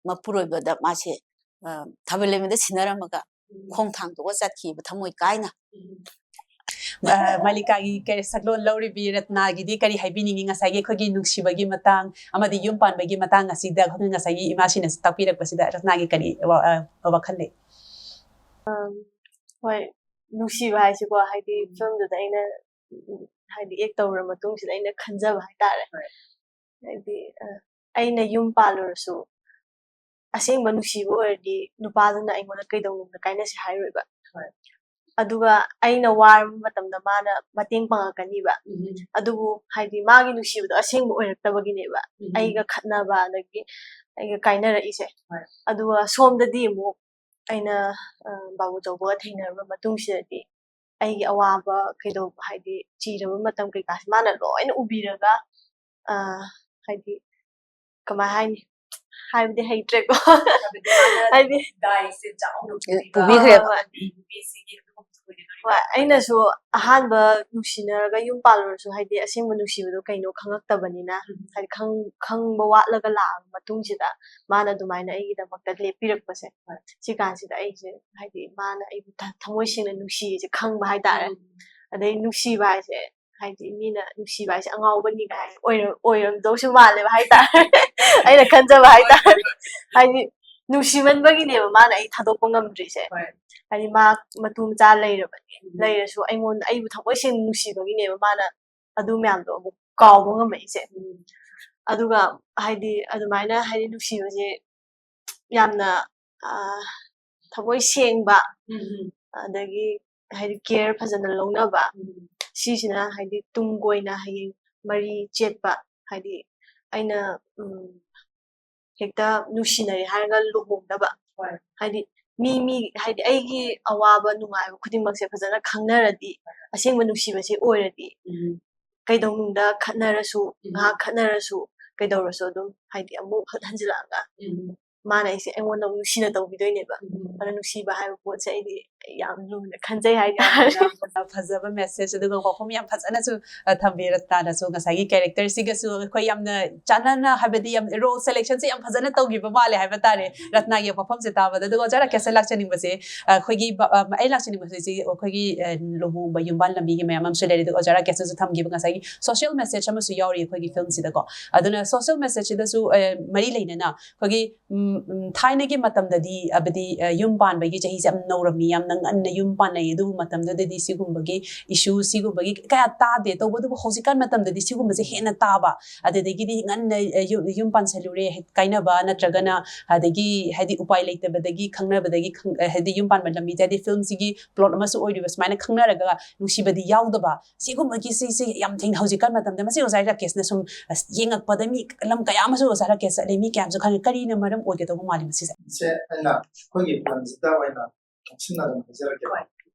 ꯃꯄꯨꯔꯣꯏꯕꯗ ꯃꯥꯁꯦ, ꯑ, ꯊꯥꯕꯜ ꯂꯩꯃꯗ ꯁꯤꯟꯅꯔꯝꯃꯒ ꯈꯣꯡ ꯊꯥꯡꯗꯣꯛꯑ ꯆꯠꯈꯤꯕ ꯊꯃꯣꯏ ꯀꯥꯏꯅ꯫ ꯑ, ꯃꯥꯂꯤꯀꯥꯒꯤ ꯀꯔꯤ ꯁꯛꯂꯣꯟ ꯂꯧꯔꯤꯕꯤ ꯔꯠꯅꯥꯒꯤꯗꯤ ꯀꯔꯤ ꯍꯥꯏꯕꯤꯅꯤꯡꯉꯤ? ꯉꯁꯥꯏꯒꯤ ꯑꯩꯈꯣꯏꯒꯤ ꯅꯨꯡꯁꯤꯕꯒꯤ ꯃꯇꯥꯡ ꯑꯃꯗꯤ ꯌꯨꯝ ꯄꯥꯟꯕꯒꯤ ꯃꯇꯥꯡ ꯑꯁꯤꯗ ꯑꯩꯈꯣꯏ ꯉꯁꯥꯏꯒꯤ ꯏꯃꯥꯁꯤꯅꯁꯨ ꯇꯥꯛꯄꯤꯔꯛꯄꯁꯤꯗ ꯔꯠꯅꯥꯒꯤ ꯀꯔꯤ ꯋꯥ-, ꯑ, ꯋꯥꯈꯜ ꯂꯩ? ꯍꯣꯏ, ꯅꯨꯡꯁꯤꯕ ꯍꯥꯏꯁꯤꯀꯣ, ꯍꯥꯏꯗꯤ ꯐꯤꯂꯝꯗꯨꯗ ꯑꯩꯅ, ꯎꯝ, ꯍꯥꯏꯗꯤ ꯑꯦꯛ ꯇꯧꯔ ꯃꯇꯨꯡꯁꯤꯗ ꯑꯩꯅ ꯈꯟꯖꯕ ꯍꯥꯏꯇꯥꯔꯦ꯫ ꯍꯣꯏ꯫ ꯍꯥꯏꯗꯤ, ꯑ, ꯑꯩꯅ ꯌꯨꯝ ꯄꯥꯜꯂꯨꯔꯁꯨ ꯑꯁꯦꯡꯕ ꯅꯨꯡꯁꯤꯕ ꯑꯣꯏꯔꯗꯤ ꯅꯨꯄꯥꯗꯨꯅ ꯑꯩꯉꯣꯟꯗ ꯀꯩꯗꯧꯅꯨꯡꯗ ꯀꯥꯏꯅꯁꯤ ꯍꯥꯏꯔꯣꯏꯕ꯫ ꯍꯣꯏ꯫ ꯑꯗꯨꯒ ꯑꯩꯅ ꯋꯥꯔꯕ ꯃꯇꯝꯗ ꯃꯥꯅ ꯃꯇꯦꯡ ꯄꯥꯡꯉꯛꯀꯅꯤꯕ꯫ ꯎꯝ꯫ ꯑꯗꯨꯕꯨ ꯍꯥꯏꯗꯤ ꯃꯥꯒꯤ ꯅꯨꯡꯁꯤꯕꯗꯣ ꯑꯁꯦꯡꯕ ꯑꯣꯏꯔꯛꯇꯕꯒꯤꯅꯦꯕ꯫ ꯎꯝ꯫ ꯑꯩꯒ ꯈꯠꯅꯕ, ꯑꯗꯒꯤ ꯑꯩꯒ ꯀꯥꯏꯅꯔꯛꯏꯁꯦ꯫ ꯍꯣꯏ꯫ ꯑꯗꯨꯒ ꯁꯣꯝꯗꯗꯤ ꯑꯃꯨꯛ ꯑꯩꯅ, ꯑ, ꯕꯥꯕꯨ ꯆꯧꯕꯒ ꯊꯦꯡꯅꯔꯕ ꯃꯇꯨꯡꯁꯤꯗꯗꯤ ꯑꯩꯒꯤ ꯑꯋꯥꯕ ꯀꯩꯗꯧꯕ, ꯍꯥꯏꯗꯤ ꯆꯤꯔꯕ ꯃꯇꯝ ꯀꯩꯀꯥꯁꯦ ꯃꯥꯅ ꯂꯣꯏꯅ ꯎꯕꯤꯔꯒ, ꯑ, ꯍꯥꯏꯗꯤ ꯀꯃꯥꯏ ꯍꯥꯏꯅꯤ? ꯍꯥꯏꯕꯗꯤ ꯍꯩꯇ꯭ꯔꯦꯀꯣ꯫ ꯍꯥꯏꯕꯗꯤ ꯃꯥꯅ ꯍꯥꯏꯗꯤ ꯗꯥꯏꯁꯦ ꯆꯥꯎꯅ ꯄꯨꯕꯤꯈ꯭ꯔꯦꯕ꯫ ꯍꯣꯏ, ꯍꯣꯏ꯫ ꯅꯨꯄꯤꯁꯤꯒꯤ ꯑꯗꯨꯒꯨꯝꯕ ꯍꯣꯏ, ꯑꯩꯅꯁꯨ ꯑꯍꯥꯟꯕ ꯅꯨꯡꯁꯤꯅꯔꯒ ꯌꯨꯝ ꯄꯥꯜꯂꯨꯔꯁꯨ, ꯍꯥꯏꯗꯤ, ꯑꯁꯦꯡꯕ ꯅꯨꯡꯁꯤꯕꯗꯣ ꯀꯩꯅꯣ ꯈꯪꯉꯛꯇꯕꯅꯤꯅ, ꯎꯝ꯫ ꯍꯥꯏꯗꯤ, ꯈꯪ-, ꯈꯪꯕ ꯋꯥꯠꯂꯒ ꯂꯥꯛꯑꯕ ꯃꯇꯨꯡꯁꯤꯗ, ꯃꯥꯅ ꯑꯗꯨꯃꯥꯏꯅ ꯑꯩꯒꯤꯗꯃꯛꯇ ꯂꯦꯞꯄꯤꯔꯛꯄꯁꯦ, ꯍꯣꯏ꯫ ꯁꯤ ꯀꯥꯟꯁꯤꯗ ꯑꯩꯁꯦ, ꯍꯥꯏꯗꯤ, ꯃꯥꯅ ꯑꯩꯕꯨ ꯊ-, ꯊꯃꯣꯏ ꯁꯦꯡꯅ ꯅꯨꯡꯁꯤꯌꯦꯁꯦ ꯈꯪꯕ ꯍꯥꯏꯇꯥꯔꯦ꯫ ꯎꯝ꯫ ꯑꯗꯩ ꯅꯨꯡꯁꯤꯕ ꯍꯥꯏꯁꯦ, ꯍꯥꯏꯗꯤ, ꯃꯤꯅ ꯅꯨꯡꯁꯤꯕ ꯍꯥꯏꯁꯦ ꯑꯉꯥꯎꯕꯅꯤ ꯀꯥꯏ ꯑꯣꯏꯔ-, ꯑꯣꯏꯔꯝꯗꯧꯁꯨ ꯃꯥꯜꯂꯦꯕ ꯍꯥꯏꯇꯥꯔꯦ꯫ ꯑꯩꯅ ꯈꯟꯖꯕ ꯍꯥꯏꯇꯥꯔꯦ꯫ ꯍꯥꯏꯗꯤ, ꯅꯨꯡꯁꯤꯃꯟꯕꯒꯤꯅꯦꯕ ꯃꯥꯅ ꯑꯩ ꯊꯥꯗꯣꯛꯄ ꯉꯝꯗ꯭ꯔꯤꯁꯦ꯫ ꯍꯣꯏ꯫ ꯍꯥꯏꯗꯤ, ꯃꯥ ꯃꯇꯨ ꯃꯆꯥ ꯂꯩꯔꯕꯅꯤ꯫ ꯎꯝ꯫ ꯂꯩꯔꯁꯨ ꯑꯩꯉꯣꯟꯗ, ꯑꯩꯕꯨ ꯊꯃꯣꯏ ꯁꯦꯡꯅ ꯅꯨꯡꯁꯤꯕꯒꯤꯅꯦꯕ ꯃꯥꯅ ꯑꯗꯨ ꯃꯌꯥꯝꯗꯣ ꯑꯃꯨꯛ ꯀꯥꯎꯕ ꯉꯝꯃꯛꯏꯁꯦ꯫ ꯎꯝ꯫ ꯑꯗꯨꯒ, ꯍꯥꯏꯗꯤ, ꯑꯗꯨꯃꯥꯏꯅ, ꯍꯥꯏꯗꯤ, ꯅꯨꯡꯁꯤꯕꯁꯦ ꯌꯥꯝꯅ, ꯑ, ꯊꯃꯣꯏ ꯁꯦꯡꯕ, ꯎꯝ꯫ ꯑꯗꯒꯤ, ꯍꯥꯏꯗꯤ, care ꯐꯖꯅ ꯂꯧꯅꯕ, ꯎꯝ꯫ ꯁꯤꯁꯤꯅ, ꯍꯥꯏꯗꯤ, ꯇꯨꯡ ꯀꯣꯏꯅ ꯍꯌꯦꯡ ꯃꯔꯤ ꯆꯦꯠꯄ, ꯍꯥꯏꯗꯤ, ꯑꯩꯅ, ꯎꯝ, ꯍꯦꯛꯇ ꯅꯨꯡꯁꯤꯅꯔꯦ ꯍꯥꯏꯔꯒ ꯂꯨꯍꯣꯡꯗꯕ꯫ ꯍꯣꯏ꯫ ꯍꯥꯏꯗꯤ, ꯃꯤ, ꯃꯤ, ꯍꯥꯏꯗꯤ, ꯑꯩꯒꯤ ꯑꯋꯥꯕ ꯅꯨꯡꯉꯥꯏꯕ ꯈꯨꯗꯤꯡꯃꯛꯁꯦ ꯐꯖꯅ ꯈꯪꯅꯔꯗꯤ, ꯑꯁꯦꯡꯕ ꯅꯨꯡꯁꯤꯕꯁꯦ ꯑꯣꯏꯔꯗꯤ, ꯎꯝ꯫ ꯀꯩꯗꯧꯅꯨꯡꯗ ꯈꯠꯅꯔꯁꯨ, ꯎꯝ꯫ ꯉꯥꯏꯍꯥꯛ ꯈꯠꯅꯔꯁꯨ, ꯀꯩꯗꯧꯔꯁꯨ ꯑꯗꯨꯝ, ꯍꯥꯏꯗꯤ, ꯑꯃꯨꯛ ꯍꯟꯖꯤꯜꯂꯛꯑꯒ, ꯎꯝ꯫ ꯃꯥꯅ ꯑꯩꯁꯦ ꯑꯩꯉꯣꯟꯗ ꯑꯃꯨꯛ ꯅꯨꯡꯁꯤꯅ ꯇꯧꯕꯤꯗꯣꯏꯅꯦꯕ꯫ ꯎꯝ꯫ ꯑꯗꯨꯅ ꯅꯨꯡꯁꯤꯕ ꯍꯥꯏꯕ ꯄꯣꯠꯁꯦ ꯑꯩꯗꯤ ꯌꯥꯝ ꯂꯨꯅ ꯈꯟꯖꯩ ꯍꯥꯏꯇꯥꯔꯦ꯫ ꯌꯥꯝꯅ ꯐꯖꯕ message, ꯑꯗꯨꯒ ꯋꯥꯐꯝ ꯌꯥꯝ ꯐꯖꯅꯁꯨ, ꯑ, ꯊꯝꯕꯤꯔꯦ꯫ ꯔꯠꯅꯥꯅꯁꯨ ꯉꯁꯥꯏꯒꯤ character ꯁꯤꯒꯁꯨ ꯑꯩꯈꯣꯏ ꯌꯥꯝꯅ ꯆꯥꯟꯅꯅ, ꯍꯥꯏꯕꯗꯤ ꯌꯥꯝ role selection ꯁꯦ ꯌꯥꯝ ꯐꯖꯅ ꯇꯧꯈꯤꯕ ꯃꯥꯜꯂꯦ ꯍꯥꯏꯕ ꯇꯥꯔꯦ, ꯔꯠꯅꯥꯒꯤ ꯋꯥꯐꯝꯁꯦ ꯇꯥꯕꯗ꯫ ꯑꯗꯨꯒ ꯑꯣꯖꯥ ꯔꯥꯀꯦꯁꯇ ꯂꯥꯛꯆꯅꯤꯡꯕꯁꯦ, ꯑ, ꯑꯩꯈꯣꯏꯒꯤ ꯕ-, ꯑ, ꯑꯩ ꯂꯥꯛꯆꯅꯤꯡꯕꯁꯦ ꯍꯧꯖꯤꯛ ꯑꯩꯈꯣꯏꯒꯤ, ꯑ, ꯂꯨꯍꯣꯡꯕ ꯌꯨꯝꯕꯥꯟ ꯂꯝꯕꯤꯒꯤ ꯃꯌꯥꯝ ꯑꯃꯁꯨ ꯂꯩꯔꯦ, ꯑꯗꯨꯒ ꯑꯣꯖꯥ ꯔꯥꯀꯦꯁꯅꯁꯨ ꯊꯝꯈꯤꯕ ꯉꯁꯥꯏꯒꯤ social message ꯑꯃꯁꯨ ꯌꯥꯎꯔꯤ ꯑꯩꯈꯣꯏꯒꯤ film ꯁꯤꯗꯀꯣ꯫ ꯑꯗꯨꯅ social message ꯁꯤꯗꯁꯨ, ꯑ, ꯃꯔꯤ ꯂꯩꯅꯅ ꯑꯩꯈꯣꯏꯒꯤ, ꯎꯝ, ꯎꯝ, ꯊꯥꯏꯅꯒꯤ ꯃꯇꯝꯗꯗꯤ, ꯍꯥꯏꯕꯗꯤ, ꯑ, ꯌꯨꯝ ꯄꯥꯟꯕꯒꯤ ꯆꯍꯤꯁꯦ ꯌꯥꯝ ꯅꯧꯔꯝꯃꯤ, ꯌꯥꯝꯅ ꯉꯟꯅ ꯌꯨꯝ ꯄꯥꯟꯅꯩ꯫ ꯑꯗꯨꯕꯨ ꯃꯇꯝꯗꯨꯗꯗꯤ ꯁꯤꯒꯨꯝꯕꯒꯤ issue, ꯁꯤꯒꯨꯝꯕꯒꯤ ꯀꯌꯥ ꯇꯥꯗꯦ꯫ ꯇꯧꯕꯇꯕꯨ ꯍꯧꯖꯤꯛꯀꯥꯟ ꯃꯇꯝꯗꯗꯤ ꯁꯤꯒꯨꯝꯕꯁꯦ ꯍꯦꯟꯅ ꯇꯥꯕ, ꯑꯗꯨꯗꯒꯤꯗꯤ ꯉꯟꯅ, ꯑ, ꯌꯨꯝ, ꯌꯨꯝ ꯄꯥꯟꯁꯜꯂꯨꯔꯦ ꯀꯥꯏꯅꯕ, ꯅꯠꯇ꯭ꯔꯒꯅ ꯑꯗꯒꯤ, ꯍꯥꯏꯗꯤ, ꯎꯄꯥꯏ ꯂꯩꯇꯕꯗꯒꯤ ꯈꯪꯅꯕꯗꯒꯤ ꯈꯪ-, ꯑ, ꯍꯥꯏꯗꯤ, ꯌꯨꯝ ꯄꯥꯟꯕ ꯂꯝꯕꯤꯁꯦ, ꯍꯥꯏꯗꯤ, film ꯁꯤꯒꯤ plot ꯑꯃꯁꯨ ꯑꯣꯏꯔꯤꯕ, ꯁꯨꯃꯥꯏꯅ ꯈꯪꯅꯔꯒ ꯅꯨꯡꯁꯤꯕꯗꯤ ꯌꯥꯎꯗꯕ, ꯁꯤꯒꯨꯝꯕꯒꯤ ꯁꯤꯁꯦ ꯌꯥꯝ ꯊꯦꯡꯅ ꯍꯧꯖꯤꯛꯀꯥꯟ ꯃꯇꯝꯗ꯫ ꯃꯁꯤ ꯑꯣꯖꯥ ꯔꯥꯀꯦꯁꯅ ꯁꯨꯝ, ꯑꯁ, ꯌꯦꯡꯉꯛꯄꯗ ꯃꯤ ꯂꯝ ꯀꯌꯥ ꯑꯃꯁꯨ ꯑꯣꯖꯥ ꯔꯥꯀꯦꯁ ꯆꯠꯂꯦ, ꯃꯤ ꯀꯌꯥ ꯑꯃꯁꯨ ꯈꯪꯉꯦ꯫ ꯀꯔꯤꯅ ꯃꯔꯝ ꯑꯣꯏꯒꯗꯧꯕ ꯃꯥꯜꯂꯤ ꯃꯁꯤꯁꯦ? ꯁꯦ, ꯑꯩꯅ ꯑꯩꯈꯣꯏꯒꯤ film ꯁꯤꯗ ꯑꯣꯏꯅ ꯂꯧꯁꯤꯟꯅꯗꯅ ꯍꯥꯏꯖꯔꯛꯀꯦ꯫ ꯍꯣꯏ꯫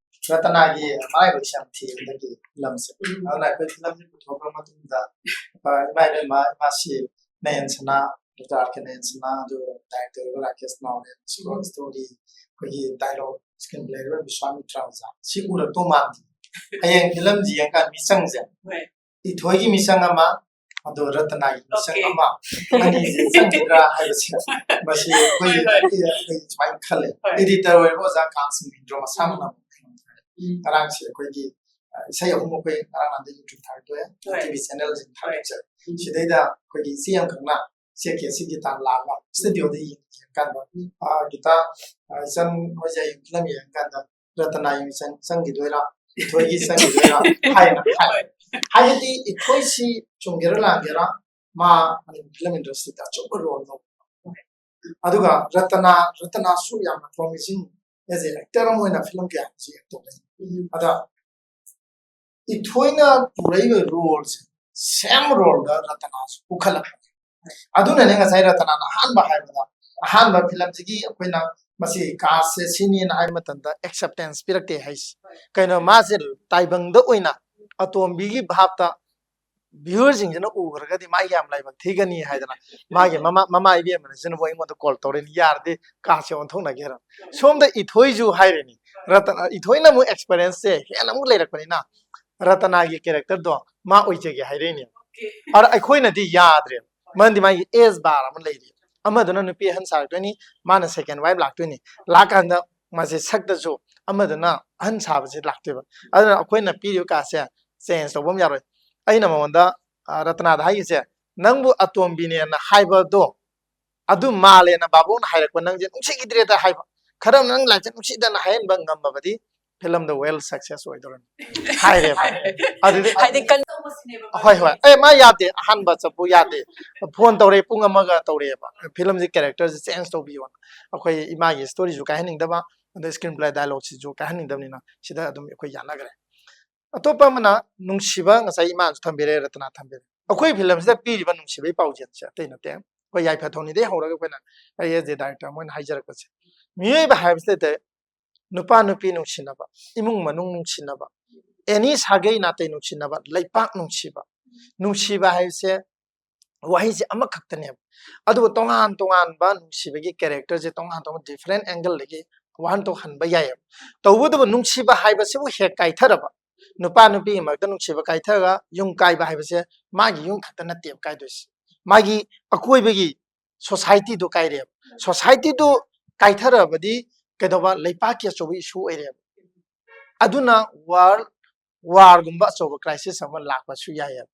ꯔꯇꯅꯥꯒꯤ ꯃꯔꯥꯏꯕꯛꯁꯦ ꯌꯥꯝ ꯊꯤ ꯍꯟꯗꯛꯀꯤ film ꯁꯦ꯫ ꯎꯝ꯫ ꯑꯗꯨꯅ ꯑꯩꯈꯣꯏ film ꯁꯦ ꯄꯨꯊꯣꯛꯈ꯭ꯔ ꯃꯇꯨꯡꯗ, ꯑ, ꯏꯃꯥ ꯏꯕꯦꯝꯃ, ꯏꯃꯥꯁꯤ ꯅꯌꯟꯁꯅꯥ, ꯗꯥꯏꯔꯦꯛꯇꯔ ꯅꯌꯟꯁꯅꯥ, ꯑꯗꯨꯒ director ꯔꯥꯀꯦꯁ ꯅꯥꯎꯔꯦꯝ, ꯎꯝ꯫ Story, ꯑꯩꯈꯣꯏꯒꯤ dialogue screenplay ꯍꯥꯏꯔꯤꯕ ꯕꯤꯁ꯭ꯋꯥꯃꯤꯇ꯭ꯔ ꯑꯣꯖꯥ ꯁꯤ ꯎꯔꯛꯇꯧ ꯃꯥꯟꯗꯦ꯫ ꯍꯌꯦꯡ ꯐꯤꯂꯝꯁꯤ ꯌꯦꯡꯀꯥꯟꯗ ꯃꯤꯆꯪꯁꯦ ꯍꯣꯏ꯫ ꯏꯊꯣꯏꯒꯤ ꯃꯤꯆꯪ ꯑꯃ, ꯑꯗꯣ ꯔꯇꯅꯥꯒꯤ ꯃꯤꯆꯪ Okay. ꯑꯃ, ꯑꯅꯤꯁꯦ ꯆꯪꯒꯗ꯭ꯔꯥ ꯍꯥꯏꯕꯁꯦ ꯃꯁꯤ ꯑꯩꯈꯣꯏ ꯍꯣꯏ, ꯍꯣꯏ꯫ ꯑꯩ ꯁꯨꯃꯥꯏꯅ ꯈꯜꯂꯦ꯫ ꯍꯣꯏ꯫ Editor ꯑꯣꯏꯔꯤꯕ ꯑꯣꯖꯥ ꯀꯥꯁ ꯃꯍꯤꯟꯗ꯭ꯔ ꯃꯁꯥꯃꯛꯅ ꯎꯝ. ꯉꯔꯥꯡꯁꯦ ꯑꯩꯈꯣꯏꯒꯤ ꯑ, ꯏꯁꯩ ꯑꯍꯨꯝ ꯑꯩꯈꯣꯏ ꯉꯔꯥꯡ ꯅꯍꯥꯟꯗ YouTube ꯊꯥꯒꯠꯇꯣꯛꯑꯦ, ꯍꯣꯏ. TV channelꯁꯤꯡ ꯍꯣꯏ. ꯊꯥꯒꯠꯆꯔꯦ꯫ ꯁꯤꯗꯩꯗ ꯑꯩꯈꯣꯏꯒꯤ ꯏꯆꯦ ꯑꯃꯈꯛꯅ ꯆꯦꯛꯀꯤ ꯑꯁꯤꯒꯤ ꯇꯥꯟ ꯂꯥꯛꯑꯒ studioꯗ ꯌꯦꯡꯀꯥꯟꯗ, "ꯑ, ꯒꯤꯇꯥ, ꯑ, ꯏꯆꯟ ꯍꯣꯏꯁꯦ ꯍꯌꯦꯡ ꯐꯤꯂꯝ ꯌꯦꯡꯉꯀꯥꯟꯗ ꯔꯇꯅꯥꯒꯤ ꯃꯤꯆꯪ ꯆꯪꯈꯤꯗꯣꯏꯔꯥ, ꯏꯊꯣꯏꯒꯤ ꯆꯪꯈꯤꯗꯣꯏꯔꯥ?" ꯍꯥꯏꯅ ꯍꯥꯏ꯫ ꯍꯥꯏꯕꯗꯤ ꯏꯊꯣꯏꯁꯤ ꯆꯨꯝꯒꯦꯔꯥ ꯂꯥꯟꯒꯦꯔꯥ, ꯃꯥ ꯃꯅꯤꯄꯨꯔ ꯐꯤꯂꯝ industryꯗ ꯑꯆꯧꯕ role ꯂꯧꯕ꯫ ꯑꯗꯨꯒ ꯔꯇꯅꯥ, ꯔꯇꯅꯥꯁꯨ ꯌꯥꯝꯅ promising as a actor ꯑꯃ ꯑꯣꯏꯅ ꯐꯤꯂꯝ ꯀꯌꯥ ꯑꯃꯁꯨ act ꯇꯧꯔꯛꯏ꯫ ꯎꯝ. ꯑꯗ ꯏꯊꯣꯏꯅ ꯄꯨꯔꯛꯏꯕ roleꯁꯦ, same roleꯗ ꯔꯇꯅꯥꯁꯨ ꯄꯨꯈꯠꯂꯛꯄꯅꯤ꯫ ꯑꯗꯨꯅꯅꯦ ꯉꯁꯥꯏ ꯔꯇꯅꯥꯅ ꯑꯍꯥꯟꯕ ꯍꯥꯏꯕꯗ, ꯑꯍꯥꯟꯕ ꯐꯤꯂꯝꯁꯤꯒꯤ ꯑꯩꯈꯣꯏꯅ ꯃꯁꯤ castꯁꯦ ꯁꯤꯅꯤꯅ ꯍꯥꯏꯕ ꯃꯇꯝꯗ acceptance ꯄꯤꯔꯛꯇꯦ ꯍꯥꯏꯁꯦ꯫ ꯀꯩꯅꯣ, ꯃꯥꯁꯦ ꯇꯥꯏꯕꯪꯗ ꯑꯣꯏꯅ ꯑꯇꯣꯝꯕꯤꯒꯤ ꯚꯥꯞꯇ viewerꯁꯤꯡꯁꯤꯅ ꯎꯈ꯭ꯔꯒꯗꯤ ꯃꯥꯒꯤ ꯌꯥꯝ ꯂꯥꯏꯕꯛ ꯊꯤꯒꯅꯤ ꯍꯥꯏꯗꯅ ꯃꯥꯒꯤ ꯃꯃꯥ, ꯃꯃꯥ ꯏꯕꯦꯝꯃꯅꯁꯤꯅꯕꯨ ꯑꯩꯉꯣꯟꯗ call ꯇꯧꯔꯛꯏꯅꯤ, "ꯌꯥꯔꯗꯤ castꯁꯦ ꯑꯣꯟꯊꯣꯛꯅꯒꯦꯔ?" ꯁꯣꯝꯗ ꯏꯊꯣꯏꯁꯨ ꯍꯥꯏꯔꯤꯅꯤ, ꯔꯇꯅꯥ, ꯏꯊꯣꯏꯅ ꯑꯃꯨꯛ experienceꯁꯦ ꯍꯦꯟꯅ ꯑꯃꯨꯛ ꯂꯩꯔꯛꯄꯅꯤꯅ ꯔꯇꯅꯥꯒꯤ characterꯗꯣ ꯃꯥ ꯑꯣꯏꯖꯒꯦ ꯍꯥꯏꯔꯛꯏꯅꯦ꯫ ꯑꯗ ꯑꯩꯈꯣꯏꯅꯗꯤ ꯌꯥꯗ꯭ꯔꯦ, ꯃꯔꯝꯗꯤ ꯃꯥꯒꯤ age bar ꯑꯃ ꯂꯩꯔꯤ꯫ ꯑꯃꯗꯨꯅ ꯅꯨꯄꯤ ꯑꯍꯟ ꯁꯥꯔꯛꯇꯣꯏꯅꯤ, ꯃꯥꯅ second wife ꯂꯥꯛꯇꯣꯏꯅꯤ, ꯂꯥꯛꯀꯥꯟꯗ ꯃꯥꯁꯦ ꯁꯛꯇꯁꯨ ꯑꯃꯗꯨꯅ ꯑꯍꯟ ꯁꯥꯕꯁꯦ ꯂꯥꯛꯇꯣꯏꯕ꯫ ꯑꯗꯨꯅ ꯑꯩꯈꯣꯏꯅ ꯄꯤꯔꯤꯕ castꯁꯦ change ꯇꯧꯕ ꯑꯃ ꯌꯥꯔꯣꯏ꯫ ꯑꯩꯅ ꯃꯉꯣꯟꯗ, ꯑ, ꯔꯇꯅꯥꯗ ꯍꯥꯏꯒꯤꯁꯦ, "ꯅꯪꯕꯨ ꯑꯇꯣꯝꯕꯤꯅꯦꯅ ꯍꯥꯏꯕꯗꯣ ꯑꯗꯨ ꯃꯥꯜꯂꯦꯅ ꯕꯥꯕꯣꯛꯅ ꯍꯥꯏꯔꯛꯄ ꯅꯪꯁꯦ ꯅꯨꯡꯁꯤꯈꯤꯗ꯭ꯔꯦꯗ" ꯍꯥꯏꯕ꯫ "ꯈꯔ ꯅꯪ ꯂꯥꯏꯆꯠ ꯅꯨꯡꯁꯤꯗꯅ ꯍꯥꯏꯍꯟꯕ ꯉꯝꯃꯕꯗꯤ ꯐꯤꯂꯝꯗꯣ well success ꯑꯣꯏꯗꯧꯔꯅꯤ" ꯍꯥꯏꯔꯦꯕ꯫ ꯑꯗꯨꯗꯤ ꯍꯥꯏꯗꯤ ꯀꯟ- ꯍꯣꯏ, ꯍꯣꯏ꯫ ꯑꯦ, ꯃꯥ ꯌꯥꯗꯦ, ꯑꯍꯥꯟꯕ ꯆꯠꯄꯨ ꯌꯥꯗꯦ꯫ Phone ꯇꯧꯔꯦ, ꯄꯨꯡ ꯑꯃꯒ ꯇꯧꯔꯛꯑꯦꯕ, "ꯐꯤꯂꯝꯁꯦ characterꯁꯦ change ꯇꯧꯕꯤꯌꯣꯅ"꯫ ꯑꯩꯈꯣꯏ ꯏꯃꯥꯒꯤ storyꯁꯨ ꯀꯥꯏꯍꯟꯅꯤꯡꯗꯕ, ꯑꯗ screenplay dialogueꯁꯤꯁꯨ ꯀꯥꯏꯍꯟꯅꯤꯡꯗꯕꯅꯤꯅ ꯁꯤꯗ ꯑꯗꯨꯝ ꯑꯩꯈꯣꯏ ꯌꯥꯅꯈ꯭ꯔꯦ꯫ ꯑꯇꯣꯞꯄ ꯑꯃꯅ ꯅꯨꯡꯁꯤꯕ, ꯉꯁꯥꯏ ꯏꯃꯥꯅꯁꯨ ꯊꯝꯕꯤꯔꯦ, ꯔꯇꯅꯥ ꯊꯝꯕꯤꯔꯦ꯫ ꯑꯩꯈꯣꯏ ꯐꯤꯂꯝꯁꯤꯗ ꯄꯤꯔꯤꯕ ꯅꯨꯡꯁꯤꯕꯒꯤ ꯄꯥꯎꯖꯦꯜꯁꯦ ꯑꯇꯩ ꯅꯠꯇꯦ, ꯑꯩꯈꯣꯏ ꯌꯥꯏꯐ ꯊꯧꯅꯤꯗꯒꯤ ꯍꯧꯔꯒ ꯑꯩꯈꯣꯏꯅ, ꯑꯩ as a director ꯑꯃ ꯑꯣꯏꯅ ꯍꯥꯏꯖꯔꯛꯄꯁꯦ, ꯃꯤꯑꯣꯏꯕ ꯍꯥꯏꯕꯁꯤꯗ ꯅꯨꯄꯥ ꯅꯨꯄꯤ ꯅꯨꯡꯁꯤꯅꯕ, ꯏꯃꯨꯡ ꯃꯅꯨꯡ ꯅꯨꯡꯁꯤꯅꯕ, any ꯁꯥꯒꯩ ꯅꯥꯇꯩ ꯅꯨꯡꯁꯤꯅꯕ, ꯂꯩꯄꯥꯛ ꯅꯨꯡꯁꯤꯕ, ꯅꯨꯡꯁꯤꯕ ꯍꯥꯏꯕꯁꯦ ꯋꯥꯍꯩꯁꯦ ꯑꯃꯈꯛꯇꯅꯦꯕ, ꯑꯗꯨꯕꯨ ꯇꯣꯉꯥꯟ ꯇꯣꯉꯥꯟꯕ ꯅꯨꯡꯁꯤꯕꯒꯤ characterꯁꯦ ꯇꯣꯉꯥꯟ ꯇꯣꯉꯥꯟꯕ different angleꯗꯒꯤ ꯋꯥꯍꯟꯊꯣꯛ ꯍꯟꯕ ꯌꯥꯏꯑꯕ꯫ ꯇꯧꯕꯇꯕꯨ ꯅꯨꯡꯁꯤꯕ ꯍꯥꯏꯕꯁꯤꯕꯨ ꯍꯦꯛ ꯀꯥꯏꯊꯔꯕ, ꯅꯨꯄꯥ ꯅꯨꯄꯤꯒꯤ ꯃꯔꯛꯇ ꯅꯨꯡꯁꯤꯕ ꯀꯥꯏꯊꯔꯒ ꯌꯨꯝ ꯀꯥꯏꯕ ꯍꯥꯏꯕꯁꯦ ꯃꯥꯒꯤ ꯌꯨꯝ ꯈꯛꯇ ꯅꯠꯇꯦꯕ ꯀꯥꯏꯗꯣꯏꯁꯦ, ꯃꯥꯒꯤ ꯑꯀꯣꯏꯕꯒꯤ ꯁꯣꯁꯥꯏꯇꯤꯗꯣ ꯀꯥꯏꯔꯦꯕ꯫ ꯁꯣꯁꯥꯏꯇꯤꯗꯨ ꯀꯥꯏꯊꯔꯕꯗꯤ ꯀꯩꯗꯧꯕ, ꯂꯩꯄꯥꯛꯀꯤ ꯑꯆꯧꯕ ꯏꯁꯨ ꯑꯣꯏꯔꯦꯕ꯫ ꯑꯗꯨꯅ ꯋꯥꯔꯜ ꯋꯥꯔꯒꯨꯝꯕ ꯑꯆꯧꯕ ꯀ꯭ꯔꯥꯏꯁꯤꯁ ꯑꯃ ꯂꯥꯛꯄꯁꯨ ꯌꯥꯏꯑꯕ꯫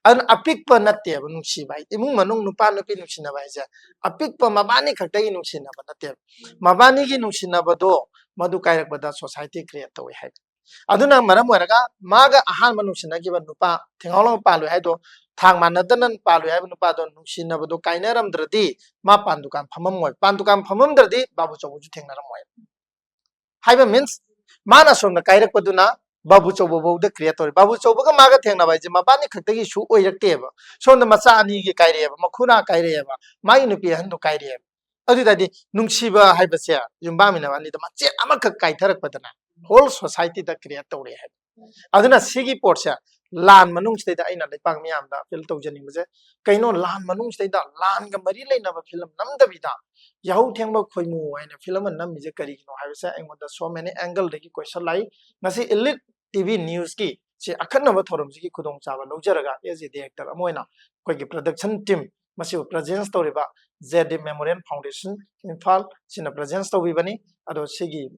ꯑꯗꯨꯅ ꯑꯄꯤꯛꯄ ꯅꯠꯇꯦꯕ ꯅꯨꯡꯁꯤꯕ ꯍꯥꯏ, ꯏꯃꯨꯡ ꯃꯅꯨꯡ ꯅꯨꯄꯥ ꯅꯨꯄꯤ ꯅꯨꯡꯁꯤꯅꯕ ꯍꯥꯏꯁꯦ ꯑꯄꯤꯛꯄ ꯃꯕꯥꯅꯤ ꯈꯛꯇꯒꯤ ꯅꯨꯡꯁꯤꯅꯕ ꯅꯠꯇꯦꯕ꯫ ꯃꯕꯥꯅꯤꯒꯤ ꯅꯨꯡꯁꯤꯅꯕꯗꯣ ꯃꯗꯨ ꯀꯥꯏꯔꯛꯄꯗ ꯁꯣꯁꯥꯏꯇꯤ ꯀ꯭ꯔꯤꯌꯦꯠ ꯇꯧꯋꯦ ꯍꯥꯏꯕ꯫ ꯑꯗꯨꯅ ꯃꯔꯝ ꯑꯣꯏꯔꯒ ꯃꯥꯒ ꯑꯍꯥꯟꯕ ꯅꯨꯡꯁꯤꯅꯈꯤꯕ ꯅꯨꯄꯥ, ꯊꯦꯡꯉꯥꯎ ꯂꯥꯎ ꯄꯥꯜꯂꯨꯏ ꯍꯥꯏꯗꯣ, ꯊꯥꯡ ꯃꯥꯟꯅꯗꯅ ꯄꯥꯜꯂꯨꯏ ꯍꯥꯏꯕ ꯅꯨꯄꯥꯗꯣ ꯅꯨꯡꯁꯤꯅꯕꯗꯣ ꯀꯥꯏꯅꯔꯝꯗ꯭ꯔꯗꯤ ꯃꯥ ꯄꯥꯟ ꯗꯨꯀꯥꯟ ꯐꯝꯃꯝꯃꯣꯏ, ꯄꯥꯟ ꯗꯨꯀꯥꯟ ꯐꯝꯃꯝꯗ꯭ꯔꯗꯤ ꯕꯥꯕꯨ ꯆꯧꯕꯁꯨ ꯊꯦꯡꯅꯔꯝꯃꯣꯏ ꯍꯥꯏꯕ꯫ ꯃꯤꯟꯁ ꯃꯥꯅ ꯑꯁꯣꯝꯗ ꯀꯥꯏꯔꯛꯄꯗꯨꯅ ꯕꯥꯕꯨ ꯆꯧꯕ ꯐꯥꯎꯗ ꯀ꯭ꯔꯤꯌꯦꯠ ꯇꯧꯔꯦ꯫ ꯕꯥꯕꯨ ꯆꯧꯕꯒ ꯃꯥꯒ ꯊꯦꯡꯅꯕ ꯍꯥꯏꯁꯦ ꯃꯕꯥꯅꯤ ꯈꯛꯇꯒꯤ ꯏꯁꯨ ꯑꯣꯏꯔꯛꯇꯦꯕ꯫ ꯁꯣꯝꯗ ꯃꯆꯥ ꯑꯅꯤꯒꯤ ꯀꯥꯏꯔꯛꯑꯦꯕ, ꯃꯈꯨꯔꯥ ꯀꯥꯏꯔꯛꯑꯦꯕ, ꯃꯥꯒꯤ ꯅꯨꯄꯤ ꯑꯍꯟꯗꯣ ꯀꯥꯏꯔꯛꯑꯦꯕ꯫ ꯑꯗꯨ ꯑꯣꯏ ꯇꯥꯔꯗꯤ ꯅꯨꯡꯁꯤꯕ ꯍꯥꯏꯕꯁꯦ ꯌꯨꯝꯕꯥꯟꯃꯤꯟꯅꯕ ꯑꯅꯤꯗ ꯃꯆꯦꯠ ꯑꯃꯈꯛ ꯀꯥꯏꯊꯔꯛꯄꯗꯅ ꯍꯣꯜ ꯁꯣꯁꯥꯏꯇꯤꯗ ꯀ꯭ꯔꯤꯌꯦꯠ ꯇꯧꯔꯦ ꯍꯥꯏꯕ꯫ ꯑꯗꯨꯅ ꯁꯤꯒꯤ ꯄꯣꯠꯁꯦ ꯂꯥꯟ ꯃꯅꯨꯡꯁꯤꯗꯩꯗ ꯑꯩꯅ ꯂꯩꯄꯥꯛ ꯃꯤꯌꯥꯝꯗ ꯑꯄꯤꯜ ꯇꯧꯖꯅꯤꯡꯕꯁꯦ ꯀꯩꯅꯣ, ꯂꯥꯟ ꯃꯅꯨꯡꯁꯤꯗꯩꯗ ꯂꯥꯟꯒ ꯃꯔꯤ ꯂꯩꯅꯕ ꯐꯤꯂꯝ ꯅꯝꯗꯕꯤꯗ ꯌꯥꯍꯧ ꯊꯦꯡꯕ ꯈꯣꯏꯃꯨ ꯍꯥꯏꯅ ꯐꯤꯂꯝ ꯑꯃ ꯅꯝꯃꯤꯁꯦ ꯀꯔꯤꯒꯤꯅꯣ ꯍꯥꯏꯕꯁꯦ ꯑꯩꯉꯣꯟꯗ so many angle ꯗꯒꯤ ꯀꯣꯏꯁꯟ ꯂꯥꯛꯏ꯫ ꯉꯁꯤ ꯏꯂꯤꯠ ꯇꯤ ꯚꯤ ꯅ꯭ꯌꯨꯁꯀꯤ ꯁꯤ ꯑꯈꯟꯅꯕ ꯊꯧꯔꯝꯁꯤꯒꯤ ꯈꯨꯗꯣꯡꯆꯥꯕ ꯂꯧꯖꯔꯒ as a director ꯑꯃ ꯑꯣꯏꯅ ꯑꯩꯈꯣꯏꯒꯤ production team ꯃꯁꯤꯕꯨ present ꯇꯧꯔꯤꯕ ꯖꯦ ꯗꯤ Memorial Foundation ꯏꯝꯐꯥꯜ ꯁꯤꯅ present ꯇꯧꯕꯤꯕꯅꯤ꯫ ꯑꯗꯣ ꯁꯤꯒꯤ,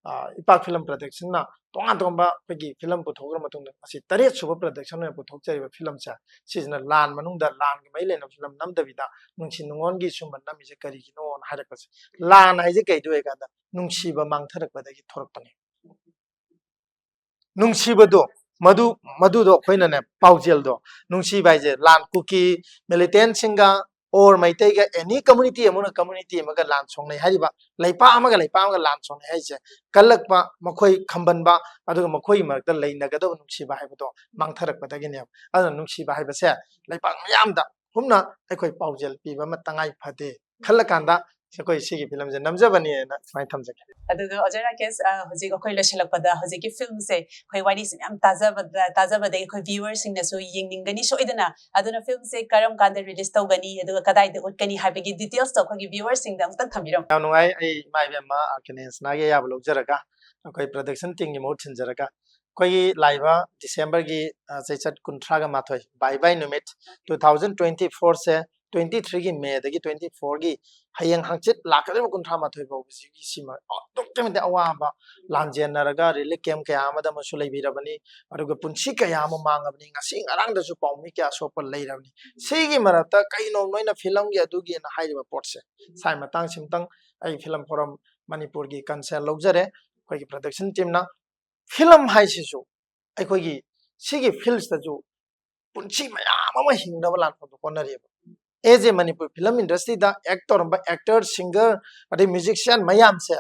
ꯑ, ꯏꯄꯥꯛ ꯐꯤꯂꯝ production ꯅ ꯇꯣꯉꯥꯟ ꯇꯣꯉꯥꯟꯕ ꯑꯩꯈꯣꯏꯒꯤ ꯐꯤꯂꯝ ꯄꯨꯊꯣꯛꯈ꯭ꯔ ꯃꯇꯨꯡꯗ ꯃꯁꯤ ꯇꯔꯦꯠ ꯁꯨꯕ production ꯑꯣꯏꯅ ꯄꯨꯊꯣꯛꯆꯔꯤꯕ ꯐꯤꯂꯝꯁꯦ ꯁꯤꯁꯤꯅ ꯂꯥꯟ ꯃꯅꯨꯡꯗ ꯂꯥꯟꯒꯤ ꯃꯔꯤ ꯂꯩꯅꯕ ꯐꯤꯂꯝ ꯅꯝꯗꯕꯤꯗ ꯅꯨꯡꯁꯤ ꯅꯨꯡꯉꯣꯟꯒꯤ ꯁꯨꯝꯕ ꯅꯝꯃꯤꯁꯦ ꯀꯔꯤꯒꯤꯅꯣꯅ ꯍꯥꯏꯔꯛꯄꯁꯦ꯫ ꯂꯥꯟ ꯍꯥꯏꯁꯦ ꯀꯩꯗ ꯑꯣꯏꯀꯥꯟꯗ ꯅꯨꯡꯁꯤꯕ ꯃꯥꯡꯊꯔꯛꯄꯗꯒꯤ ꯊꯣꯔꯛꯄꯅꯤ꯫ ꯅꯨꯡꯁꯤꯕꯗꯣ ꯃꯗꯨ, ꯃꯗꯨꯗꯣ ꯑꯩꯈꯣꯏꯅꯅꯦ, ꯄꯥꯎꯖꯦꯜꯗꯣ, ꯅꯨꯡꯁꯤꯕ ꯍꯥꯏꯁꯦ ꯂꯥꯟ ꯀꯨꯀꯤ ꯃꯤꯂꯤꯇꯦꯟꯁꯤꯡꯒ or ꯃꯩꯇꯩꯒ any community ꯑꯃꯅ community ꯑꯃꯒ ꯂꯥꯟ ꯁꯣꯛꯅꯩ ꯍꯥꯏꯔꯤꯕ, ꯂꯩꯄꯥꯛ ꯑꯃꯒ ꯂꯩꯄꯥꯛ ꯑꯃꯒ ꯂꯥꯟ ꯁꯣꯛꯅꯩ ꯍꯥꯏꯁꯦ ꯀꯜꯂꯛꯄ, ꯃꯈꯣꯏ ꯈꯝꯕꯟꯕ, ꯑꯗꯨꯒ ꯃꯈꯣꯏꯒꯤ ꯃꯔꯛꯇ ꯂꯩꯅꯒꯗꯕ ꯅꯨꯡꯁꯤꯕ ꯍꯥꯏꯕꯗꯣ ꯃꯥꯡꯊꯔꯛꯄꯗꯒꯤꯅꯦꯕ꯫ ꯑꯗꯨꯅ ꯅꯨꯡꯁꯤꯕ ꯍꯥꯏꯕꯁꯦ ꯂꯩꯄꯥꯛ ꯃꯌꯥꯝꯗ ꯍꯨꯝꯅ ꯑꯩꯈꯣꯏ ꯄꯥꯎꯖꯦꯜ ꯄꯤꯕ ꯑꯃ ꯇꯉꯥꯏ ꯐꯗꯦ ꯈꯜꯂꯀꯥꯟꯗ ꯑꯩꯈꯣꯏ ꯁꯤꯒꯤ ꯐꯤꯂꯝꯁꯦ ꯅꯝꯖꯕꯅꯦꯅ ꯁꯨꯃꯥꯏꯅ ꯊꯝꯖꯒꯦ꯫ ꯑꯗꯨꯒ ꯑꯣꯖꯥ ꯔꯥꯀꯦꯁ, ꯑ, ꯍꯧꯖꯤꯛ ꯑꯩꯈꯣꯏ ꯂꯣꯏꯁꯤꯜꯂꯛꯄꯗ ꯍꯧꯖꯤꯛꯀꯤ ꯐꯤꯂꯝꯁꯦ ꯑꯩꯈꯣꯏ ꯋꯥꯔꯤꯁꯦ ꯃꯌꯥꯝ ꯇꯥꯖꯕꯗ, ꯇꯥꯖꯕꯗꯒꯤ ꯑꯩꯈꯣꯏ viewerꯁꯤꯡꯅꯁꯨ ꯌꯦꯡꯅꯤꯡꯒꯅꯤ ꯁꯣꯏꯗꯅ꯫ ꯑꯗꯨꯅ ꯐꯤꯂꯝꯁꯦ ꯀꯔꯝ ꯀꯥꯟꯗ release ꯇꯧꯒꯅꯤ, ꯑꯗꯨꯒ ꯀꯗꯥꯏꯗ ꯎꯠꯀꯅꯤ ꯍꯥꯏꯕꯒꯤ detailsꯇꯣ ꯑꯩꯈꯣꯏꯒꯤ viewerꯁꯤꯡꯗ ꯑꯃꯨꯛꯇꯪ ꯊꯝꯕꯤꯔꯝꯃꯨ꯫ ꯌꯥꯝ ꯅꯨꯡꯉꯥꯏ꯫ ꯑꯩ ꯏꯃꯥ ꯏꯕꯦꯝꯃ ꯑꯥꯔ ꯀꯦ ꯅꯦꯟꯁꯅꯥꯒꯤ ꯑꯌꯥꯕ ꯂꯧꯖꯔꯒ ꯑꯩꯈꯣꯏ production teamꯒꯤ ꯃꯍꯨꯠ ꯁꯤꯟꯖꯔꯒ ꯑꯩꯈꯣꯏꯒꯤ ꯂꯥꯛꯏꯕ Decemberꯒꯤ, ꯑ, ꯆꯩꯆꯠ ꯀꯨꯟꯊ꯭ꯔꯥꯒ ꯃꯥꯊꯣꯏ, ꯕꯥꯏ ꯕꯥꯏ ꯅꯨꯃꯤꯠ, two thousand twenty fourꯁꯦ, twenty threeꯒꯤ Mayꯗꯒꯤ twenty fourꯒꯤ ꯍꯌꯦꯡ ꯍꯪꯆꯤꯠ ꯂꯥꯛꯀꯗꯧꯔꯤꯕ ꯀꯨꯟꯊ꯭ꯔꯥ ꯃꯥꯊꯣꯏ ꯐꯥꯎꯕꯁꯤꯒꯤ ꯁꯤꯃ ꯑꯗꯨꯛꯀꯤ ꯃꯇꯤꯛ ꯑꯋꯥꯕ ꯂꯥꯟꯖꯦꯟꯅꯔꯒ relief camp ꯀꯌꯥ ꯑꯃꯗ ꯑꯃꯁꯨ ꯂꯩꯕꯤꯔꯕꯅꯤ꯫ ꯑꯗꯨꯒ ꯄꯨꯟꯁꯤ ꯀꯌꯥ ꯑꯃ ꯃꯥꯡꯉꯕꯅꯤ꯫ ꯉꯁꯤ ꯉꯔꯥꯡꯗꯁꯨ ꯄꯥꯎꯃꯤ ꯀꯌꯥ ꯁꯣꯛꯄ ꯂꯩꯔꯕꯅꯤ꯫ ꯁꯤꯒꯤ ꯃꯔꯛꯇ ꯀꯩꯅꯣ ꯅꯣꯏꯅ ꯐꯤꯂꯝꯒꯤ ꯑꯗꯨꯒꯤꯅ ꯍꯥꯏꯔꯤꯕ ꯄꯣꯠꯁꯦ? ꯁꯥꯏ ꯃꯇꯥꯡꯁꯤꯃꯇꯪ ꯑꯩ ꯐꯤꯂꯝ ꯐꯣꯔꯝ ꯃꯅꯤꯄꯨꯔꯒꯤ consent ꯂꯧꯖꯔꯦ, ꯑꯩꯈꯣꯏꯒꯤ production teamꯅ꯫ ꯐꯤꯂꯝ ꯍꯥꯏꯁꯤꯁꯨ ꯑꯩꯈꯣꯏꯒꯤ ꯁꯤꯒꯤ fieldꯁꯤꯗꯁꯨ ꯄꯨꯟꯁꯤ ꯃꯌꯥꯝ ꯑꯃ ꯍꯤꯡꯅꯕ ꯂꯥꯟꯐꯝꯗ ꯍꯣꯠꯅꯔꯤꯕ꯫ As a Manipur film industryꯗ act ꯇꯧꯔꯝꯕ actor, singer, ꯑꯗꯩ musician ꯃꯌꯥꯝꯁꯦ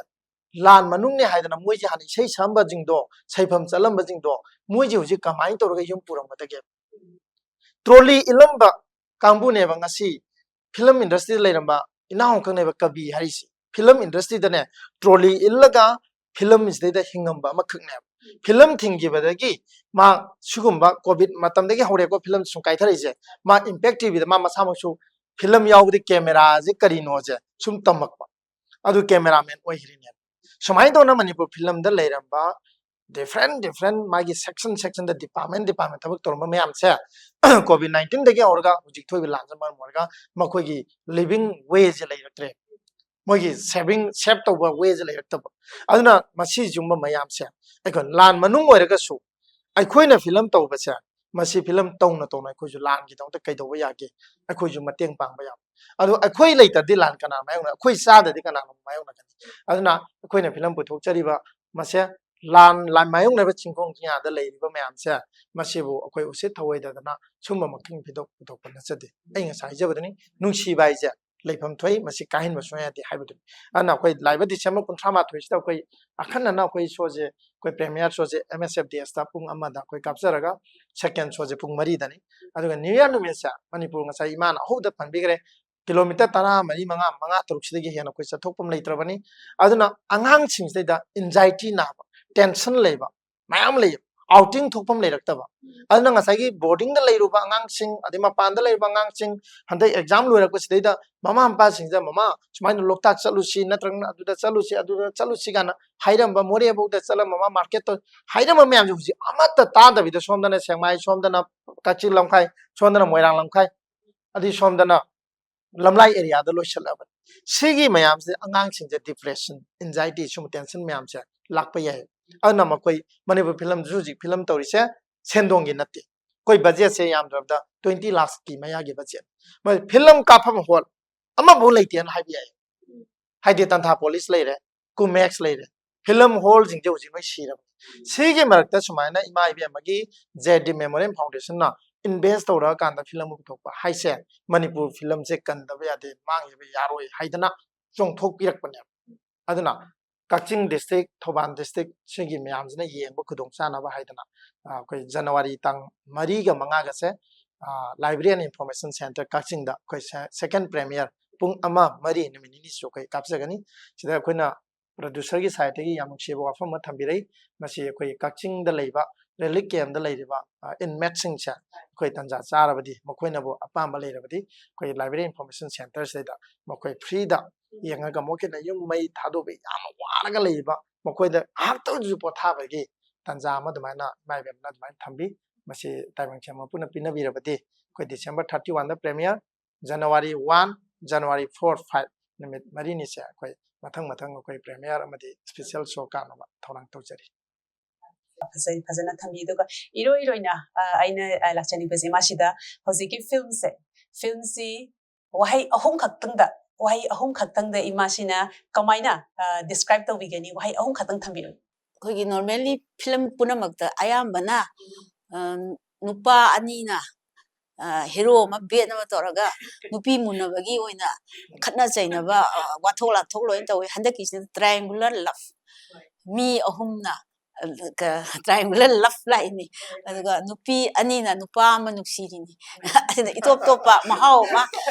ꯂꯥꯟ ꯃꯅꯨꯡꯅꯦ ꯍꯥꯏꯗꯅ ꯃꯣꯏꯁꯦ ꯍꯥꯟꯅ ꯏꯁꯩ ꯁꯛꯑꯝꯕꯁꯤꯡꯗꯣ, ꯁꯩꯐꯝ ꯆꯠꯂꯝꯕꯁꯤꯡꯗꯣ, ꯃꯣꯏꯁꯦ ꯍꯧꯖꯤꯛ ꯀꯃꯥꯏꯅ ꯇꯧꯔꯒ ꯌꯨꯝ ꯄꯨꯔꯝꯒꯗꯒꯦ? Trolley ꯏꯜꯂꯝꯕ ꯀꯥꯡꯕꯨꯅꯦꯕ ꯉꯁꯤ film industryꯗ ꯂꯩꯔꯝꯕ ꯏꯅꯥꯎ ꯑꯃꯈꯛꯅꯦꯕ ꯀꯕꯤ ꯍꯥꯏꯔꯤꯁꯤ꯫ Film industryꯗꯅꯦ trolley ꯏꯜꯂꯒ filmꯁꯤꯗꯩꯗ ꯍꯤꯡꯉꯝꯕ ꯑꯃꯈꯛꯅꯦꯕ꯫ Film ꯊꯤꯡꯈꯤꯕꯗꯒꯤ ꯃꯥ ꯁꯤꯒꯨꯝꯕ COVID ꯃꯇꯝꯗꯒꯤ ꯍꯧꯔꯦꯀꯣ film ꯁꯨꯝ ꯀꯥꯏꯊꯔꯛꯏꯁꯦ꯫ ꯃꯥ Impact TVꯗ ꯃꯥ ꯃꯁꯥꯃꯛꯁꯨ film ꯌꯥꯎꯕꯗꯤ cameraꯁꯦ ꯀꯔꯤꯅꯣꯁꯦ ꯁꯨꯝ ꯇꯝꯃꯛꯄ꯫ ꯑꯗꯨ cameraman ꯑꯣꯏꯈ꯭ꯔꯤꯅꯦꯕ꯫ ꯁꯨꯃꯥꯏꯅ ꯇꯧꯅ ꯃꯅꯤꯄꯨꯔ filmꯗ ꯂꯩꯔꯝꯕ different different ꯃꯥꯒꯤ section sectionꯗ department department ꯊꯕꯛ ꯇꯧꯔꯝꯕ ꯃꯌꯥꯝꯁꯦ COVID nineteenꯗꯒꯤ ꯍꯧꯔꯒ ꯍꯧꯖꯤꯛ ꯊꯣꯛꯏꯕ ꯂꯥꯟꯁꯤꯅ ꯃꯔꯝ ꯑꯣꯏꯔꯒ ꯃꯈꯣꯏꯒꯤ living wayꯁꯦ ꯂꯩꯔꯛꯇ꯭ꯔꯦ꯫ ꯃꯣꯏꯒꯤ saving, save ꯇꯧꯕ wayꯁꯦ ꯂꯩꯔꯛꯇꯕ꯫ ꯑꯗꯨꯅ ꯃꯁꯤꯒꯨꯝꯕ ꯃꯌꯥꯝꯁꯦ ꯑꯩꯈꯣꯏ ꯂꯥꯟ ꯃꯅꯨꯡ ꯑꯣꯏꯔꯒꯁꯨ ꯑꯩꯈꯣꯏꯅ film ꯇꯧꯕꯁꯦ, ꯃꯁꯤ film ꯇꯧꯅ ꯇꯧꯅ ꯑꯩꯈꯣꯏꯁꯨ ꯂꯥꯟꯒꯤꯗꯃꯛꯇ ꯀꯩꯗꯧꯕ ꯌꯥꯒꯦ? ꯑꯩꯈꯣꯏꯁꯨ ꯃꯇꯦꯡ ꯄꯥꯡꯕ ꯌꯥꯕ꯫ ꯑꯗꯣ ꯑꯩꯈꯣꯏ ꯂꯩꯇ꯭ꯔꯗꯤ ꯂꯥꯟ ꯀꯅꯥ ꯃꯥꯌꯣꯛꯅ, ꯑꯩꯈꯣꯏ ꯆꯥꯗ꯭ꯔꯗꯤ ꯀꯅꯥꯅ ꯃꯥꯌꯣꯛꯅꯒꯅꯤ? ꯑꯗꯨꯅ ꯑꯩꯈꯣꯏꯅ film ꯄꯨꯊꯣꯛꯆꯔꯤꯕ ꯃꯁꯦ ꯂꯥꯟ, ꯂꯥꯟ ꯃꯥꯌꯣꯛꯅꯕ ꯆꯤꯡꯈꯣꯡ ꯆꯤꯡꯌꯥꯗ ꯂꯩꯔꯤꯕ ꯃꯌꯥꯝꯁꯦ, ꯃꯁꯤꯕꯨ ꯑꯩꯈꯣꯏ ꯎꯁꯤꯠ ꯊꯧꯑꯣꯏꯗꯗꯅ ꯁꯨꯝꯕ ꯃꯈꯜꯒꯤ ꯐꯤꯗꯣꯛ ꯄꯨꯊꯣꯛꯄ ꯅꯠꯆꯗꯦ꯫ ꯑꯩ ꯉꯁꯥꯏ ꯍꯥꯏꯖꯕꯗꯨꯅꯤ, ꯅꯨꯡꯁꯤꯕ ꯍꯥꯏꯁꯦ ꯂꯩꯐꯝ ꯊꯣꯛꯏ, ꯃꯁꯤ ꯀꯥꯏꯍꯟꯕ ꯁꯨꯡꯌꯥ ꯌꯥꯗꯦ ꯍꯥꯏꯕꯗꯨꯅꯤ꯫ ꯑꯗꯨꯅ ꯑꯩꯈꯣꯏ ꯂꯥꯛꯏꯕ December ꯀꯨꯟꯊ꯭ꯔꯥ ꯃꯥꯊꯣꯏꯁꯤꯗ ꯑꯩꯈꯣꯏ ꯑꯈꯟꯅꯅ ꯑꯩꯈꯣꯏ showꯁꯦ, ꯑꯩꯈꯣꯏ premiere showꯁꯦ MSFDSꯇ ꯄꯨꯡ ꯑꯃꯗ ꯑꯩꯈꯣꯏ ꯀꯥꯞꯆꯔꯒ second showꯁꯦ ꯄꯨꯡ ꯃꯔꯤꯗꯅꯤ꯫ ꯑꯗꯨꯒ New Year ꯅꯨꯃꯤꯠꯁꯦ ꯃꯅꯤꯄꯨꯔ, ꯉꯁꯥꯏ ꯏꯃꯥꯅ ꯑꯍꯧꯕꯗ ꯄꯟꯕꯤꯈ꯭ꯔꯦ, ꯀꯤꯂꯣꯃꯤꯇꯔ ꯇꯔꯥ ꯃꯔꯤ, ꯃꯉꯥ, ꯃꯉꯥ ꯇꯔꯨꯛꯁꯤꯗꯒꯤ ꯍꯦꯟꯅ ꯑꯩꯈꯣꯏ ꯆꯠꯊꯣꯛꯐꯝ ꯂꯩꯇ꯭ꯔꯕꯅꯤ꯫ ꯑꯗꯨꯅ ꯑꯉꯥꯡꯁꯤꯡꯁꯤꯗꯩꯗ anxiety ꯅꯥꯕ, tension ꯂꯩꯕ ꯃꯌꯥꯝ ꯂꯩꯌꯦꯕ꯫ Outing ꯊꯣꯛꯐꯝ ꯂꯩꯔꯛꯇꯕ꯫ ꯑꯗꯨꯅ ꯉꯁꯥꯏꯒꯤ boarding ꯗ ꯂꯩꯔꯨꯕ ꯑꯉꯥꯡꯁꯤꯡ, ꯑꯗꯩ ꯃꯄꯥꯟꯗ ꯂꯩꯔꯨꯕ ꯑꯉꯥꯡꯁꯤꯡ, ꯍꯟꯗꯛ exam ꯂꯣꯏꯔꯛꯄꯁꯤꯗꯩꯗ ꯃꯃꯥ ꯃꯄꯥꯁꯤꯡꯁꯤꯗ, "ꯃꯃꯥ, ꯁꯨꯃꯥꯏꯅ ꯂꯣꯛꯇꯥꯛ ꯆꯠꯂꯨꯁꯤ, ꯅꯠꯇ꯭ꯔꯒꯅ ꯑꯗꯨꯗ ꯆꯠꯂꯨꯁꯤ, ꯑꯗꯨꯗ ꯆꯠꯂꯨꯁꯤ" ꯀꯥꯏꯅ ꯍꯥꯏꯔꯝꯕ, ꯃꯣꯔꯦꯐꯧꯗ ꯆꯠꯂ ꯃꯃꯥ market ꯇ ꯍꯥꯏꯔꯝꯕ ꯃꯌꯥꯝꯁꯦ ꯍꯧꯖꯤꯛ ꯑꯃꯠꯇ ꯇꯥꯗꯕꯤꯗ, ꯁꯣꯝꯗꯅ ꯁꯦꯛꯃꯥꯏ, ꯁꯣꯝꯗꯅ ꯀꯛꯆꯤꯡ ꯂꯝꯈꯥꯏ, ꯁꯣꯝꯗꯅ ꯃꯣꯏꯔꯥꯡ ꯂꯝꯈꯥꯏ, ꯑꯗꯩ ꯁꯣꯝꯗꯅ ꯂꯝꯂꯥꯏ area ꯗ ꯂꯣꯏꯁꯤꯜꯂꯛꯑꯕꯅꯤ꯫ ꯁꯤꯒꯤ ꯃꯌꯥꯝꯁꯦ ꯑꯉꯥꯡꯁꯤꯡꯁꯦ depression, anxiety, ꯁꯨꯝꯕ tension ꯃꯌꯥꯝꯁꯦ ꯂꯥꯛꯄ ꯌꯥꯏ꯫ ꯑꯗꯨꯅ ꯃꯈꯣꯏ ꯃꯅꯤꯄꯨꯔ film ꯗꯁꯨ ꯍꯧꯖꯤꯛ film ꯇꯧꯔꯤꯁꯦ ꯁꯦꯟꯗꯣꯡꯒꯤ ꯅꯠꯇꯦ꯫ ꯑꯩꯈꯣꯏ budget ꯁꯦ ꯌꯥꯝꯗ꯭ꯔꯕꯗ twenty lakhs ꯀꯤ ꯃꯌꯥꯒꯤ budget꯫ ꯃꯣꯏ film ꯀꯥꯞꯐꯝ hall ꯑꯃꯐꯥꯎ ꯂꯩꯇꯦꯅ ꯍꯥꯏꯕ ꯌꯥꯏ꯫ ꯍꯥꯏꯗꯤ ꯇꯟꯊꯥ ꯄꯣꯂꯤꯁ ꯂꯩꯔꯦ, ꯀꯨꯃꯦꯛꯁ ꯂꯩꯔꯦ, film hall ꯁꯤꯡꯁꯦ ꯍꯧꯖꯤꯛ ꯂꯣꯏ ꯁꯤꯔꯕꯅꯤ꯫ ꯁꯤꯒꯤ ꯃꯔꯛꯇ ꯁꯨꯃꯥꯏꯅ ꯏꯃꯥ ꯏꯕꯦꯟ ꯑꯃꯒꯤ J D Memorial Foundation ꯅ invest ꯇꯧꯔꯛꯑꯀꯥꯟꯗ film ꯑꯃ ꯄꯨꯊꯣꯛꯄ ꯍꯥꯏꯁꯦ, ꯃꯅꯤꯄꯨꯔ film ꯁꯦ ꯀꯟꯗꯕ ꯌꯥꯗꯦ, ꯃꯥꯡꯗꯕ ꯌꯥꯔꯣꯏ ꯍꯥꯏꯗꯅ ꯆꯣꯡꯊꯣꯛꯄꯤꯔꯛꯄꯅꯦꯕ꯫ ꯑꯗꯨꯅ ꯀꯛꯆꯤꯡ district, ꯊꯧꯕꯥꯜ district ꯁꯤꯒꯤ ꯃꯌꯥꯝꯁꯤꯅ ꯌꯦꯡꯕ ꯈꯨꯗꯣꯡꯆꯥꯅꯕ ꯍꯥꯏꯗꯅ, ꯑ, ꯑꯩꯈꯣꯏ ꯖꯅꯋꯥꯔꯤ ꯇꯥꯡ ꯃꯔꯤꯒ ꯃꯉꯥꯒꯁꯦ, ꯑ, Library and Information Centre ꯀꯛꯆꯤꯡꯗ ꯑꯩꯈꯣꯏ se-, second premiere ꯄꯨꯡ ꯑꯃ ꯃꯔꯤ ꯅꯨꯃꯤꯠ ꯅꯤꯅꯤꯁꯨ ꯑꯩꯈꯣꯏ ꯀꯥꯞꯆꯒꯅꯤ꯫ ꯁꯤꯗ ꯑꯩꯈꯣꯏꯅ producer ꯒꯤ side ꯇꯒꯤ ꯌꯥꯝ ꯅꯨꯡꯁꯤꯕ ꯋꯥꯐꯝ ꯑꯃ ꯊꯝꯕꯤꯔꯛꯏ꯫ ꯃꯁꯤ ꯑꯩꯈꯣꯏ ꯀꯛꯆꯤꯡꯗ ꯂꯩꯕ relief camp ꯗ ꯂꯩꯔꯤꯕ, ꯑ, inmate ꯁꯤꯡꯁꯦ ꯑꯩꯈꯣꯏ ꯇꯟꯖꯥ ꯆꯥꯔꯕꯗꯤ, ꯃꯈꯣꯏꯅꯕꯨ ꯑꯄꯥꯝꯕ ꯂꯩꯔꯕꯗꯤ, ꯑꯩꯈꯣꯏ Library Information Centre ꯁꯤꯗꯩꯗ ꯃꯈꯣꯏ free ꯗ ꯌꯦꯡꯉꯒ, ꯃꯈꯣꯏꯅ ꯌꯨꯝ ꯃꯩ ꯊꯥꯗꯣꯛꯄ ꯌꯥꯝꯅ ꯋꯥꯔꯒ ꯂꯩꯔꯤꯕ ꯃꯈꯣꯏꯗ ꯉꯥꯏꯍꯥꯛꯇ ꯑꯣꯏꯔꯁꯨ ꯄꯣꯊꯥꯕꯒꯤ ꯇꯟꯖꯥ ꯑꯃ ꯑꯗꯨꯃꯥꯏꯅ ꯏꯃꯥ ꯏꯕꯦꯟꯅ ꯑꯗꯨꯃꯥꯏꯅ ꯊꯝꯕꯤ꯫ ꯃꯁꯤ ꯇꯥꯏꯕꯪ ꯁꯦꯝꯕ ꯃꯄꯨꯅ ꯄꯤꯅꯕꯤꯔꯕꯗꯤ, ꯑꯩꯈꯣꯏ December thirty one ꯗ premiere, January one, January four, five ꯅꯨꯃꯤꯠ ꯃꯔꯤꯅꯤꯁꯦ ꯑꯩꯈꯣꯏ ꯃꯊꯪ ꯃꯊꯪ ꯑꯩꯈꯣꯏ premiere ꯑꯃꯗꯤ special show ꯀꯥꯞꯅꯕ ꯊꯧꯔꯥꯡ ꯇꯧꯖꯔꯤ꯫ ꯐꯖꯩ, ꯐꯖꯅ ꯊꯝꯕꯤ꯫ ꯑꯗꯨꯒ ꯏꯔꯣꯏ ꯏꯔꯣꯏꯅ, ꯑ, ꯑꯩꯅ, ꯑ, ꯂꯥꯛꯆꯅꯤꯡꯕꯁꯦ ꯃꯁꯤꯗ ꯍꯧꯖꯤꯛꯀꯤ film ꯁꯦ, film ꯁꯤ ꯋꯥꯍꯩ ꯑꯍꯨꯝ ꯈꯛꯇꯪꯗ, ꯋꯥꯍꯩ ꯑꯍꯨꯝ ꯈꯛꯇꯪꯗ ꯏꯃꯥꯁꯤꯅ ꯀꯃꯥꯏꯅ, ꯑ, describe ꯇꯧꯕꯤꯒꯅꯤ? ꯋꯥꯍꯩ ꯑꯍꯨꯝ ꯈꯛꯇꯪ ꯊꯝꯕꯤꯌꯨ꯫ ꯑꯩꯈꯣꯏꯒꯤ normally film ꯄꯨꯝꯅꯃꯛꯇ ꯑꯌꯥꯝꯕꯅ, ꯑ, ꯅꯨꯄꯥ ꯑꯅꯤꯅ, ꯑ, hero ꯑꯃ bad ꯑꯃ ꯇꯧꯔꯒ ꯅꯨꯄꯤ ꯃꯨꯟꯅꯕꯒꯤ ꯑꯣꯏꯅ ꯈꯠꯅ ꯆꯩꯅꯕ, ꯑ, ꯋꯥꯊꯣꯛ ꯂꯥꯟꯊꯣꯛ ꯂꯣꯏꯅ ꯇꯧꯋꯤ꯫ ꯍꯟꯗꯛꯀꯤꯁꯤꯅ triangular love, ꯃꯤ ꯑꯍꯨꯝꯅ triangular love line ꯅꯤ꯫ ꯑꯗꯨꯒ ꯅꯨꯄꯤ ꯑꯅꯤꯅ ꯅꯨꯄꯥ ꯑꯃ ꯅꯨꯡꯁꯤꯔꯤꯅꯤ꯫ ꯑꯗꯨꯅ ꯏꯇꯣꯞ ꯇꯣꯞꯄ ꯃꯍꯥꯎ ꯑꯃ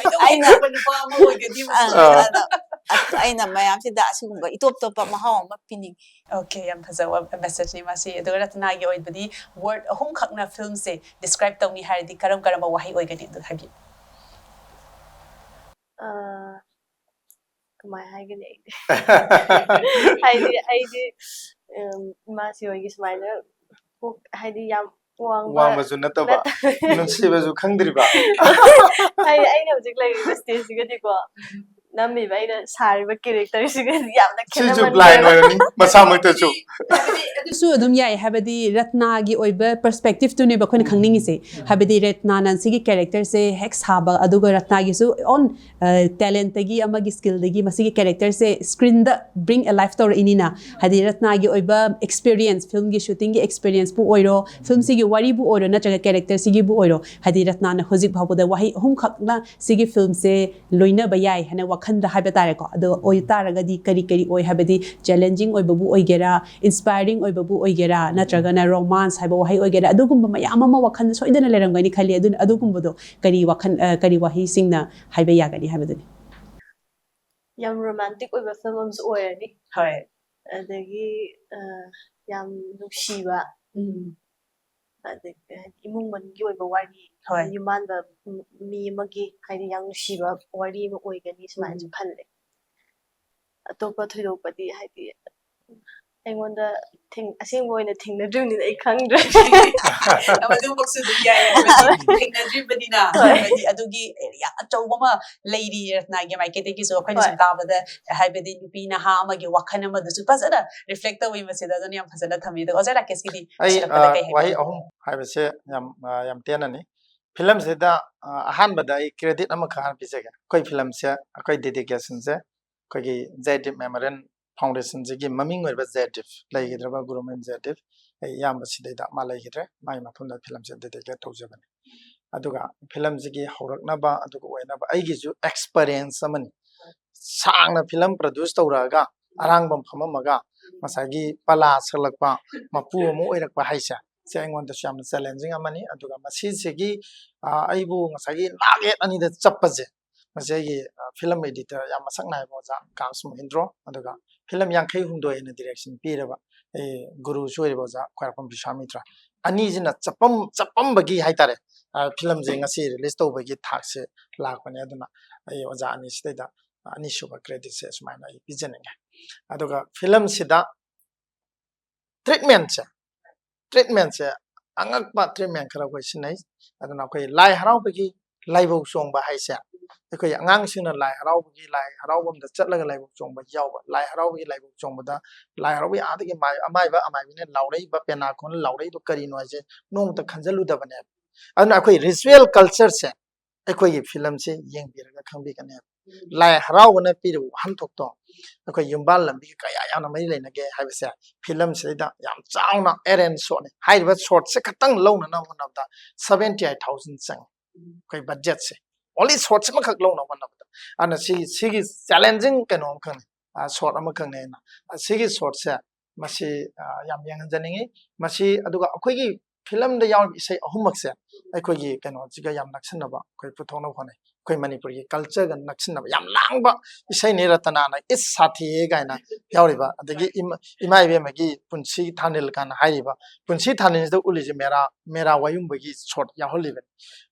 ꯑꯩꯅ ꯑꯩꯅ ꯅꯨꯄꯥ ꯑꯃ ꯑꯣꯏꯒꯅꯤ꯫ ꯑ, ꯑꯥ꯫ ꯑꯗꯣ ꯑꯩꯅ ꯃꯌꯥꯝꯁꯤꯗ ꯑꯁꯤꯒꯨꯝꯕ ꯏꯇꯣꯞ ꯇꯣꯞꯄ ꯃꯍꯥꯎ ꯑꯃ ꯄꯤꯅꯤꯡꯉꯤ꯫ Okay, ꯌꯥꯝ ꯐꯖꯕ message ꯅꯤ ꯃꯁꯤ꯫ ꯑꯗꯨꯒ ꯔꯠꯅꯥꯒꯤ ꯑꯣꯏꯕꯗꯤ word ꯑꯍꯨꯝꯈꯛꯅ film ꯁꯦ describe ꯇꯧꯅꯤ ꯍꯥꯏꯔꯗꯤ ꯀꯔꯝ ꯀꯔꯝꯕ ꯋꯥꯍꯩ ꯑꯣꯏꯒꯅꯤ ꯑꯗꯨ ꯍꯥꯏꯕꯤꯌꯨ꯫ ꯑ, ꯀꯃꯥꯏ ꯍꯥꯏꯒꯅꯤ ꯑꯩꯗꯤ? ꯍꯥꯏꯗꯤ ꯑꯩꯗꯤ, ꯎꯝ, ꯏꯃꯥꯁꯤ ꯍꯣꯏꯒꯤ ꯁꯨꯃꯥꯏꯅ ꯀꯣꯛ ꯍꯥꯏꯗꯤ ꯌꯥꯝ ꯋꯥꯡꯕ ꯋꯥꯡꯕꯁꯨ ꯅꯠꯇꯕ, ꯅꯠꯇꯕ꯫ ꯅꯨꯡꯁꯤꯕꯁꯨ ꯈꯪꯗ꯭ꯔꯤꯕ꯫ ꯍꯥꯏꯗꯤ ꯑꯩꯅ ꯍꯧꯖꯤꯛ ꯂꯩꯔꯤꯕ stage ꯁꯤꯒꯗꯤꯀꯣ, ꯅꯝꯃꯤꯕ ꯑꯩꯅ ꯁꯥꯔꯤꯕ character ꯁꯤꯒꯗꯤ ꯌꯥꯝꯅ ꯁꯤꯁꯨ ꯈꯦꯠꯅꯃꯟꯈ꯭ꯔꯦꯕ꯫ Blind ꯑꯣꯏꯔꯅꯤ ꯃꯁꯥꯃꯛꯇꯁꯨ꯫ ꯑꯗꯨꯁꯨ ꯑꯗꯨꯝ ꯌꯥꯏ, ꯍꯥꯏꯕꯗꯤ ꯔꯠꯅꯥꯒꯤ ꯑꯣꯏꯕ perspective ꯇꯨꯅꯦꯕ ꯑꯩꯈꯣꯏꯅ ꯈꯪꯅꯤꯡꯉꯤꯁꯦ꯫ ꯍꯥꯏꯕꯗꯤ ꯔꯠꯅꯥꯅ ꯁꯤꯒꯤ character ꯁꯦ ꯍꯦꯛ ꯁꯥꯕ, ꯑꯗꯨꯒ ꯔꯠꯅꯥꯒꯤꯁꯨ own talent ꯇꯒꯤ ꯑꯃꯒꯤ skill ꯗꯒꯤ ꯃꯁꯤꯒꯤ character ꯁꯦ screen ꯗ bring alive ꯇꯧꯔꯛꯏꯅꯤꯅ꯫ ꯍꯥꯏꯗꯤ ꯔꯠꯅꯥꯒꯤ ꯑꯣꯏꯕ experience, film ꯒꯤ shooting ꯒꯤ experience ꯄꯨ ꯑꯣꯏꯔꯣ, film ꯁꯤꯒꯤ ꯋꯥꯔꯤꯕꯨ ꯑꯣꯏꯔꯣ, ꯅꯠꯇ꯭ꯔꯒ character ꯁꯤꯒꯤꯕꯨ ꯑꯣꯏꯔꯣ, ꯍꯥꯏꯗꯤ ꯔꯠꯅꯥꯅ ꯍꯧꯖꯤꯛ ꯐꯥꯎꯕꯗ ꯋꯥꯍꯩ ꯑꯍꯨꯝꯈꯛꯅ ꯁꯤꯒꯤ film ꯁꯦ ꯂꯣꯏꯅꯕ ꯌꯥꯏ ꯍꯥꯏꯅ ꯋꯥꯈꯟꯗ ꯍꯥꯏꯕ ꯇꯥꯔꯦꯀꯣ꯫ ꯑꯗꯣ ꯑꯣꯏꯇꯥꯔꯒꯗꯤ ꯀꯔꯤ ꯀꯔꯤ ꯑꯣꯏ ꯍꯥꯏꯕꯗꯤ challenging ꯑꯣꯏꯕꯕꯨ ꯑꯣꯏꯒꯦꯔꯥ, inspiring ꯑꯣꯏꯕꯕꯨ ꯑꯣꯏꯒꯦꯔꯥ, ꯅꯠꯇ꯭ꯔꯒꯅ romance ꯍꯥꯏꯕ ꯋꯥꯍꯩ ꯑꯣꯏꯒꯦꯔꯥ, ꯑꯗꯨꯒꯨꯝꯕ ꯃꯌꯥꯝ ꯑꯃ ꯋꯥꯈꯜꯗ ꯁꯣꯏꯗꯅ ꯂꯩꯔꯝꯒꯅꯤ ꯈꯜꯂꯤ꯫ ꯑꯗꯨꯅ ꯑꯗꯨꯒꯨꯝꯕꯗꯣ ꯀꯔꯤ ꯋꯥꯈꯜ, ꯑ, ꯀꯔꯤ ꯋꯥꯍꯩꯁꯤꯡꯅ ꯍꯥꯏꯕ ꯌꯥꯒꯅꯤ ꯍꯥꯏꯕꯗꯨꯅꯤ꯫ ꯌꯥꯝ romantic ꯑꯣꯏꯕ film ꯑꯃꯁꯨ ꯑꯣꯏꯔꯅꯤ꯫ ꯍꯣꯏ꯫ ꯑꯗꯒꯤ, ꯑ, ꯌꯥꯝ ꯅꯨꯡꯁꯤꯕ, ꯎꯝ꯫ ꯑꯗꯒꯤ ꯍꯥꯏꯗꯤ ꯏꯃꯨꯡ ꯃꯅꯨꯡꯒꯤ ꯑꯣꯏꯕ ꯋꯥꯔꯤ, ꯍꯣꯏ꯫ ꯌꯨꯝꯕꯥꯟꯕ ꯃꯤ ꯑꯃꯒꯤ ꯍꯥꯏꯗꯤ ꯌꯥꯝ ꯅꯨꯡꯁꯤꯕ ꯋꯥꯔꯤ ꯑꯃ ꯑꯣꯏꯒꯅꯤ ꯁꯨꯃꯥꯏꯅꯁꯨ ꯎꯝ꯫ ꯈꯜꯂꯦ꯫ ꯑꯇꯣꯞꯄ ꯊꯣꯏꯗꯣꯛꯄꯗꯤ ꯍꯥꯏꯗꯤ ꯑꯩꯉꯣꯟꯗ ꯊꯦꯡ-, ꯑꯁꯦꯡꯕ ꯑꯣꯏꯅ ꯊꯦꯡꯅꯗ꯭ꯔꯤꯕꯅꯤꯅ ꯑꯩ ꯈꯪꯗ꯭ꯔꯦ꯫ ꯑꯗꯨꯃꯛꯁꯨ ꯑꯗꯨꯝ ꯌꯥꯏ, ꯍꯥꯏꯕꯗꯤ ꯊꯦꯡꯅꯗ꯭ꯔꯤꯕꯅꯤꯅ, ꯍꯣꯏ꯫ ꯍꯥꯏꯕꯗꯤ ꯑꯗꯨꯒꯤ area ꯑꯆꯧꯕ ꯑꯃ ꯂꯩꯔꯤ ꯔꯠꯅꯥꯒꯤ ꯃꯥꯏꯀꯩꯗꯒꯤꯁꯨ꯫ ꯑꯩꯈꯣꯏꯅ ꯁꯨꯝ ꯍꯣꯏ꯫ ꯇꯥꯕꯗ ꯍꯥꯏꯕꯗꯤ ꯅꯨꯄꯤ ꯅꯍꯥ ꯑꯃꯒꯤ ꯋꯥꯈꯜ ꯑꯃꯗꯨꯁꯨ ꯐꯖꯅ reflect ꯇꯧꯋꯤ ꯃꯁꯤꯗ, ꯑꯗꯨꯅ ꯌꯥꯝ ꯐꯖꯅ ꯊꯝꯃꯤ꯫ ꯑꯗꯣ ꯑꯣꯖꯥ ꯔꯥꯀꯦꯁꯀꯤꯗꯤ ꯑꯩ ꯂꯣꯏꯁꯤꯜꯂꯛꯄꯗ ꯑ, ꯀꯩ ꯍꯥꯏꯕꯤꯅꯤꯡꯉꯤ? ꯋꯥꯍꯩ ꯑꯍꯨꯝ ꯍꯥꯏꯕꯁꯦ ꯌꯥꯝ, ꯑ, ꯌꯥꯝ ꯇꯦꯟꯅꯅꯤ꯫ Film ꯁꯤꯗ, ꯑ, ꯑꯍꯥꯟꯕꯗ ꯑꯩ credit ꯑꯃꯈꯛ ꯍꯥꯟꯅ ꯄꯤꯖꯒꯦ꯫ ꯑꯩꯈꯣꯏ film ꯁꯦ, ꯑꯩꯈꯣꯏ dedication ꯁꯦ ꯑꯩꯈꯣꯏꯒꯤ ꯖꯌꯗꯤꯞ Memorial Foundation ꯁꯤꯒꯤ ꯃꯃꯤꯡ ꯑꯣꯏꯔꯤꯕ ꯖꯌꯗꯤꯞ, ꯂꯩꯈꯤꯗ꯭ꯔꯕ ꯒꯨꯔꯨ ꯃꯦꯝ ꯖꯌꯗꯤꯞ, ꯑꯩ ꯏꯌꯥꯝꯕ ꯁꯤꯗꯩꯗ ꯃꯥ ꯂꯩꯈꯤꯗ꯭ꯔꯦ, ꯃꯥꯒꯤ ꯃꯐꯝꯗ film ꯁꯦ dedicate ꯇꯧꯖꯕꯅꯤ꯫ ꯑꯗꯨꯒ film ꯁꯤꯒꯤ ꯍꯧꯔꯛꯅꯕ ꯑꯗꯨꯒ ꯑꯣꯏꯅꯕ ꯑꯩꯒꯤꯁꯨ experience ꯑꯃꯅꯤ꯫ ꯁꯥꯡꯅ film produce ꯇꯧꯔꯛꯑꯒ ꯑꯔꯥꯡꯕꯝ ꯐꯝꯃꯝꯃꯒ ꯉꯁꯥꯏꯒꯤ ꯄꯂꯥ ꯁꯛꯂꯛꯄ ꯃꯄꯨ ꯑꯃ ꯑꯣꯏꯔꯛꯄ ꯍꯥꯏꯁꯦ, ꯁꯤ ꯑꯩꯉꯣꯟꯗꯁꯨ ꯌꯥꯝꯅ ꯆꯦꯂꯦꯟꯖꯤꯡ ꯑꯃꯅꯤ꯫ ꯑꯗꯨꯒ ꯃꯁꯤꯁꯤꯒꯤ ꯑ, ꯑꯩꯕꯨ ꯉꯁꯥꯏꯒꯤ ꯅꯥꯛ ꯌꯦꯠ ꯑꯅꯤꯗ ꯆꯞꯄꯁꯦ, ꯃꯁꯤ ꯑꯩꯒꯤ ꯐꯤꯂꯝ ꯑꯦꯗꯤꯇꯔ ꯌꯥꯝ ꯃꯁꯛ ꯅꯥꯏꯕ ꯑꯣꯖꯥ ꯀꯥꯁ ꯃꯣꯍꯤꯟꯗ꯭ꯔꯣ, ꯑꯗꯨꯒ ꯐꯤꯂꯝ ꯌꯥꯡꯈꯩ ꯍꯨꯝꯗꯣꯏ ꯍꯦꯟꯅ ꯗꯤꯔꯦꯛꯁꯟ ꯄꯤꯔꯕ ꯑꯩ ꯒꯨꯔꯨꯁꯨ ꯑꯣꯏꯔꯤꯕ ꯑꯣꯖꯥ ꯈ꯭ꯋꯥꯏꯔꯥꯛꯄꯝ ꯕꯤꯁ꯭ꯋꯥꯃꯤꯇ꯭ꯔ, ꯑꯅꯤꯁꯤꯅ ꯆꯞꯄꯝ ꯆꯞꯄꯝꯕꯒꯤ ꯍꯥꯏꯇꯥꯔꯦ, ꯐꯤꯂꯝꯁꯦ ꯉꯁꯤ ꯔꯤꯂꯤꯁ ꯇꯧꯕꯒꯤ ꯊꯥꯛꯁꯦ ꯂꯥꯛꯄꯅꯦ꯫ ꯑꯗꯨꯅ ꯑꯩ ꯑꯣꯖꯥ ꯑꯅꯤꯁꯤꯗꯩꯗ ꯑꯅꯤꯁꯨꯕ ꯀ꯭ꯔꯦꯗꯤꯠꯁꯦ ꯁꯨꯃꯥꯏꯅ ꯑꯩ ꯄꯤꯖꯅꯤꯡꯉꯦ꯫ ꯑꯗꯨꯒ ꯐꯤꯂꯝꯁꯤꯗ ꯇ꯭ꯔꯤꯠꯃꯦꯟꯁꯦ ꯇ꯭ꯔꯤꯠꯃꯦꯟꯁꯦ ꯑꯉꯛꯄ ꯇ꯭ꯔꯤꯠꯃꯦꯟ ꯈꯔ ꯑꯩꯈꯣꯏ ꯁꯤꯖꯤꯟꯅꯩ꯫ ꯑꯗꯨꯅ ꯑꯩꯈꯣꯏ ꯂꯥꯏ ꯍꯔꯥꯎꯕꯒꯤ ꯂꯥꯏꯕꯧ ꯆꯣꯡꯕ ꯍꯥꯏꯁꯦ ꯑꯩꯈꯣꯏ ꯑꯉꯥꯡꯁꯤꯡꯅ ꯂꯥꯏ ꯍꯔꯥꯎꯕꯒꯤ, ꯂꯥꯏ ꯍꯔꯥꯎꯐꯝꯗ ꯆꯠꯂꯒ ꯂꯥꯏꯕꯧ ꯆꯣꯡꯕ ꯌꯥꯎꯕ, ꯂꯥꯏ ꯍꯔꯥꯎꯕꯒꯤ ꯂꯥꯏꯕꯧ ꯆꯣꯡꯕꯗ ꯂꯥꯏ ꯍꯔꯥꯎꯕꯒꯤ ꯑꯥꯗꯒꯤ ꯃꯥꯏ-, ꯑꯃꯥꯏꯕ ꯑꯃꯥꯏꯕꯤꯅ ꯂꯥꯎꯔꯛꯏꯕ ꯄꯦꯅꯥ ꯈꯣꯟꯅ ꯂꯥꯎꯔꯛꯏꯗꯣ ꯀꯔꯤꯅꯣ ꯍꯥꯏꯁꯦ ꯅꯣꯡꯃꯇ ꯈꯟꯖꯜꯂꯨꯗꯕꯅꯦꯕ꯫ ꯑꯗꯨꯅ ꯑꯩꯈꯣꯏ ꯔꯤꯆꯨꯋꯦꯜ ꯀꯜꯆꯔꯁꯦ ꯑꯩꯈꯣꯏꯒꯤ ꯐꯤꯂꯝꯁꯦ ꯌꯦꯡꯕꯤꯔꯒ ꯈꯪꯕꯤꯒꯅꯦꯕ꯫ ꯂꯥꯏ ꯍꯔꯥꯎꯕꯅ ꯄꯤꯔꯤꯕ ꯋꯥꯍꯟꯊꯣꯛꯇꯣ ꯑꯩꯈꯣꯏ ꯌꯨꯝꯕꯥꯜ ꯂꯝꯕꯤꯒ ꯀꯌꯥ ꯌꯥꯝꯅ ꯃꯔꯤ ꯂꯩꯅꯒꯦ ꯍꯥꯏꯕꯁꯦ ꯐꯤꯂꯝꯁꯤꯗꯩꯗ ꯌꯥꯝ ꯆꯥꯎꯅ ꯑꯦꯔꯦꯟꯖ ꯁꯣꯠꯅꯤ꯫ ꯍꯥꯏꯔꯤꯕ ꯁꯣꯠꯁꯦ ꯈꯛꯇꯪ ꯂꯧꯅꯅꯕ ꯍꯣꯠꯅꯕꯗ ꯁꯕꯦꯟꯇꯤ ꯑꯩꯠ ꯊꯥꯎꯖꯟ ꯆꯪꯉꯤ꯫ ꯑꯩꯈꯣꯏ ꯕꯖꯦꯠꯁꯦ ꯑꯣꯟꯂꯤ ꯁꯣꯠꯁꯤꯃꯈꯛ ꯂꯧꯅꯕ ꯍꯣꯠꯅꯕꯗ꯫ ꯑꯗꯨꯅ ꯁꯤꯒꯤ, ꯁꯤꯒꯤ ꯆꯦꯂꯦꯟꯖꯤꯡ ꯀꯩꯅꯣ ꯑꯃꯈꯛꯅꯤ, ꯁꯣꯠ ꯑꯃꯈꯛꯅꯤ꯫ ꯑꯩꯅ ꯁꯤꯒꯤ ꯁꯣꯠꯁꯦ ꯃꯁꯤ ꯌꯥꯝ ꯌꯦꯡꯍꯟꯖꯅꯤꯡꯉꯤ꯫ ꯃꯁꯤ ꯑꯗꯨꯒ ꯑꯩꯈꯣꯏꯒꯤ ꯐꯤꯂꯝꯗ ꯌꯥꯎꯔꯤꯕ ꯏꯁꯩ ꯑꯍꯨꯝꯃꯛꯁꯦ ꯑꯩꯈꯣꯏꯒꯤ ꯀꯩꯅꯣꯁꯤꯒ ꯌꯥꯝ ꯅꯛꯁꯤꯟꯅꯕ ꯑꯩꯈꯣꯏ ꯄꯨꯊꯣꯛꯅꯕ ꯍꯣꯠꯅꯩ꯫ ꯑꯩꯈꯣꯏ ꯃꯅꯤꯄꯨꯔꯒꯤ ꯀꯜꯆꯔꯒ ꯅꯛꯁꯤꯟꯅꯕ ꯌꯥꯝ ꯂꯥꯡꯕ ꯏꯁꯩꯅꯤ꯫ ꯔꯇꯅꯥꯅ ꯏꯁ ꯁꯥꯊꯤꯌꯦ ꯀꯥꯏꯅ ꯌꯥꯎꯔꯤꯕ, ꯑꯗꯒꯤ ꯏꯃꯥ, ꯏꯃꯥ ꯏꯕꯦꯝꯃꯒꯤ ꯄꯨꯟꯁꯤ ꯊꯥꯅꯤꯜ ꯀꯥꯏꯅ ꯍꯥꯏꯔꯤꯕ, ꯄꯨꯟꯁꯤ ꯊꯥꯅꯤꯜꯁꯤꯗ ꯎꯠꯂꯤꯁꯦ ꯃꯦꯔꯥ, ꯃꯦꯔꯥ ꯋꯥꯌꯨꯡꯕꯒꯤ ꯁꯣꯠ ꯌꯥꯎꯍꯜꯂꯤꯕꯅꯤ꯫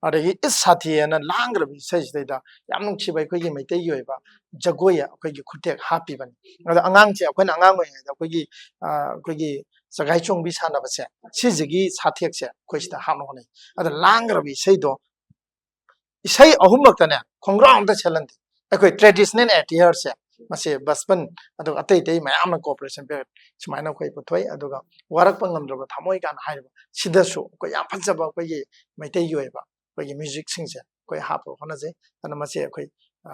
ꯑꯗꯒꯤ ꯏꯁ ꯁꯥꯊꯤꯌꯦꯅ ꯂꯥꯡꯈ꯭ꯔꯕ ꯏꯁꯩꯁꯤꯗꯩꯗ ꯌꯥꯝ ꯅꯨꯡꯁꯤꯕ ꯑꯩꯈꯣꯏꯒꯤ ꯃꯩꯇꯩꯒꯤ ꯑꯣꯏꯕ ꯖꯒꯣꯏ ꯑꯩꯈꯣꯏꯒꯤ ꯈꯨꯠꯊꯦꯛ ꯍꯥꯞꯄꯤꯕꯅꯤ꯫ ꯑꯗꯣ ꯑꯉꯥꯡꯁꯦ ꯑꯩꯈꯣꯏꯅ ꯑꯉꯥꯡ ꯑꯣꯏꯔꯤꯉꯩꯗ ꯑꯩꯈꯣꯏꯒꯤ, ꯑ, ꯑꯩꯈꯣꯏꯒꯤ ꯆꯒꯥꯏ ꯆꯣꯡꯕꯤ ꯁꯥꯟꯅꯕꯁꯦ, ꯁꯤꯁꯤꯒꯤ ꯁꯥꯊꯦꯛꯁꯦ ꯑꯩꯈꯣꯏ ꯁꯤꯗ ꯍꯥꯞꯅ ꯍꯣꯠꯅꯩ꯫ ꯑꯗ ꯂꯥꯡꯈ꯭ꯔꯕ ꯏꯁꯩꯗꯣ, ꯏꯁꯩ ꯑꯍꯨꯝꯃꯛꯇꯅꯦ ꯈꯣꯡꯒ꯭ꯔꯥꯎ ꯑꯝꯇ ꯁꯦꯠꯍꯟꯗꯦ꯫ ꯑꯩꯈꯣꯏ ꯇ꯭ꯔꯦꯗꯤꯁꯅꯦꯜ ꯑꯦꯇꯤꯌꯔꯁꯦ ꯃꯁꯤ ꯕꯁꯄꯟ, ꯑꯗꯨꯒ ꯑꯇꯩ ꯑꯇꯩ ꯃꯌꯥꯝꯅ ꯀꯣꯑꯣꯄꯔꯦꯁꯟ ꯄꯤꯔꯒ ꯁꯨꯃꯥꯏꯅ ꯑꯩꯈꯣꯏ ꯄꯨꯊꯣꯛꯏ꯫ ꯑꯗꯨꯒ ꯋꯥꯔꯛꯄ ꯉꯝꯗ꯭ꯔꯕ ꯊꯃꯣꯏ ꯀꯥꯏꯅ ꯍꯥꯏꯔꯤꯕ ꯁꯤꯗꯁꯨ ꯑꯩꯈꯣꯏ ꯌꯥꯝ ꯐꯖꯕ ꯑꯩꯈꯣꯏꯒꯤ ꯃꯩꯇꯩꯒꯤ ꯑꯣꯏꯕ ꯑꯩꯈꯣꯏꯒꯤ ꯃ꯭ꯌꯨꯖꯤꯛꯁꯤꯡꯁꯦ ꯑꯩꯈꯣꯏ ꯍꯥꯞꯄ ꯍꯣꯠꯅꯖꯩ꯫ ꯑꯗꯨꯅ ꯃꯁꯤ ꯑꯩꯈꯣꯏ, ꯑ,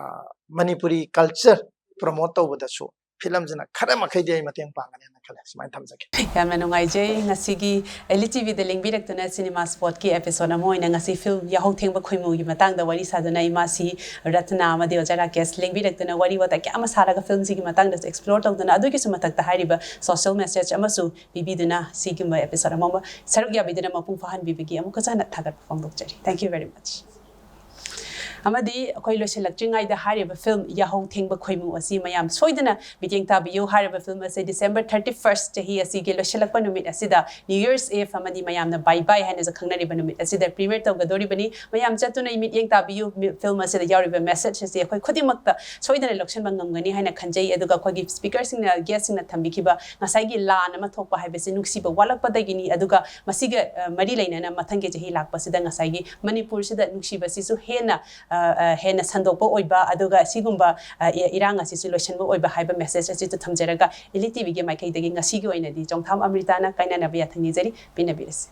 ꯃꯅꯤꯄꯨꯔꯤ ꯀꯜꯆꯔ ꯄ꯭ꯔꯃꯣꯠ ꯇꯧꯕꯗꯁꯨ ꯐꯤꯂꯝꯁꯤꯅ ꯈꯔ ꯃꯈꯩꯗꯤ ꯑꯩ ꯃꯇꯦꯡ ꯄꯥꯡꯒꯅꯤ ꯈꯜꯂꯦ꯫ ꯁꯨꯃꯥꯏꯅ ꯊꯝꯖꯒꯦ꯫ ꯌꯥꯝꯅ ꯅꯨꯡꯉꯥꯏꯖꯩ꯫ ꯉꯁꯤꯒꯤ Elite TVꯗ ꯂꯦꯡꯕꯤꯔꯛꯇꯨꯅ Cinema Spotꯀꯤ episode ꯑꯃ ꯑꯣꯏꯅ ꯉꯁꯤ film ꯌꯥꯍꯧ ꯊꯦꯡꯕ ꯈꯣꯏꯃꯨꯒꯤ ꯃꯇꯥꯡꯗ ꯋꯥꯔꯤ ꯁꯥꯗꯨꯅ ꯏꯃꯥꯁꯤ ꯔꯠꯅꯥ ꯑꯃꯗꯤ ꯑꯣꯖꯥ ꯔꯥꯀꯦꯁ ꯂꯦꯡꯕꯤꯔꯛꯇꯨꯅ ꯋꯥꯔꯤ ꯋꯥꯇꯥꯏ ꯀꯌꯥ ꯑꯃ ꯁꯥꯔꯒ filmꯁꯤꯒꯤ ꯃꯇꯥꯡꯗꯁꯨ explore ꯇꯧꯗꯨꯅ ꯑꯗꯨꯒꯤꯁꯨ ꯃꯊꯛꯇ ꯍꯥꯏꯔꯤꯕ social message ꯑꯃꯁꯨ ꯄꯤꯕꯤꯗꯨꯅ ꯁꯤꯒꯨꯝꯕ episode ꯑꯃ ꯁꯔꯨꯛ ꯌꯥꯕꯤꯗꯨꯅ ꯃꯄꯨꯡ ꯐꯥꯍꯟꯕꯤꯕꯒꯤ ꯑꯃꯨꯛꯀꯁꯨ ꯍꯟꯅ ꯊꯥꯒꯠꯄ ꯐꯣꯡꯗꯣꯛꯆꯔꯤ꯫ Thank you very much꯫ ꯑꯃꯗꯤ ꯑꯩꯈꯣꯏ ꯂꯣꯏꯁꯤꯜꯂꯛꯇ꯭ꯔꯤꯉꯩꯗ ꯍꯥꯏꯔꯤꯕ film ꯌꯥꯍꯧ ꯊꯦꯡꯕ ꯈꯣꯏꯃꯨ ꯑꯁꯤ ꯃꯌꯥꯝ ꯁꯣꯏꯗꯅ ꯃꯤꯠꯌꯦꯡ ꯇꯥꯕꯤꯌꯨ꯫ ꯍꯥꯏꯔꯤꯕ film ꯑꯁꯤ December thirty first, ꯆꯍꯤ ꯑꯁꯤꯒꯤ ꯂꯣꯏꯁꯤꯜꯂꯛꯄ ꯅꯨꯃꯤꯠ ꯑꯁꯤꯗ, New Year's Eve ꯑꯃꯗꯤ ꯃꯌꯥꯝꯅ bye bye ꯍꯥꯏꯅꯁꯨ ꯈꯪꯅꯔꯤꯕ ꯅꯨꯃꯤꯠ ꯑꯁꯤꯗ premiere ꯇꯧꯒꯗꯧꯔꯤꯕꯅꯤ꯫ ꯃꯌꯥꯝ ꯆꯠꯇꯨꯅ ꯃꯤꯠꯌꯦꯡ ꯇꯥꯕꯤꯌꯨ꯫ ꯃꯤ- film ꯑꯁꯤꯗ ꯌꯥꯎꯔꯤꯕ message ꯑꯁꯤ ꯑꯩꯈꯣꯏ ꯈꯨꯗꯤꯡꯃꯛꯇ ꯁꯣꯏꯗꯅ ꯂꯧꯁꯤꯟꯕ ꯉꯝꯒꯅꯤ ꯍꯥꯏꯅ ꯈꯟꯖꯩ꯫ ꯑꯗꯨꯒ ꯑꯩꯈꯣꯏꯒꯤ speakerꯁꯤꯡꯅ, guestꯁꯤꯡꯅ ꯊꯝꯕꯤꯈꯤꯕ ꯉꯁꯥꯏꯒꯤ ꯂꯥꯟ ꯑꯃ ꯊꯣꯛꯄ ꯍꯥꯏꯕꯁꯤ ꯅꯨꯡꯁꯤꯕ ꯋꯥꯠꯂꯛꯄꯗꯒꯤꯅꯤ, ꯑꯗꯨꯒ ꯃꯁꯤꯒ ꯑ, ꯃꯔꯤ ꯂꯩꯅꯅ ꯃꯊꯪꯒꯤ ꯆꯍꯤ ꯂꯥꯛꯄꯁꯤꯗ ꯉꯁꯥꯏꯒꯤ ꯃꯅꯤꯄꯨꯔꯁꯤꯗ ꯅꯨꯡꯁꯤꯕꯁꯤꯁꯨ ꯍꯦꯟꯅ ꯑ, ꯑ, ꯍꯦꯟꯅ ꯁꯟꯗꯣꯛꯄ ꯑꯣꯏꯕ, ꯑꯗꯨꯒ ꯑꯁꯤꯒꯨꯝꯕ ꯑ, ꯏ- ꯏꯔꯥꯡ ꯑꯁꯤꯁꯨ ꯂꯣꯏꯁꯤꯟꯕ ꯑꯣꯏꯕ ꯍꯥꯏꯕ message ꯑꯁꯤꯁꯨ ꯊꯝꯖꯔꯒ Elite TVꯒꯤ ꯃꯥꯏꯀꯩꯗꯒꯤ ꯉꯁꯤꯒꯤ ꯑꯣꯏꯅꯗꯤ ꯆꯣꯡꯊꯥꯝ ꯑꯃ꯭ꯔꯤꯇꯥꯅ ꯀꯥꯏꯅꯅꯕ ꯌꯥꯊꯪ ꯅꯤꯖꯔꯤ꯫ ꯄꯦꯟꯅꯕꯤꯔꯁꯤ꯫